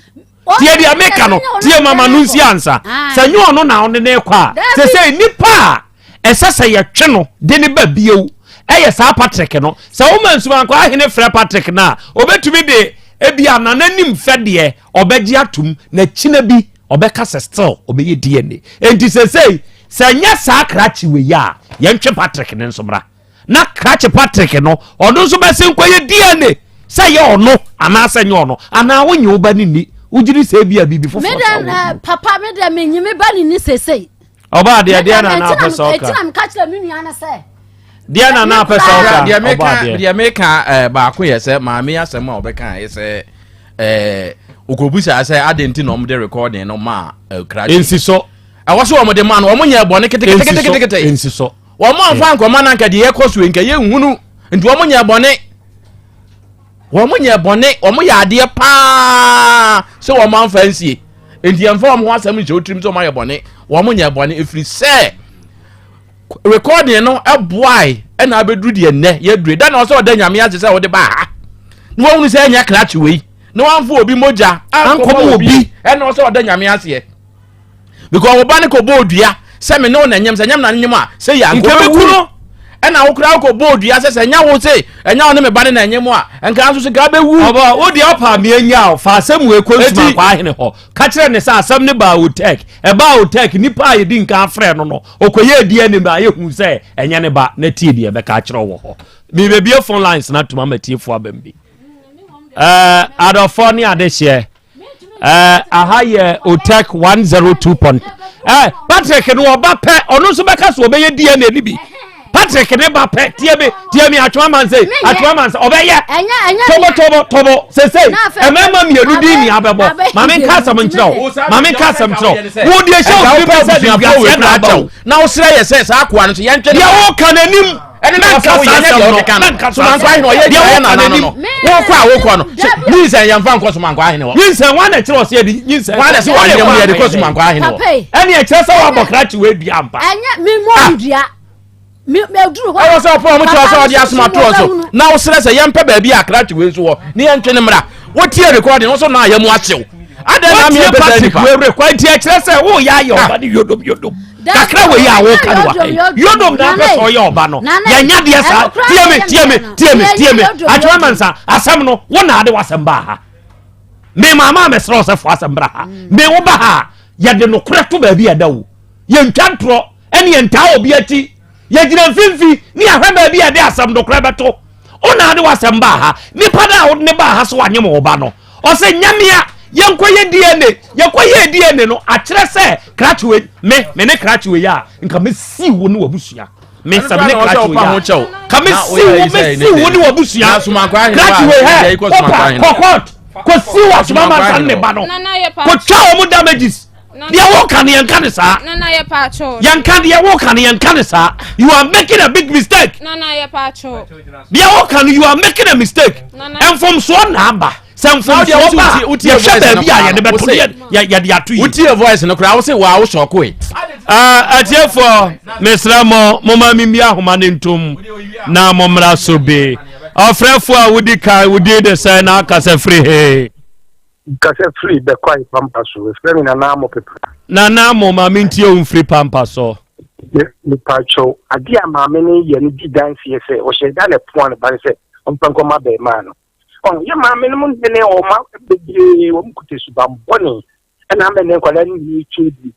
Tie deɛ meka no, tie mama no nsi ansa. Sɛ nyɛ ɔno na ɔne ne kɔ a, sɛ sɛ nipa a ɛsɛ sɛ yɛtwe no de ne ba bio ɛyɛ saa Patrick no. Sɛ woma Nsumankwaa ahene frɛ Patrick no a, obetumi de ebi a nananim fɛ deɛ ɔbɛgye atum na kyina bi. Ɔbɛka sɛ still ɔbɛyɛ DNA. Enti sesei sɛ nyɛ saa krakye wei a, yɛntwe Patrick ne nso mmra. Na krakye Patrick no, ɔno nso bɛse nkɔyɛ DNA sɛ yɛ ɔno anaasɛ nyɛ ɔno anaa wonye wo ba no nni. Wogye di sɛ ebia biribi foforɔ saa wɔ mu. Papa me dɛ menye me ba no nni sesei. Ɔbaa deɛ deɛ na na apɛ sɛ ɔka. Ɛti na meka kyerɛ me nua no sɛ. Deɛ na na apɛ sɛ ɔka. Deɛ meka deɛ meka eh, baako yɛ sɛ maame asɛm a ɔbɛka yɛ sɛ eh, okobusa sɛ adɛn nti na wɔde recording no maa eh, krakye. Nsi so. Ɛwɔ so wɔde ma no wɔn nyɛ bɔne keteketekete. Nsi so. Wɔn amfa nkɔma na nka deɛ ɛkɔ so nka yɛ nhunu nti wɔn nyɛ bɔne. Wɔn nyɛ bɔne wɔn yɛ adeɛ paa sɛ wɔn amfa nsie. Nti yɛmfa wɔn ho asɛm nhyɛ wotirim sɛ wɔn ayɛ bɔne. Wɔn nyɛ bɔne ɛfiri sɛ recording no ɛboae ɛna abɛduru deɛ nnɛ yɛdure da na ɔsɛ ɔda nyame ase sɛ wode baa ha na wahunu sɛ ɛnyɛ krakye wei na wamfa obi mogya ankɔma obi ɛna ɔsɛ ɔda nyame aseɛ because wo ba ne kɔbɔ odua sɛ me ne wo na nyem sɛ nyem na nyem a sɛ yɛ ankɔbɛku no ɛna wo koraa wokɔbɔ odua sɛ sɛ ɛnyɛ wo se ɛnyɛ wo ne me ba ne na nyem a nka nso so nka bɛwu. Ɔbɔ wo deɛ ɔpa me anya o fa asɛm wei kɔ nsuma akɔ ahene hɔ ka kyerɛ ne sɛ asɛm ne baa otek ɛbaa otek nipa a yɛdi nka afrɛ no no ɔkɔyɛ DNA ma yɛhu sɛ ɛnyɛ ne ba na tie deɛ ɛbɛka akyerɛ wɔ hɔ mebɛbie phone lines no atom ama tiefoɔ abam bi ɛɛ adɔfoɔ ne adehyeɛ ɛɛ aha yɛ otek 102 point ɛɛ Patrick no ɔba pɛ ɔno nso bɛka so ɔbɛyɛ DNA no bi Patrick ne ba pɛ tie me tie me atwoma manse atwoma manse ɔbɛyɛ tobo tobo tobo sese mmarima mmienu di ni abɛbɔ maame nka asɛm nkyerɛ wo maame nka asɛm nkyerɛ wo wo deɛ hyɛ wo pɛ sɛ de wiaseɛ na akyɛw na wosrɛ yɛ sɛ saa akoa no so yɛntwɛ deɛ woka n'anim ɛne na ɔsɛ woyɛ nyɛ deɛ ɔkeka no somankɔ ahene ɔyɛ deɛ ɔyɛ nana no no wokɔ a wokɔ no nyinsɛn yɛmfa nkɔ somankɔ ahene hɔ nyinsɛn wọn na ɛkyerɛ ɔsɛ yɛde nyinsɛn wọn na ɛsɛ wɔn yɛm yɛde kɔ somankɔ ahene hɔ ɛne ɛkyerɛ sɛ wɔabɔ krakye wɔ adua ampa ɛnyɛ mi mɔ dua ɛwɔ sɛ ɔpɔ ɔmo kyerɛ sɛ ɔde asoma toɔ so na wosrɛ sɛ yɛmpɛ baabi a krakye wei nso wɔ ne yɛntwe ne mmra wotie recording wo so na ayɛ mu ahyew adɛn na meɛ pɛ sɛ nipa rekɔ nti ɛkyerɛ sɛ woyɛ ayɛ ɔba ne yodom yodom kakra wei a woka no wa yodom na apɛ sɛ ɔyɛ ɔba no yɛnya deɛ saa tie me tie me tie me tie me atwerɛ mansa asɛm no wo na ade w'asɛm baa ha me maama mɛsrɛ wo sɛ fo asɛm bra ha me wo ba ha yɛde nokorɛ to baabi ɛda wo yɛntwa ntorɔ ɛne yɛntaa obi akyi yɛgyina mfimfi ne yɛahwɛ baabi a yɛde asɛm nokorɛ bɛto wo na ade w'asɛm baa ha nipa no a wode ne baa ha so wanyem wo ba no ɔsɛ nyamea yɛnkɔyɛ dna yɛkɔyɛ dna no akyerɛ sɛ krakye wei me me ne krakye wei a nka mesi wo ne w'abusua me sɛ me ne krakye wei a ka mesi wo mesi wo ne w'abusua krakye wei hɛ kɔpa kɔkɔt kɔsi wɔ asoma mansa ne ba no kɔtwa wɔn damages deɛ woka no yɛnka ne saa yɛnka deɛ woka no yɛnka ne saa you are making a big mistake deɛ woka no you are making a mistake mfomsoɔ na aba sɛ mfomsoɔ ba a yɛhwɛ baabi a yɛde bɛto yɛde ato yi wotie voice no koraa wo se waa wo sɔkoe atiefoɔ mesrɛ mo moma membi ahoma no ntom na mommra so bi ɔfrɛfoɔ a wodi kan wodi de sɛ na akasa firi he Kasa firi Bɛkwae Pampa so. Efrɛ me Nana Amo Pepra. Nana Amo, ma mentie wo mfiri Pampa so. Mepakyɛw, ade a maame no yɛ no di danseɛ sɛ ɔhyɛ da na ɛpoa ne ba no sɛ ɔmfa nkɔma abarimaa no. Ɔho, yɛ maame no mu nnɛ ne ɔma bebree wɔn kuta suban bɔne ɛna ama nnɛ nkwadaa no nyinaa twa bi.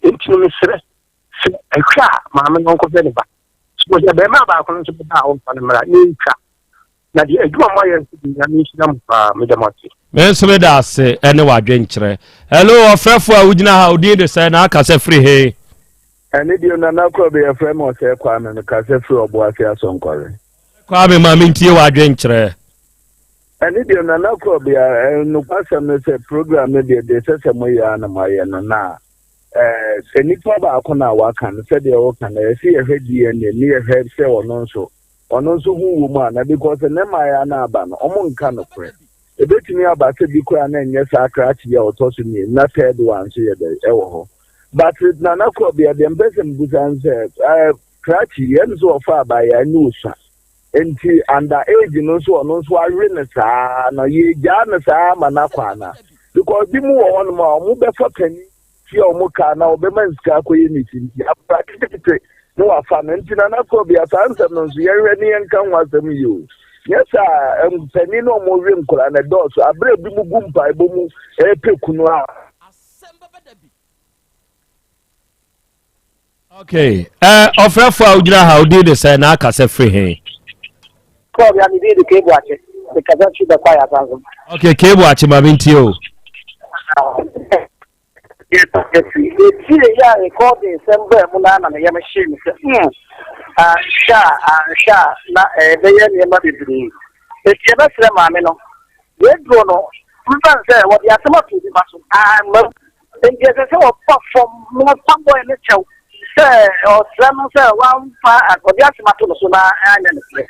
Enti no mesrɛ sɛ ɛhwɛ a maame no ɔnkɔhwɛ ne ba. Sɛ ɔde abarimaa baako no nso bɛba a ɔmfa no mmra na ɛntwa. Na deɛ adwuma mo ayɛ nso de Nyame nhyira mo paa meda mo ase. Me nso meda ase ɛne w'adwenkyerɛ. Hello ɔfrɛfo a wogyina ha odin de sɛn na akasa firi he? Ɛne deɛ Nana Korɔbe yɛfrɛ me Ɔsɛe Kwame mekasa firi Ɔboase Asɔnkɔre. Kwame ma mentie w'adwenkyerɛ. Ɛne deɛ Nana Korɔbe nokwasɛm ne sɛ program no deɛ deɛ ɛsɛ sɛ moyɛ ara na moayɛ no na sɛ nipa baako na waka no sɛdeɛ woka no ɛsɛ yɛhwɛ DNA ne yɛhwɛ sɛ ɔno nso Ɔno nso ho wɔ mu ana? Because nnɛ mmayewa no aba no, ɔmo nka nokorɛ. Ebetumi aba sɛ bi koraa na ɛnyɛ saa krakye yi a ɔtɔ so mmienu na third one nso yɛ dɛn ɛwɔ hɔ. But Nana Korɔbea deɛ mpɛ sɛ mbusa ne sɛ, ɛɛ krakye yi ɛne sɛ ɔfa abaayewa ne osua. Nti under age no nso ɔno nso awe no saa no, yɛgyaa no saa ma no akɔ ana? Because bi mu wɔ hɔnom a ɔmo bɛfa panin tua wɔn ka na wɔbɛma no sika akɔyɛ ne ti nti akwadaa ketekete na wafa no nti nana korɔbea saa nsɛm no nso yɛnhwɛ ne yɛnka ho asɛm yie o nyɛ saa mpanin na wɔwe nkwadaa na ɛdɔɔso abere bi mu gu mpaebɔ mu ɛrepɛ kunu a. Okay. Eh, ɔfrɛfo a wogyina ha wodin de sɛ na aka sɛ firi he? Kɔɔ bia me din de Kebu Akye. Mekasa firi Bɛkwa Ayasanso. Okay, Kebu Akye ma mentie o. Yɛtie yɛ a recording sɛm baa mu na na me yam hyee me sɛ hmm anhwɛ a anhwɛ a na ɛbɛyɛ nneɛma bebree. Eti yɛbɛsrɛ maame no yɛduro no mfa sɛ wɔde asɛm ato obi ba so amma mu. Enti ɛsɛ sɛ wɔba fam na wɔpa bɔe no kyɛw sɛ ɔsrɛ no sɛ wamfa ɔde asɛm ato no so na anyɛ nokorɛ,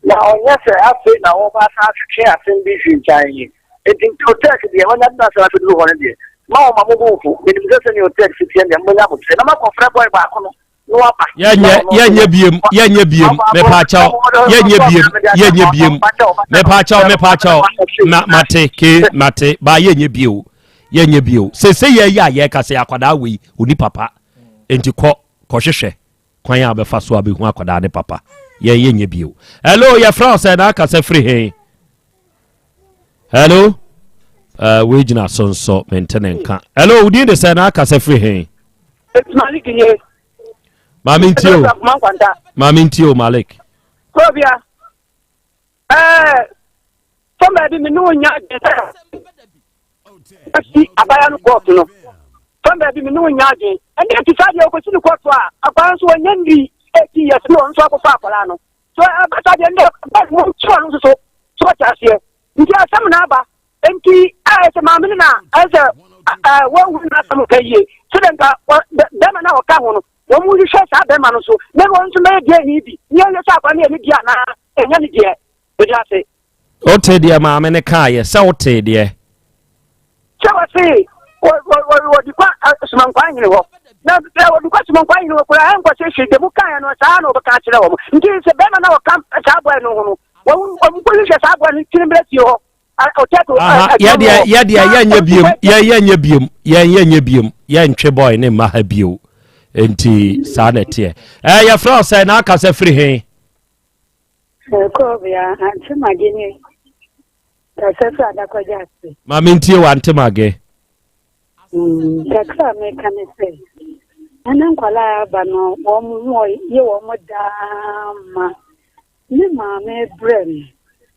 na ɔnyɛ sɛ afei na wɔba asan atwetwe asɛm bi hwintwan yi. Enti Otek deɛ, wanya de n'asɛm abɛduru hɔ no deɛ, mma wɔmma mo bo mfu. Menim sɛ sɛnea Otek si teɛ no deɛ, mobɛnya aboterɛ na moakɔfrɛ bɔe baako no na waba. Yɛnyɛ yɛnyɛ biem yɛnyɛ biem mepaakyɛw yɛnyɛ biem yɛnyɛ biem mepaakyɛw mepaakyɛw ma mate ke mate ba yɛnyɛ bio yɛnyɛ bio sese yɛyɛ a yɛka sɛ akwadaa wei oni papa nti kɔ kɔhwehwɛ kwan a bɛfa so a bɛhu akwadaa ne papa yɛn yɛnyɛ bio. Hello, yɛfrɛ wo sɛ na aka sɛ firi he? Hello, wei gyina so nso mente ne nka. Hello, wo din de sɛ na aka sɛ firi he? Malik nie. Maame ntie o. Maame ntie o Malik. Kobia. Ɛɛ fɔm baabi me ne wo nya adwene sɛ asi abaya no kɔɔto no. Fɔm baabi me ne wo nya adwene. Ɛnde ɛte saa deɛ ɔkɔsi no kɔɔto a akwadaa nso wɔnyɛ nni 18 years ne ɔno nso akɔfa akwadaa no. So ɛba saa deɛ ɛnde bɛs mo kyerɛ no nso so so ɔte aseɛ. Nti asɛm na aba. Nti ɛyɛ sɛ maame no na ɛyɛ sɛ wɔnhu n'asɛm ka yie. Sɛdeɛ nka bɛrima no a ɔka ho no wɔn hwehwɛ saa bɛrima no so na wɔn nso bɛyɛ deɛ ni bi ne yɛhwɛ sɛ akwadaa no yɛ ne deɛ anaa ɛnyɛ ne deɛ. Mede ase. Wote deɛ maame no kaeɛ sɛ wotee deɛ. Sɛ wɔse wɔde kɔ somankwa hene hɔ na wɔde kɔ somankwa hene hɔ koraa ɛnkɔ sɛ hwee deɛ mu kaeɛ no saa na wɔbɛka akyerɛ wɔn nti sɛ bɛrima na wɔka saa bɔɛ no ho no wɔn kɔhwehwɛ saa bɔɛ no tiri mmerɛ fie hɔ. Yɛdeɛ yɛdeɛ yɛnyɛ biem yɛnyɛ biem yɛnyɛ biem yɛntwe bɔe ne mma ha bio nti saa na ɛteɛ. Ɛɛ yɛfrɛ wo sɛ na aka sɛ firi he? Kɔɔbea Ante Mage ne kasa firi Adakɔgya ase. Ma mentie wo Ante Mage. Kakra a meka ne sɛ, ɛne nkwadaa a aba no wɔn ho yɛ wɔn daa ma ne maame brɛ no.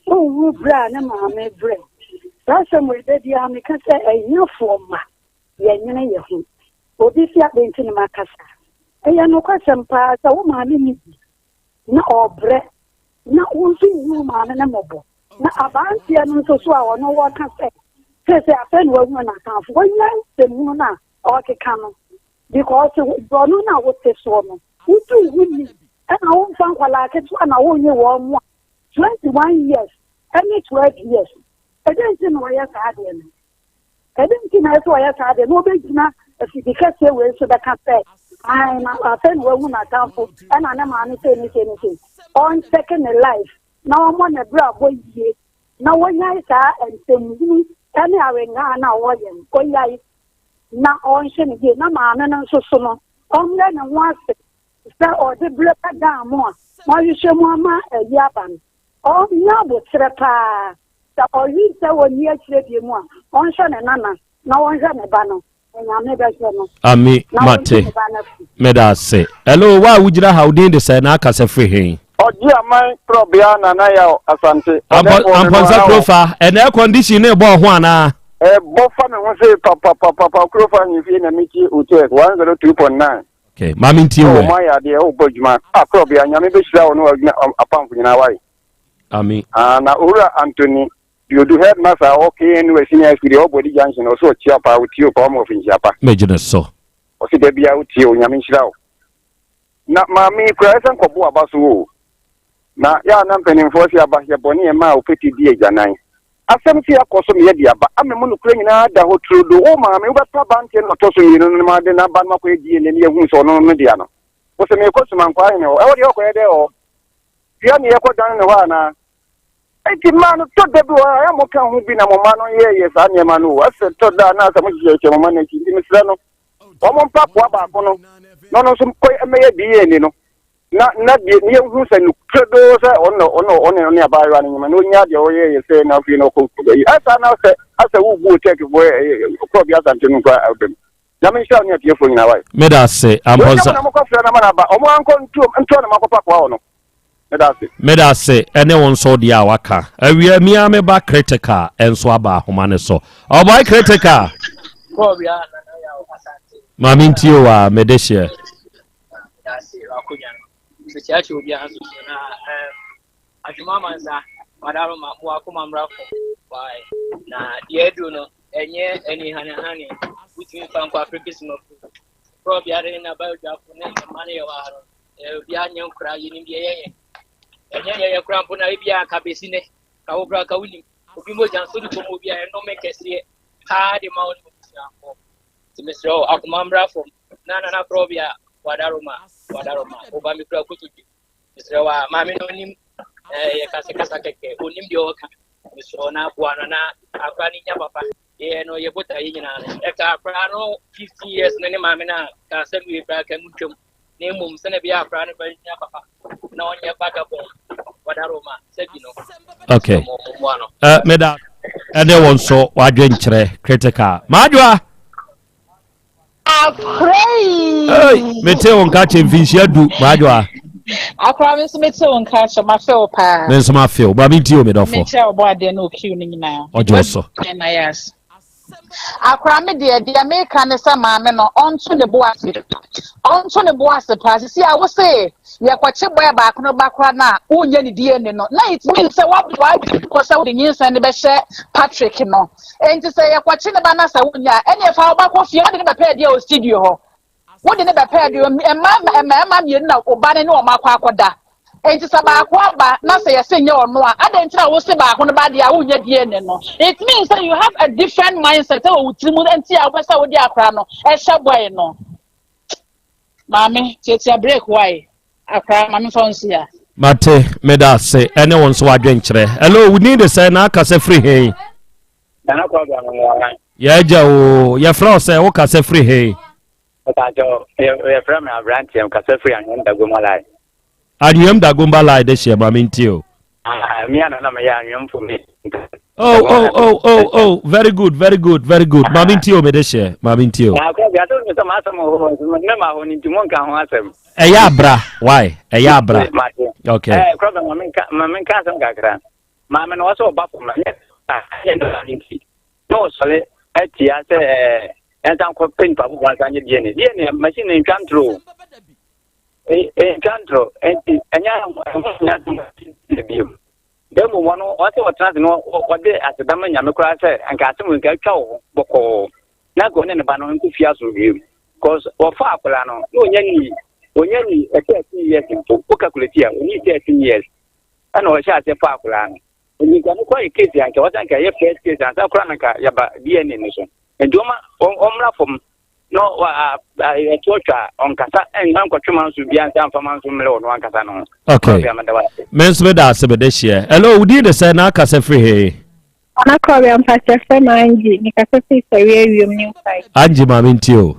Ɔnhu brɛ a ne maame brɛ. Saa asɛm wei da biara meka sɛ ahiafoɔ mma yɛnwene yɛ ho. Obi si adɛn nti na maka saa? Ɛyɛ nokwasɛm paa sɛ wo maame nni bi na ɔrebrɛ na wo nso nhu wo maame no mmɔbɔ. Na aberanteɛ no nso so a ɔno wɔka sɛ seesei afei na wahunu n'atamfo, wanya nsɛmhunu no a ɔrekeka no because borɔno no a wote soɔ no wodi wo ho ni ɛna womfa nkwadaa ketewa na wonye wɔn mu a 21 years ɛne 12 years ɛdɛn nti na wɔyɛ saa adeɛ no? Ɛdɛn nti na ɛsɛ sɛ ɔyɛ saa de? Na obegyina afidi kɛseɛ wei so bɛka sɛ, Ae, na afei na wahu n'atamfo, ɛna ne maame sei ne sei ne sei. Ɔnkyɛke ne life na ɔmmɔ ne brabɔ yie na wɔnyae saa nsɛmhunu ne awengaa no a ɔyɛ no, ɔnyae na ɔnhwɛ no yie. Na maame no nso so no, ɔmmrɛ ne ho ase sɛ ɔde berɛ bɛdan mo a moahwehwɛ mu ama ayi aba no. Ɔnnya aboterɛ paa. Sɛ ɔwe sɛ ɔnni akyire deɛ mu a, ɔnhwɛ ne nana na ɔnhwɛ ne ba no, na Nyame bɛhwɛ no Ami, na mate. ɔntu ne ba no afu. Meda ase. Hello, wo a wogyina ha, wo din de sɛn na aka sɛ firi he? Ɔgye aman korɔbea Nana Yaw Asante. Ampɔ, Ɔdɛfoɔ me no Ampɔnsa ara o. Kurofa, ɛnɛ air condition no rebɔ wo ho anaa? Ɛbɔ fa me ho sei papapapapa Kurofa ahemfie na metie Otec 102.9. Okay, ma mentie Oh, wo ɛ. moayɛ adeɛ, wobɔ adwuma. Ah, korɔbea, Nyame bɛhyira wo ne w'adwuma apamfo nyinaa wae. Ami. Ah, na Owura Anthony Duodu, headmaster a ɔwɔ KNUS Senior High School deɛ ɔwɔ Bɔdi Junction, ɔsɛ ɔkyia wo paa, ɔtie wo paa, ɔma wo afinhyia pa. Mɛgye no so. Ɔsɛ da biara wotie wo, Nyame nhyira wo. Na maame yi koraa ɛsɛ nkɔbo aba so o. Na yɛ a na mpanimfoɔ se aba yɛ bɔne ɛma a opete di agyanan. Asɛm se akɔ so meyɛ de aba ama mu nokorɛ nyinaa da hɔ turodoo. Wo maame wobɛpa abanteɛ no ɔtɔ so mmienu no na made n'aba no makɔyɛ DNA na yɛahunu sɛ ɔno no dea no. Wo se merekɔ Sumankwaa hene hɔ, ɛhɔ deɛ ɔkɔyɛ dɛ hɔ? Dua ne yɛkɔ dan ne hɔ anaa? Enti mmaa no tɔ da bi wɔ hɔ a, ɛyɛ a moka ho bi na mo mma no yɛyɛ saa nneɛma no o. Ɛsɛ tɔ da a na asɛ mohyehyɛhyɛ mo mma no akyi. Nti mesrɛ no, wɔn mpa akoa baako no na ɔno nso kɔ mmɛyɛ DNA no na na deɛ ne yɛhu sɛ nokorɛ doo sɛ ɔno ɔno ɔne ɔne abaayewa no nyima na ɔnya deɛ ɔyɛyɛ sɛ na afei na ɔkɔ ayi. Ɛsa na sɛ asɛ wobu otɛkifoɔ korɔ bi asante no nkɔ abam. Nyame nhyira wo ne atiefoɔ nyinaa wae. Meda ase Wei nyɛ mo Ampɔnsa. na mokɔfrɛ no ama no aba, ɔmo ankɔ ntuo ntoa na moakɔfa akoa hɔ no. Meda ase. Meda ase ɛne wo nso deɛ a waka. Awia mi ara me ba Critical nso aba ahoma no so. Ɔbɔe Critical! Maame ntie o a mede hyeɛ. Adwuma amansa wadaroma mo akoma mmra fam wae na deɛ aduro no ɛnyɛ ɛni hanehane wotumi mfa nkɔ afirikisi mafu korɔ biara ne n'abayodwafo ne mma no yɛ wɔ ha no obiara nyɛ nkora yɛnim deɛ yɛyɛ ɛnyɛ yɛyɛ kora mpo na ebi a ka bɛsi nɛ ka wo kora ka wonim obi mogya nso de kɔm obi a ɛnome kɛseɛ paa de ma wo ne obusuafoɔ nti mesrɛ wo akoma mmra fam na nana korɔ bia wadaroma wadaroma woba me kura kotodwe mesrɛ wo a maame no onim yɛ kasakasa kɛkɛ onim deɛ ɔka mesrɛ wo na aboa no na akora no nya papa yɛ no yɛ bota yɛ nyinaa no ɛka akora no 15 years no ne maame no a ka asɛm wie koraa ka mu twam na mmom sɛnɛ bɛyɛ akora no bɛnya papa na ɔnyɛ vagabond wadaroma sɛ bi no okay uh, meda ɛne wo nso wadwenkyerɛ critical maadwoa Akora yi. Hey, mete wo nka kyɛ mfinhyia du maadwoa. Akora me nso mete wo nka kyɛ mafe wo paa. Me nso mafe wo. Ba me ntie o me dɔfo. Mekyɛ wo bɔ adeɛ na okiw no nyinaa. Ɔgye wo so. Na yes. Akora me deɛ deɛ meka ne sɛ maame no ɔnto ne bo ase. Ɔnto ne bo ase paa. Sisi a wo se yɛkɔkye bɔɛ baako no ba kora no a wonyɛ ne DNA no. Na it means sɛ woaboa adwene kɔ sɛ wode nyinsɛn no bɛhyɛ Patrick no. Enti sɛ yɛkɔkye ne ba na sɛ wonya a, ɛnneɛ fa wo ba kɔ fie, wode no bɛpɛ adeɛ wɔ studio hɔ. Wode no bɛpɛ adeɛ, mmaa mmarima mmienu na wo ba no ne wɔn akɔ akɔda. Enti sɛ baako aba na sɛ yɛse nyɛ ɔno a, adɛn nti na wose baako no ba deɛ a wonyɛ DNA no? It means sɛ you have a different mindset wɔ wo tiri mu nti a wopɛ sɛ wode akora no ɛhyɛ boy no. Maame, tiatia break why? Akora, maame fa nsi ha. Mate, meda ase ɛne wo nso adwenkyerɛ. Hello, wo din de sɛ na akasa firi he? Nana Kwabena Anwanwa. Yɛagya o, yɛfrɛ wo sɛ wo kasa firi he? Ɔtakyɛ, yɛfrɛ me aberanteɛ, kasa firi Anwom Dagomba Lai. Anwom Dagomba Lai de hyeɛ ma mentie o. Ah, me ana na meyɛ anwomfo me. Oh, oh, oh, oh, oh, very good, very good, very good. Maame ntie o, me de hyɛ, maame ntie o. Na akɔ bi asɛm sɛ m'asɛm wɔ hɔ, me ma hɔ no nti mo nka ho asɛm. Ɛyɛ abra, why? Ɛyɛ abra. Okay. Eh, kɔ bɛ maame nka, maame nka asɛm kakra. Maame no wɔsɛ ɔba fam, nyɛ nyɛ ne nti. Na ɔsɔre atia sɛ ɛɛ ɛnsa nkɔ pɛ nipa foforɔ ansa nyɛ DNA. DNA machine ntwa ntoro. Ntwa ntorɔ, enti ɛnyɛ ɛho hia sɛ wɔte bio. Na mmom ɔno ɔsɛ ɔtena ase na ɔde aseda ma Nyame koraa sɛ anka asɛm nka atwa wɔ hɔ bɔkɔɔ na anka ɔne ne ba no nkɔ fie asomdwoe mu. Cause wɔfa akwadaa no na ɔnya ni ɔnya ni 13 years mpo, wo calculate a ɔni 13 years ɛna ɔhyɛ aseɛ fa akwadaa no. Nti nka no kora yɛ case anka wɔsɛ anka ɛyɛ first case ansa koraa na nka yɛba DNA no so. Nti ɔma ɔmmra fam na ɛtoɔ twa a ɔnkasa nkɔtwe ma nso bia nsa mfa ma nso mmerɛ ɔno ankasa no ho. Okay. Me nso meda ase mede hyeɛ. Hello, wo din de sɛ na akasa firi he? Nana Kɔbea mpakyɛ frɛ me Angie, mekasa firi Sɛre Awiom ne Nkwai. Angie maame ntie o.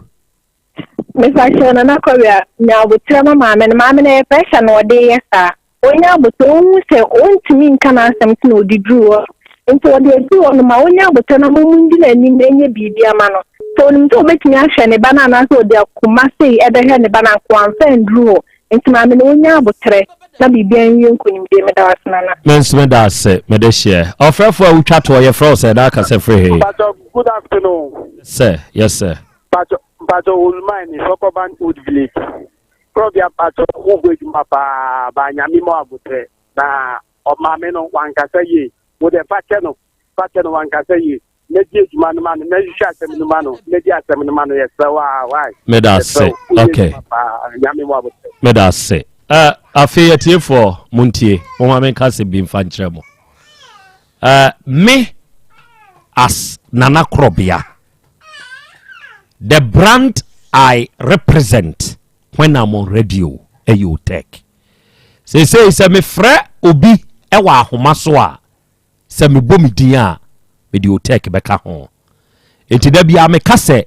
Mepakyɛw Nana Kɔbea, nya aboterɛ ma maame no, maame no ɛyɛ pressure na ɔde yɛ saa. Ɔnya aboterɛ, ɔhu sɛ ɔntumi nka n'asɛm nti na ɔde duru hɔ. Nti ɔde aduru hɔ no, ma ɔnya aboterɛ na mo ndi n'anim nyɛ biribi ama no. Sɛ ɔnim sɛ ɔbɛtumi ahwɛ ne ba no anaasɛ ɔde akoma sei ɛbɛhwɛ ne ba no anka wamfa anduru hɔ. Nti maame no ɔnya aboterɛ na biribiara nwie nkonimdie. Meda wo ase Nana. Me nso meda ase, mede hyeɛ. Ɔfrɛfoɔ a wotwa toɔ, yɛfrɛ wo sɛ na aka sɛ firi he? Mpatsɔ good afternoon. Sir, yes sir. Mpatsɔ mpatsɔ Olumai ni Sɔkɔban Old Village. Korɔbea mpatsɔ wo bɔ edwuma paa ba Nyame ma wo abotrɛ na ɔmaame no wankasa yie wo dɛ fa kyɛ no fa kyɛ no wankasa yie na di edwuma no ma no na hwehwɛ asɛm no ma no na di asɛm no ma no yɛsrɛ wo aa why Meda yɛsrɛ ase. wo woyɛ Okay. edwuma paa Nyame ma wo abotrɛ. Meda ase. Uh, afei atiefoɔ montie momma menka asɛm bi mfa nkyerɛ mo. Uh, me as Nana Korɔbea the brand I represent when I'm on radio ɛyɛ Otec. Seesei sɛ mefrɛ obi ɛwɔ ahoma so a sɛ mebɔ me din a mede Otec bɛka ho. Enti da biara meka sɛ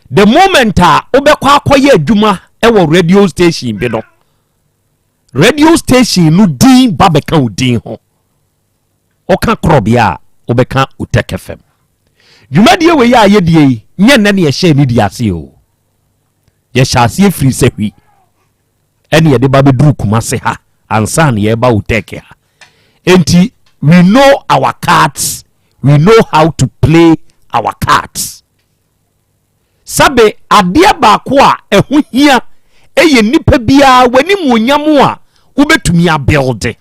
the moment a wobɛkɔ akɔyɛ adwuma ɛwɔ radio station bi no radio station no din ba bɛka wo din ho. Woka korɔbea a, wobɛka Otec FM. Dwumadie wei a yɛdie yi, nyɛ nnɛ ne yɛhyɛɛ ne di ase o. Yɛhyɛ aseɛ firi Sahwi ɛne yɛde ba bɛduru Kumase ha ansa na yɛreba Otec ha. Enti we know our cards, we know how to play our cards. Sɛbe adeɛ baako a ɛho hia ɛyɛ nipa biara w'animuonyam a wobɛtumi abuilde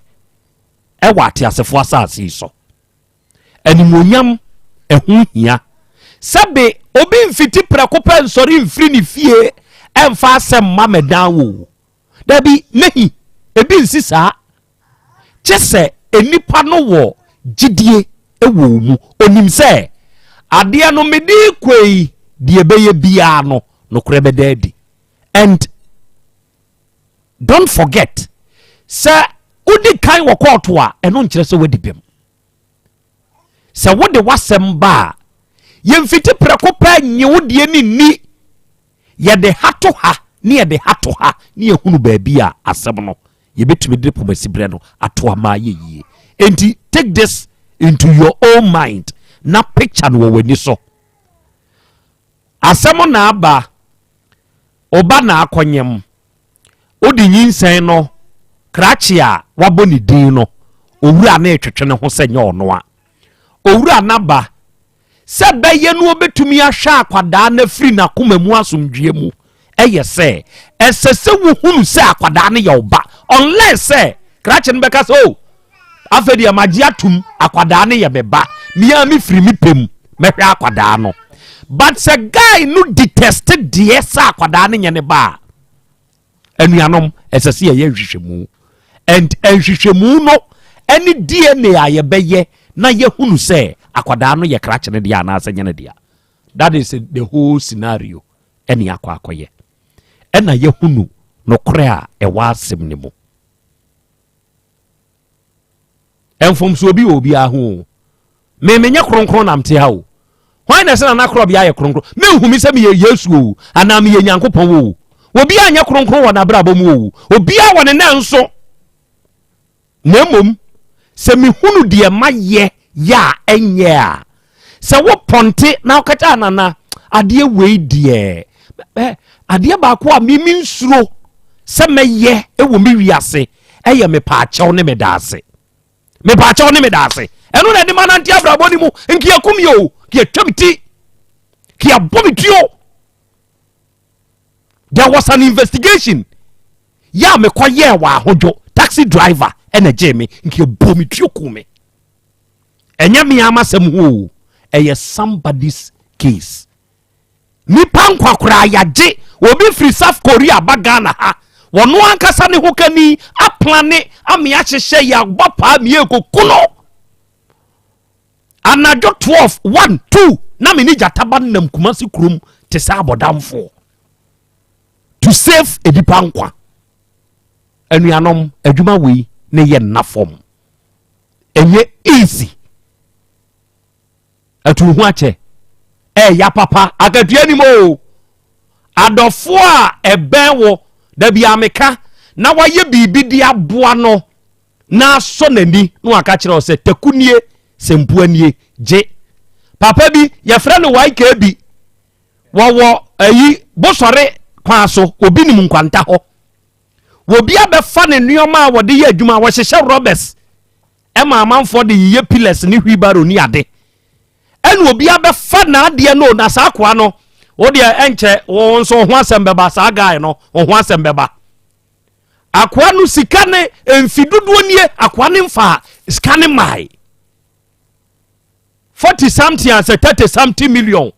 ɛwɔ ateasefoɔ asase yi so. Animuonyam ɛho hia. Sɛbe obi mfiti prɛko pɛ nsɔre mfiri ne fie ɛmfa asɛm mma mɛdan wo. Dabi, nehi, ebi nsi saa. Kye sɛ nnipa no wɔ gyidie wɔ wo mu. Onim sɛ adeɛ no mede rekɔ yi, deɛ ɛbɛyɛ biara no, nokorɛ bɛda adi. And don't forget sɛ wodi kan wɔ kɔɔto a, ɛno nkyerɛ sɛ wadi bem. Sɛ wode w'asɛm ba a, yɛmfiti prɛko pɛ nye wo deɛ ne nni. Yɛde ha to ha ne yɛde ha to ha ne yɛhunu baabi a asɛm no yɛbɛtumi de pomasiberɛ no ato ama ayɛ yie. Enti take this into your own mind na picture no wɔ w'ani so. Asɛm na aba, ɔba na akɔnyem, wode nyinsɛn no krakye a wabɔ ne din no, owura no retwetwe ne ho sɛ nyɛ ɔno a. Owura no aba Sɛ ɛbɛyɛ no obetumi ahwɛ akwadaa no afiri n'akoma mu asomdwoeɛ mu ɛyɛ sɛ ɛsɛ sɛ wohunu sɛ akwadaa no yɛ ɔba unless sɛ krakye no bɛka sɛ oh afei deɛ magye atum akwadaa no yɛ me ba mea mefiri me pɛ mu mɛhwɛ akwadaa no but sɛ guy no detest deɛ sɛ akwadaa no nyɛ ne ba a Anuanom, ɛsɛ sɛ yɛyɛ nhwehwɛmu. And nhwehwɛmu no ɛne DNA a yɛbɛyɛ na yɛhunu sɛ akwadaa no yɛ krakye no deɛ anaasɛ nyɛ no dea. That is the whole scenario ɛne akɔ akɔyɛ. Ɛna yɛhunu nokorɛ a ɛwɔ asɛm no mu. Mfomsoɔ bi wɔ obiara ho o. Me menyɛ kronkron na mte ha o. Hwan na ɛsɛ na n'akorɔbea ayɛ kronkron? Menhu me sɛ meyɛ Yesu o, anaa meyɛ Nyankopɔn o. Obiara nyɛ kronkron wɔ n'abrabɔ mu o. Obiara wɔ ne nan so. Na mmom, sɛ mehunu deɛ mayɛ yɛ a ɛnyɛ a, sɛ wo pɔnte na woka kyɛ anana adeɛ wei deɛ adeɛ baako a me mensuro sɛ mɛyɛ wɔ me wiase ɛyɛ mepaakyɛw ne medaase mepaakyɛw ne medaase ɛno na ɛde ma nante abrabɔ no mu nka yɛkum yɛ o ka yɛtwa me ti ka yɛabɔ me tuo there was an investigation yɛ a mekɔyɛɛ wɔ ahodwo taxi driver ɛna gyee me nka yɛbɔ me tuo ku me ɛnyɛ me ara m'asɛm ho o ɛyɛ somebody's case nipa nkwa koraa yagye obi firi South Korea ba Ghana ha wɔno ankasa ne ho kani aplane ame ahyehyɛ yɛabɔ paa mie kɔku no anadwo 12 1 2 na me ne gyataba nam Kumasi kurom te sɛ abɔdamfoɔ to save nipa nkwa anuanom adwuma wei ne yɛ nna fam ɛnyɛ easy atu ho akyɛ ɛyɛ papa akatua nim o adɔfoɔ a ɛbɛn wo dabi ameka na wayɛ biribi de aboa no na asɔ n'ani na waka kyerɛ wo sɛ taku nie sɛmpua nie gye papa bi yɛfrɛ no YKB wɔwɔ ayi bosɔre kwan so obi nim nkwanta hɔ Obi abɛfa ne nneɛma a wɔde yɛ adwuma, wɔhyehyɛ rɔbɛs ma amanfoɔ de yeyɛ pillars ne wheelbarrow ne ade. Ɛna obi abɛfa n'adeɛ no na saa akoa no, wo deɛ ɛnkyɛ wo nso wo ho asɛm bɛba, saa guy no wo ho asɛm bɛba. Akoa no sika ne mfi dodoɔ nie, akoa ne mfa sika ne mae. 40 something asɛ 30 something million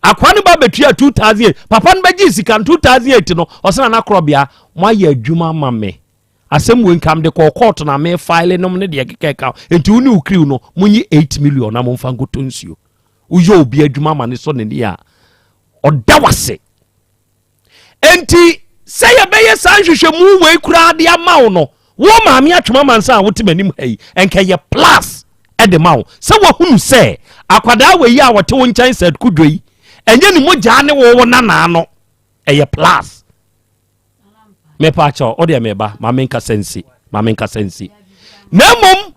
akoa no ba bɛtua 2008 papa no bɛgye sika no 2008 no ɔsɛ nana korɔbea moayɛ adwuma ma me asɛm wei nka mede kɔɔ court na me file nom ne deɛ keka ka nti wo ne wo crew no monyi 8 million na momfa nkɔtɔ nsuo woyɛ obi adwuma ma ne sɔ n'ani a ɔda wase Enti sɛ yɛbɛyɛ saa nhwehwɛmu wei koraa de ama wo no, wo maame atwom amansa a wote m'anim ha yi, ɛnka yɛ plus de ma wo sɛ woahunu sɛ akwadaa wei a wɔte wo nkyɛn sɛ kudwo yi, ɛnyɛ ne mogyaa ne wo wo nanaa no, ɛyɛ plus. Mepa akyɛw, wo deɛ meba, ma menkasa nsi, ma menkasa nsi. Na mmom,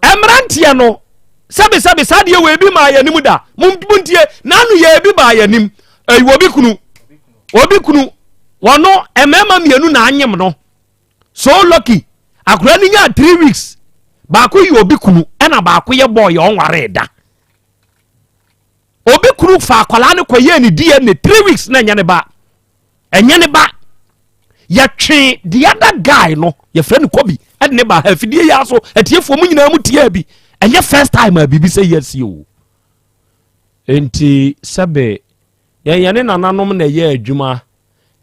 mmeranteɛ no, sɛbesɛbe saa deɛ wɔ ebi maa yɛn anim da, montie, n'ano yɛ ebi baa yɛn anim, ɛyɛ obi kunu. Obi kunu, wɔno mmarima mmienu na anyem no. So lucky, akora no nyaa 3 weeks. Baako yɛ obi kunu, ɛna baako yɛ bɔɔ yɛ ɔnwaree da. Obi kunu fa akwadaa no kɔyɛɛ ne DNA 3 weeks na ɛnyɛ ne ba. Ɛnyɛ ne ba. Yɛtwe the other guy no, yɛfrɛ no Kobi, ɛde ne ba ha afidie yi aso, atiefoɔ mu nyinaa mu tiaa bi. Ɛnyɛ first time a biribi sɛ yɛasi o. Enti sɛbe yɛn yɛne nananom na ɛyɛ adwuma,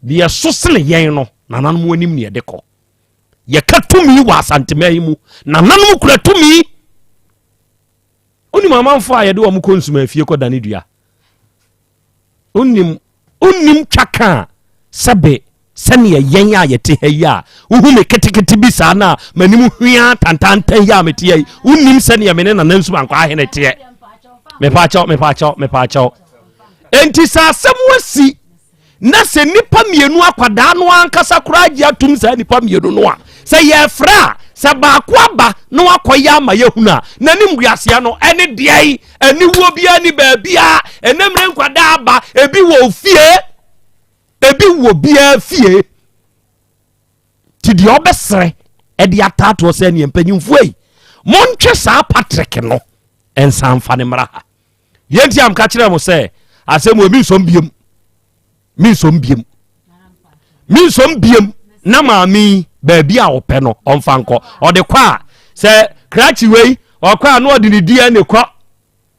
deɛ ɛso sene yɛn no, nananom anim ne yɛde kɔ. Yɛka tumi wɔ Asanteman yi mu, nananom kura tumi. Wonim amanfoɔ a yɛde wɔn kɔ nsuma afie kɔ dane dua. Wonim wonim twaka a sɛbe sɛdeɛ yɛn a yɛte ha yi a wohu me ketekete bi saa no a m'anim hwea tantantan yi a mete ha yi wonim sɛdeɛ me ne Nana Nsumankwa ahene teɛ. Mepaakyɛw mepaakyɛw mepaakyɛw. Enti sɛ asɛm asi na sɛ nnipa mmienu akwadaa no ankasa koraa gye atum saa nnipa mmienu no a sɛ yɛfrɛ a sɛ baako aba na wakɔyɛ ama yɛhunu a n'anim guaseɛ no ɛne deɛn aniwuo biara ni baabiara ɛnɛ mmerɛ nkwadaa aba ebi wɔ fie ebi wɔ biara fie ti deɛ ɔbɛsrɛ ɛde ataatoɔ sɛ neɛ mpanyimfoɔ yi montwe saa Patrick no nsa mfa ne mmra ha deɛ nti a meka kyerɛ mo sɛ asɛm wɔ mensom biem mensom biem mensom biem na maame yi baabi a ɔpɛ no ɔmfa nkɔ ɔde kɔ a sɛ krakye wei ɔkɔ a na ɔde ne DNA kɔ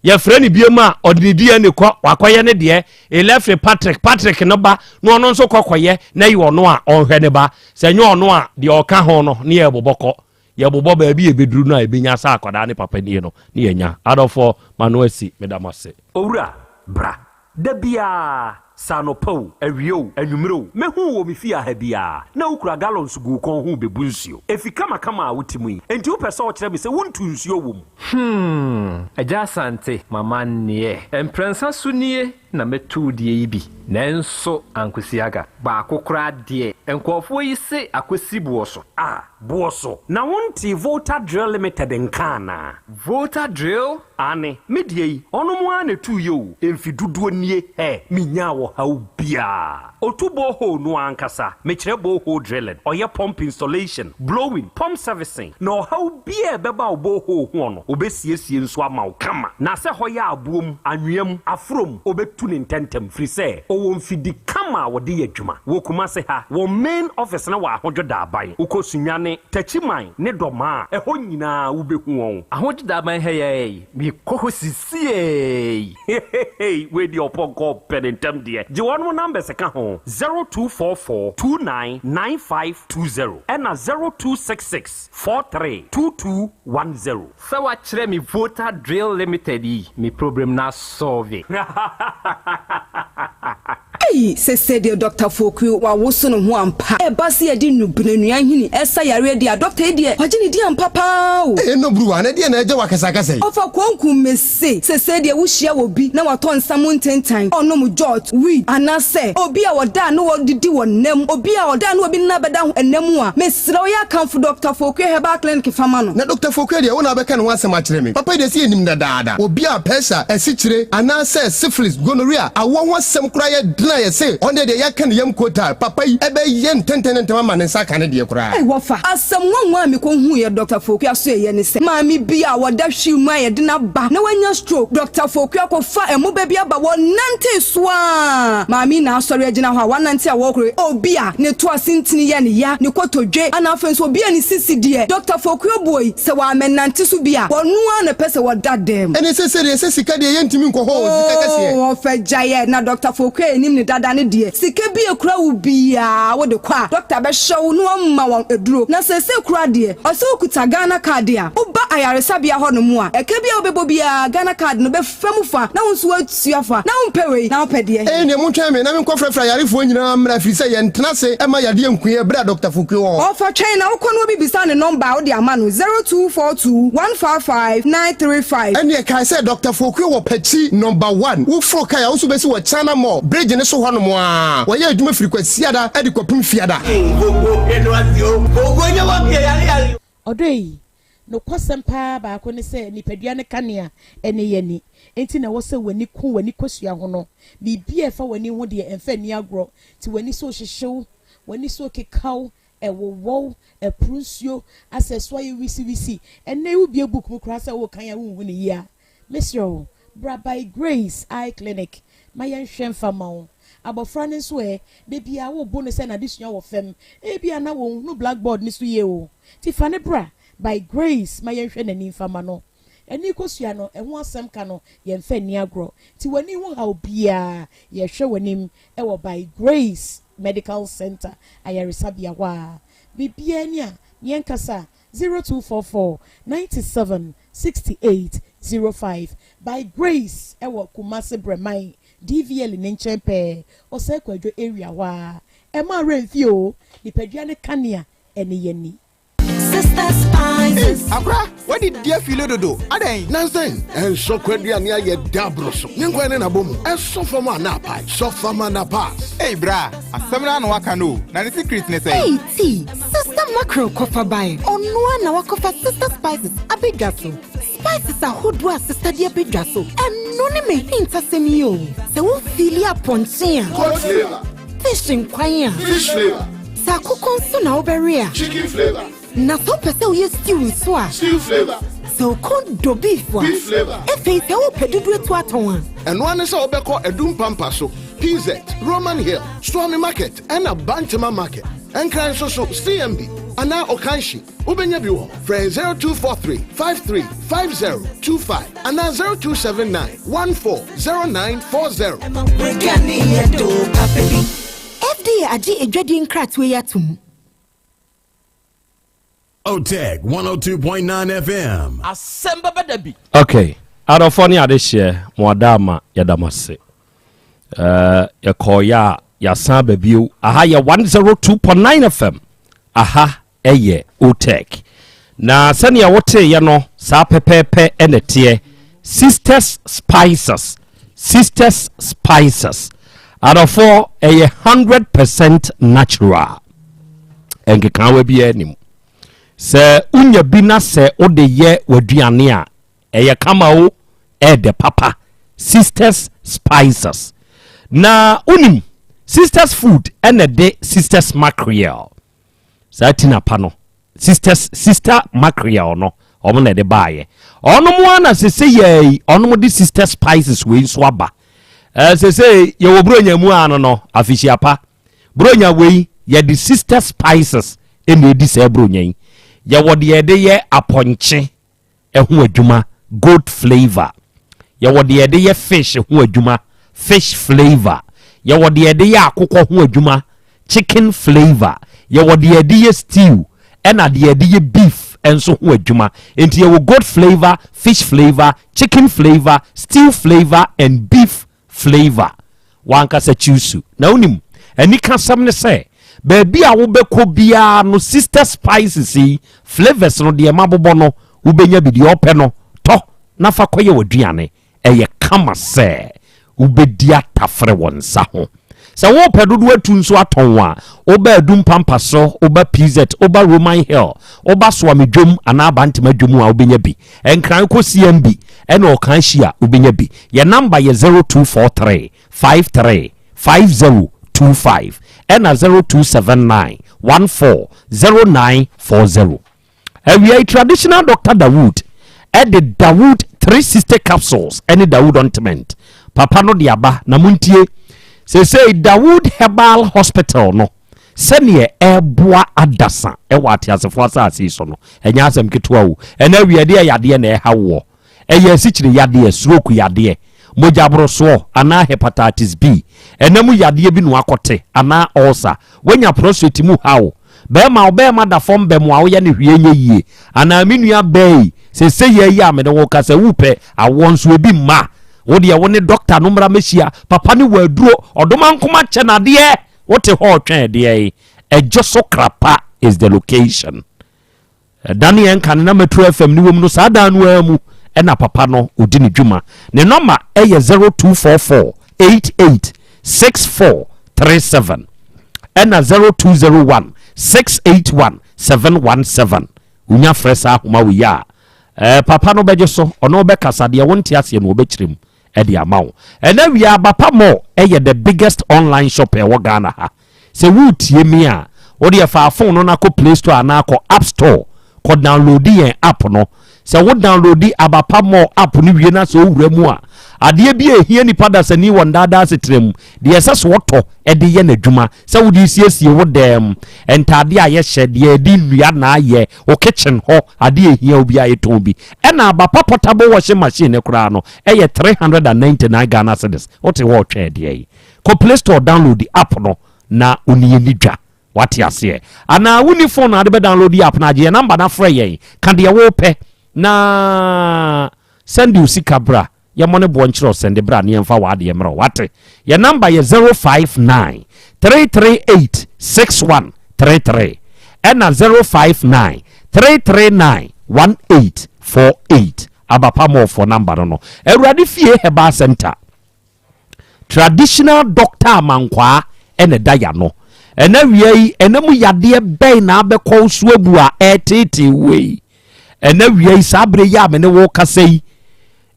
yɛfrɛ no biem a ɔde ne DNA kɔ wakɔyɛ ne deɛ elefre Patrick Patrick no ba na ɔno nso kɔkɔyɛ na yɛ ɔno a ɔnhwɛ ne ba sɛ nyɛ ɔno a deɛ ɔka ho no ne yɛ bobɔ kɔ Yɛbobɔ baabi a yɛbɛduru no a yɛbɛnya sɛ akwadaa ne papa nie no ne yɛanya. Adɔfoɔ, m'ano asi, meda mo ase. Owura, bra. Da biara, sɛ anɔpa o, awia o, anwummere o, mɛhu wo wɔ me fie ha biara, na wokura gallons gu wo kɔn ho rebɛbu nsuo. Efi kamakama a wote mu yi, enti wopɛ sɛ wokyerɛ me sɛ wontu nsuo wɔ mu? Hmm, Agya Asante, m'amanneɛ. Mprɛnsa so nie na mɛtu wo deɛ yi bi, nanso ankosi aga. Baako koraa deɛ, nkurɔfoɔ yi se akɔsi boɔ so. Ah, boɔ so. Na wontee Volta Drill Limited nka anaa? Volta Drill? Aane, me deɛ yi, ɔnom ara na ɛtuiɛ o, mfe dodoɔ nie, hɛ, menyaa ɔhaw biara. Ɔtu borehole no ara ankasa, mekyerɛ borehole drilling, ɔyɛ pump installation, blowing, pump servicing, na ɔhaw biara a ɛbɛba wo borehole ho no, ɔbɛsiesie nso ama wo kama. Na sɛ hɔ yɛ aboɔ mu, anwea mu, aforɔ mu, ɔbɛtu no ntɛntɛm, firi sɛ ɔwɔ mfidi kama a wɔde yɛ adwuma. Wɔ Kumase ha, wɔn main office no wɔ Ahodwo Daaban. Wokɔ Sunyani, Takyiman ne Dɔmaa a, ɛhɔ nyinaa wobɛhu wɔn. Ahodwo Daaban ha yi ara yi, mekɔ hɔ sisiei. Heheheey wei deɛ ɔpɔnkɔ pɛ ne ntɛm deɛ. Gye wɔnom numbers ka ho, 0244 29 9520 ɛna 0266 43 2210. Sɛ wakyerɛ me Volta Drill Limited yi, me problem no asɔlve. Ei sese deɛ Doctor Fokuo wawoso ne ho ampa. Ɛba sɛ yɛde nnubena nnua nhini ɛsa yareɛ deɛ a Doctor yi deɛ wagye ne din ampa paa o. Ei Nobruwa, na deɛn na ɛgye wo akasakasa yi? Ɔfa konku mese sese deɛ wohyia obi na watɔ nsa mu ntentan, ɔnom jot, weed, anasɛ obi a ɔda a na ɔdidi wɔ nna mu, obi a ɔda a na obi nna bɛda ho nna mu a, mesrɛ wo yɛ akamfo Doctor Fokuo Herbal Clinic fa ma no. Na Doctor Fokuo deɛ wo na wobɛka ne ho asɛm akyerɛ me. Papa yi deɛ sɛ yɛnim no dadaada. Obi a pɛsa, asikyire, anaasɛ syphilis, gonorrhea, awoɔ ho asɛm koraa yɛ den a yɛse ɔno deɛ deɛ yɛaka ne yam kootaa. Papa yi ɛbɛyɛ ntɛntɛn ne ntɛm ama ne nsa aka ne deɛ koraa. Ei wɔfa! Asɛm nwanwa a mekɔhuuiɛ Dɔkta Fokuah soɛeɛ ne sɛ, maame bi a ɔda wheel mu a yɛde no aba na wanya stroke, Dɔkta Fokuah kɔfaa mmoba bi aba, wɔnantee so ara, maame yi na asɔre agyina hɔ a wanante a wɔrekɔ yi, obi a ne to ase ntini yɛ no ya, ne kotodwe, ana afei nso obi a ne sisi deɛ, Dɔkta Fokuah buoi. Sɛ wɔammɛnante so bi a, wɔno ara na ɛpɛ sɛ wɔda dɛm. Ɛne sese deɛ sɛ sika deɛ yɛntumi nkɔ hɔ o, sika kɛseɛ. Oo ɔfɛ gyaeɛ na Dɔkta Foku a yɛnim no dada no deɛ, sika bi a ɛkura wo biara wode kɔ a, dɔkta bɛhwɛ wo na wama wo aduro. Na seesei koraa deɛ, ɔsɛ wokuta Ghana card a, woba ayaresabea hɔnom a, ɛka bi a wobɛbɔ biara Ghana card no bɛfa mu fa na wo nso woatua fa. Na wompɛ wei na wopɛ deɛ he? Ɛnneɛ montwɛn me na menkɔfrɛfrɛ ayarefoɔ nyinaa mmra, ɛfiri sɛ yɛntena ase mma yadeɛ nku yɛn berɛ a Dɔkta Foku wɔ hɔ. Ɔfa twɛn na wokɔ na obi bisa ne nɔmba a wode ama no, 0242 155 935. Ɛnneɛ kae sɛ Dɔkta Foku wɔ Pakyi Nɔmba One. Woforo kae a, wo nso wobɛsi wɔ China Mall bridge no so hɔnom ara. Wɔyɛ adwuma firi Kwasiada de kɔpem Fiada. Ɔdɔ yi, Nokwasɛm paa baako ne sɛ, nipadua no kanea ne yɛn ani. Enti na ɛwɔ sɛ w'ani ku w'ani kosua ho no. Biribi a ɛfa w'ani ho deɛ, ɛmfa nni agorɔ. Nti w'ani so rehyehye wo, w'ani so rekeka wo, ɛwowɔ wo, ɛporo nsuo, asɛ ɛso ayɛ wisiwisi. Ɛnnɛ yi wobue book mu koraa sɛ worekan a wonhu no yie a, mesrɛ wo, bra By Grace Eye Clinic ma yɛnhwɛ mfa mma wo. Abɔfra no nso ɛ, da biara wobo no sɛ n'adesua wɔ fam. Ebia na ɔnhunu blackboard no so yie o. Nti fa no bra By Grace ma yɛnhwɛ n'ani mfa mma no. Ani kosua no, ɛho asɛm ka no, yɛmfa nni agorɔ. Nti w'ani ho haw biara, yɛhwɛ w'anim wɔ By Grace Medical Centre ayaresabea hɔ a. Biribiara ni a, yɛnkasa, 0244 97 68 05. By Grace wɔ Kumasi Brɛman, DVL ne nkyɛn pɛɛ, Osei Kwadwo area hɔ ara. Ɛmma wo werɛ mfi o, nipadua no kanea ne yɛn ani. Akora, wadi di afili dodo. Adɛn? Nansen, ɛnsɔ kwaduane ayɛ da aboro so. Ne nkwan ne n'abɔ mu. Ɛsɔ fam a na apae. Sɔ fam a na pass. Ei bra, asɛm no ara na waka no o. Na ne secret ne sɛn? Ei T, Sister Mackerel kɔfa bae. Ɔno ara na wakɔfa Sister Spices abɛdwa so. Spices ahodoɔ a Sister de abɛdwa so, ɛno ne m'ahintasɛm yi o. Sɛ wo feeli apɔnkye a. Goat flavour. Fish nkwan a. Fish flavour. Sɛ akokɔ nso na wobɛwe a. Chicken flavour. Na sɛ wopɛ sɛ woyɛ stew nso a. Stew flavour. Sɛ wo kɔn dɔ beef a. Beef flavour. Afei sɛ wopɛ dodoɔ atu atɔn a. Ɛno ara ne sɛ wobɛkɔ Adum Pampa so, PZ, Roman Hill, Suame Market ɛna Bantama Market. Nkran nso so, CMB anaa Okanshi, wobɛnya bi wɔ hɔ. Frɛ yɛn 0243 53 5025 anaa 0279 14 0940. FDA agye adwadie nkratoɔ yi atom. Otec 102.9 FM. Asɛm bɛba da bi. Ok, adɔfoɔ ne adehyeɛ, mo ada ama yɛda mo ase. Uh, yɛkɔɔyɛ a yɛasan aba bio. Aha yɛ 102.9 FM. Aha ɛyɛ Otec. Na sɛnea woteeɛ no, saa pɛpɛɛpɛ ɛna ɛteɛ. Sisters Spices, Sisters Spices. Adɔfoɔ, ɛyɛ 100% natural. Nkekaawa biara nni mu. Sɛ wonya bi na sɛ wode yɛ w'aduane a, ɛyɛ kama o, ɛɛdɛ papa. Sisters Spices. Na wonim, Sisters Food ɛna ɛde Sisters Mackerel. Saa tina pa no, Sisters, Sister Mackerel no, wɔn na ɛde baayɛ. Ɔnom ara na sese yɛ yi, ɔnom de Sister Spices wei nso aba. Ɛɛ sese yɛwɔ Buronya mu ano no, afihyia pa. Buronya wei, yɛde Sister Spices na edi saa Buronya yi. Yɛwɔ deɛ yɛde yɛ apɔnkye ho adwuma, goat flavour. Yɛwɔ deɛ yɛde yɛ fish ho adwuma, fish flavour. Yɛwɔ deɛ yɛde yɛ akokɔ ho adwuma, chicken flavour. Yɛwɔ deɛ yɛde yɛ stew, ɛna deɛ yɛde yɛ beef nso ho adwuma. Nti yɛwɔ goat flavour, fish flavour, chicken flavour, stew flavour and beef flavour w'ankasa choose. Na wonim, anikasɛm ne sɛ, baabi a wobɛkɔ biara no sister spices yi flavours no deɛ mabobɔ no wobɛnya bi, deɛ ɔpɛ no tɔ na fa kɔyɛ w'aduane. Ɛyɛ kama sɛ wobɛdi atafere wɔ nsa ho. Sɛ wopɛ dodoɔ atu nso atɔn a, woba Adum Pampa so, woba PZ, woba Roman Hill, woba Soame Dwom anaa Bantama Dwom a wobɛnya bi. Nkran kɔ CMB ɛna Ɔkan Hyia wobɛnya bi. Yɛn namba yɛ 0243 53 5025 ɛna 0279 14 0940. Awia yi Traditional Doctor Dawood de Dawood 360 capsules ne Dawood ointment papa no de aba na montie seesei Dawood Herbal Hospital no sɛdeɛ ɛreboa adasa ɛwɔ ateasefoɔ asase yi so no ɛnyɛ asɛm ketewa o. Ɛna awia deɛ yadeɛ na ɛha woɔ. Ɛyɛ asikyire yadeɛ, stroke yadeɛ, mogyaborosoɔ anaa hepatitis B, ɛna mu yadeɛ bi na wakɔte anaa ulcer, wanya prostate mu haw, bɛɛma wo bɛɛma da fam bɛm a woyɛ no hwee nyɛ yie, anaa me nua bɛɛ yi, sesei yi a mene wo kasa wu pɛ awoɔ nso ebi mma, wo deɛ wo ne doctor no mmra mɛhyia, papa no wɔ aduro, ɔdomankoma kyɛ no adeɛ, wote hɔ retwɛn ɛdeɛn, Ɛgyeso Krapa is the location. Ɛda ne yɛn kane na Metro FM ne wom no saa dan no ara mu ɛna papa no ɔdi ne dwuma. Ne nɔma ɛyɛ 0244 88 64 37 ɛna 0201 681 717. Wonya frɛ saa ahoma wei a, eh, papa no bɛgye so, ɔne wo bɛkasa, deɛ wonte aseɛ no ɔbɛkyerɛ mu de ama wo. Ɛnɛ wia Abapa Mall yɛ the biggest online shop a ɛwɔ Ghana ha. Sɛ woretie me a, wo deɛ fa phone no na kɔ Play Store anaa kɔ App Store kɔ downloadi yɛn app no. Sɛ wo downloadi Abapa Mall app no wie na sɛ wowura mu a, adeɛ bi a ɛhia nipa dasani wɔ ndaadaa asetena mu, deɛ ɛsɛ sɛ ɔtɔ de yɛ n'adwuma, sɛ wode resiesie wo dan mu, ntaadeɛ a yɛhyɛ, deɛ yɛde nnua na ayɛ, wo kitchen hɔ, adeɛ a ɛhia wo biara yɛtɔn bi. Ɛna Abapa portable washing machine no koraa no ɛyɛ 399 Ghana cedis. Wote hɔ retwɛn deɛn? Kɔ play store download app no na wo ne yɛn ni dwa. Wate aseɛ? Anaa wonni phone a wode bɛ download app no a, gye yɛn number na frɛ yɛn. Ka deɛ wopɛ na sɛnde wo sika bra. Yɛmmɔ ne boɔ nkyerɛ wo, sɛnde bra na yɛmfa w'adeɛ mmerɛ wo. Wate? Yɛn number yɛ 059 338 6133 ɛna 059 339 1848. Abapa Mallfoɔ number no no. Awurade Fie Herbal Center. Traditional doctor Amankwaa na ɛda y'ano. Ɛna awia yi, ɛna mu yadeɛ bɛn na abɛkɔ wo so abu a ɛreteetee wo yi? Ɛna awia yi, saa berɛ yi a me ne wo kasa yi,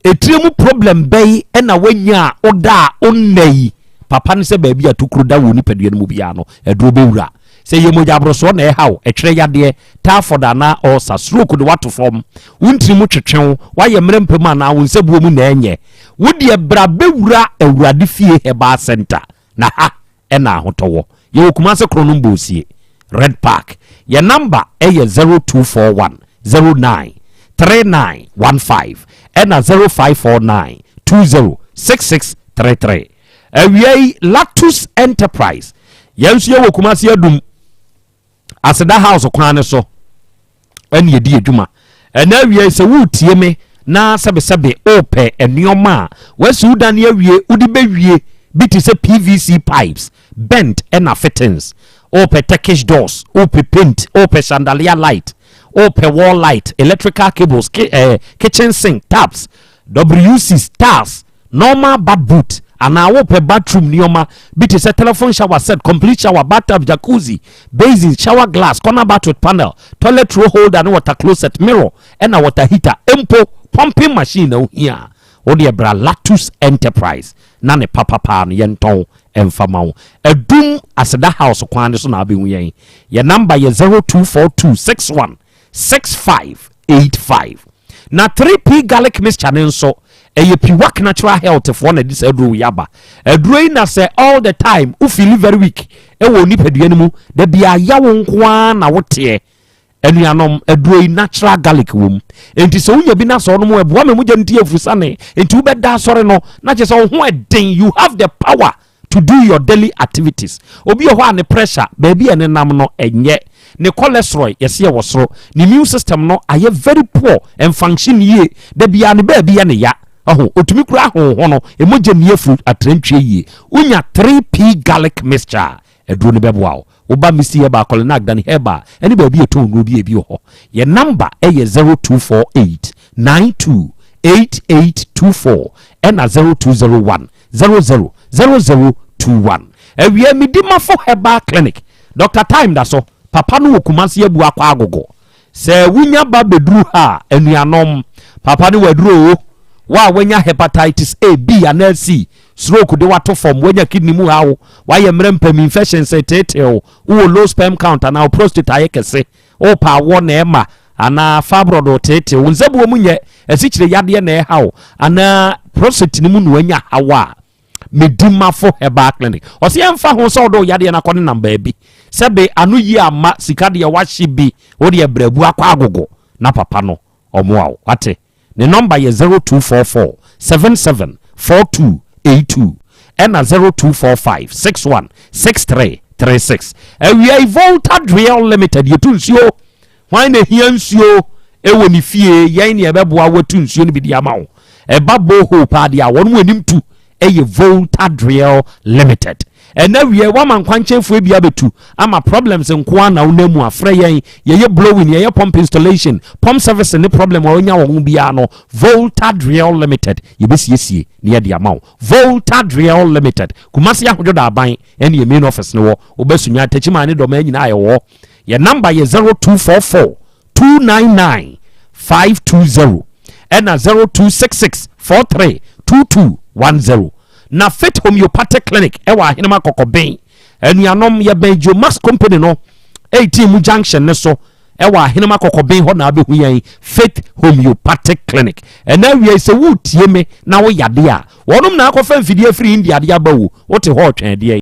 etire mu problem bɛn na wanya a woda a wonna yi? Papa no sɛ baabi a tokuro da wɔ nipadua no mu biara no, aduro bɛwura. Sɛ ɛyɛ mogyaborosoɔ na ɛha wo, ɛtwerɛ yadeɛ, typhoid anaa ulcer, stroke de woato fam, wo ntini mu twetwe wo, woayɛ mmerɛ mpam anaa wo nsabuo mu na ɛnyɛ, wo deɛ bra bɛwura Awurade Fie Herbal Centre, na ha na ahotɔ wɔ. Yɛwɔ Kumase Kronom Bosie, Red Park. Yɛn number yɛ 0241 09 3915 ɛna 0549 20 6633. Awia yi Lactus Enterprise, yɛn nso yɛwɔ Kumasi Adum, Aseda House kwan no so ɛne yɛdi adwuma. Ɛna awia yi sɛ woretie me na sɛbesɛbe wopɛ nneɛma a wasi wo dan awie wode bɛwie bi te sɛ PVC pipes, bent ɛna fittings, wopɛ Turkish doors, wopɛ paint, wopɛ chandelier light, wopɛ wall light, electrical cables, ki, eh, kitchen sink, taps, WCs, tiles, Normal bath boot anaa wopɛ bathroom nneɛma bi te sɛ telephone shower set, complete shower, bathtub, jacuzzi, basin, shower glass, corner bath with panel, toilet roll holder ne water closet, mirror ɛna water heater, mpo pumping machine na wohia a, wo deɛ bra Latus Enterprise na ne papa paa no yɛntɔn mfa ma wo. Adum Aseda House kwan no so na wobɛhu yɛn. Yɛn number yɛ 0242 61 6585. Na 3P garlic mixture no nso, ɛyɛ Piwak Natural Health foɔ na ɛde saa aduro yi aba. Aduro yi na sɛ all the time wo feel very weak ɛwɔ wo nipadua no mu, da biara yawo nko ara na woteɛ. Anuanom, aduro yi natural garlic wɔ mu. Enti sɛ wonya bi na sɛ ɔnom ɛboa ma mogya no ti afusane. Enti wobɛda asɔre no na kyerɛ sɛ wo ho ɛden, you have the power to do your daily activities. Obi wɔ hɔ a ne pressure baabi a ɛnenam no ɛnyɛ, ne cholesterol yɛse ɛwɔ soro, ne immune system no ayɛ very poor, ɛnfunction yie, da biara ne baabi yɛ ne ya, ɔho, otumi kura ahoho no, emogya nni afuru atrantwie yie. Wonya 3P garlic mixture a, aduro no bɛboa wo. Woba Misty Herbal, Kolinak, Dani Herbal ɛne baabi a yɛtɔn nnuro bi a ebi wɔ hɔ. Yɛn number ɛyɛ 0248 92 8824 ɛna 0201 00 00 21. Awia Medimafo Herbal Clinic, Doctor Time da so, papa no wɔ Kumasi Abu akɔ Agogo. Sɛ wonya ba bɛduru ha a, anuanom, papa no waduro o. Wo a woanya hepatitis A, B anaa C, stroke de wato fam, woanya kidney mu haw, woayɛ mmerɛ mpam, infections reteetee wo, wowɔ low sperm count anaa wo prostate ayɛ kɛse, wopɛ awoɔ na ɛma anaa fibroid reteetee wo, nsabuo mu nyɛ, asikyire yadeɛ na ɛha wo, anaa prostate no mu na wanya haw a, Medimafo Herbal Clinic. Ɔsɛ yɛmfa ho sɛ wode wo yadeɛ no akɔ ne nam baabi. Sɛbe ano yie amma sika deɛ wahye bi, wo deɛ brɛbu akɔ agogo na papa no ɔmoa wo. Wate? Ne nɔmba yɛ 0244 77 4282 ɛna 0245 61 63 36. Awia yi Volta Driel Limited yɛtu nsuo. Hwan na ehia nsuo wɔ ne fie? Yɛn na yɛbɛboa wo atu nsuo no bi de ama wo. Ɛba borehole paa deɛ a, wɔn anim tu yɛ Volta Driel Limited. Ɛnɛ wiɛ wama nkwankyɛnfoɔ bi abɛtu ama problems nko ara na wonam mu a, frɛ yɛn. Yɛyɛ blowing, yɛyɛ pump installation, pump service ne problem a wonya wɔ ho biara no, Volta Driel Limited yɛbɛsiesie na yɛde ama wo. Volta Driel Limited, Kumasi Ahodwo Daaban ɛne yɛn main office no wɔ. Wobɛsunya Techiman ne Dɔmaa nyinaa yɛwɔ hɔ. Yɛn number yɛ 0244. 299 520 ɛna 0266 43 2210. Na Fit Homeopathic Clinic ɛwɔ Ahenema Kɔkɔbɛn. Anuanom, yɛbɛn Geomax Company no 18 mu junction ne so ɛwɔ Ahenema Kɔkɔbɛn hɔ na abɛhu yɛn, Faith Homeopathic Clinic. Ɛna awie sɛ wotie me na woyade a, wɔnom na akɔfa mfidie afiri India de aba wo, wote hɔ ɔtwɛn deɛ.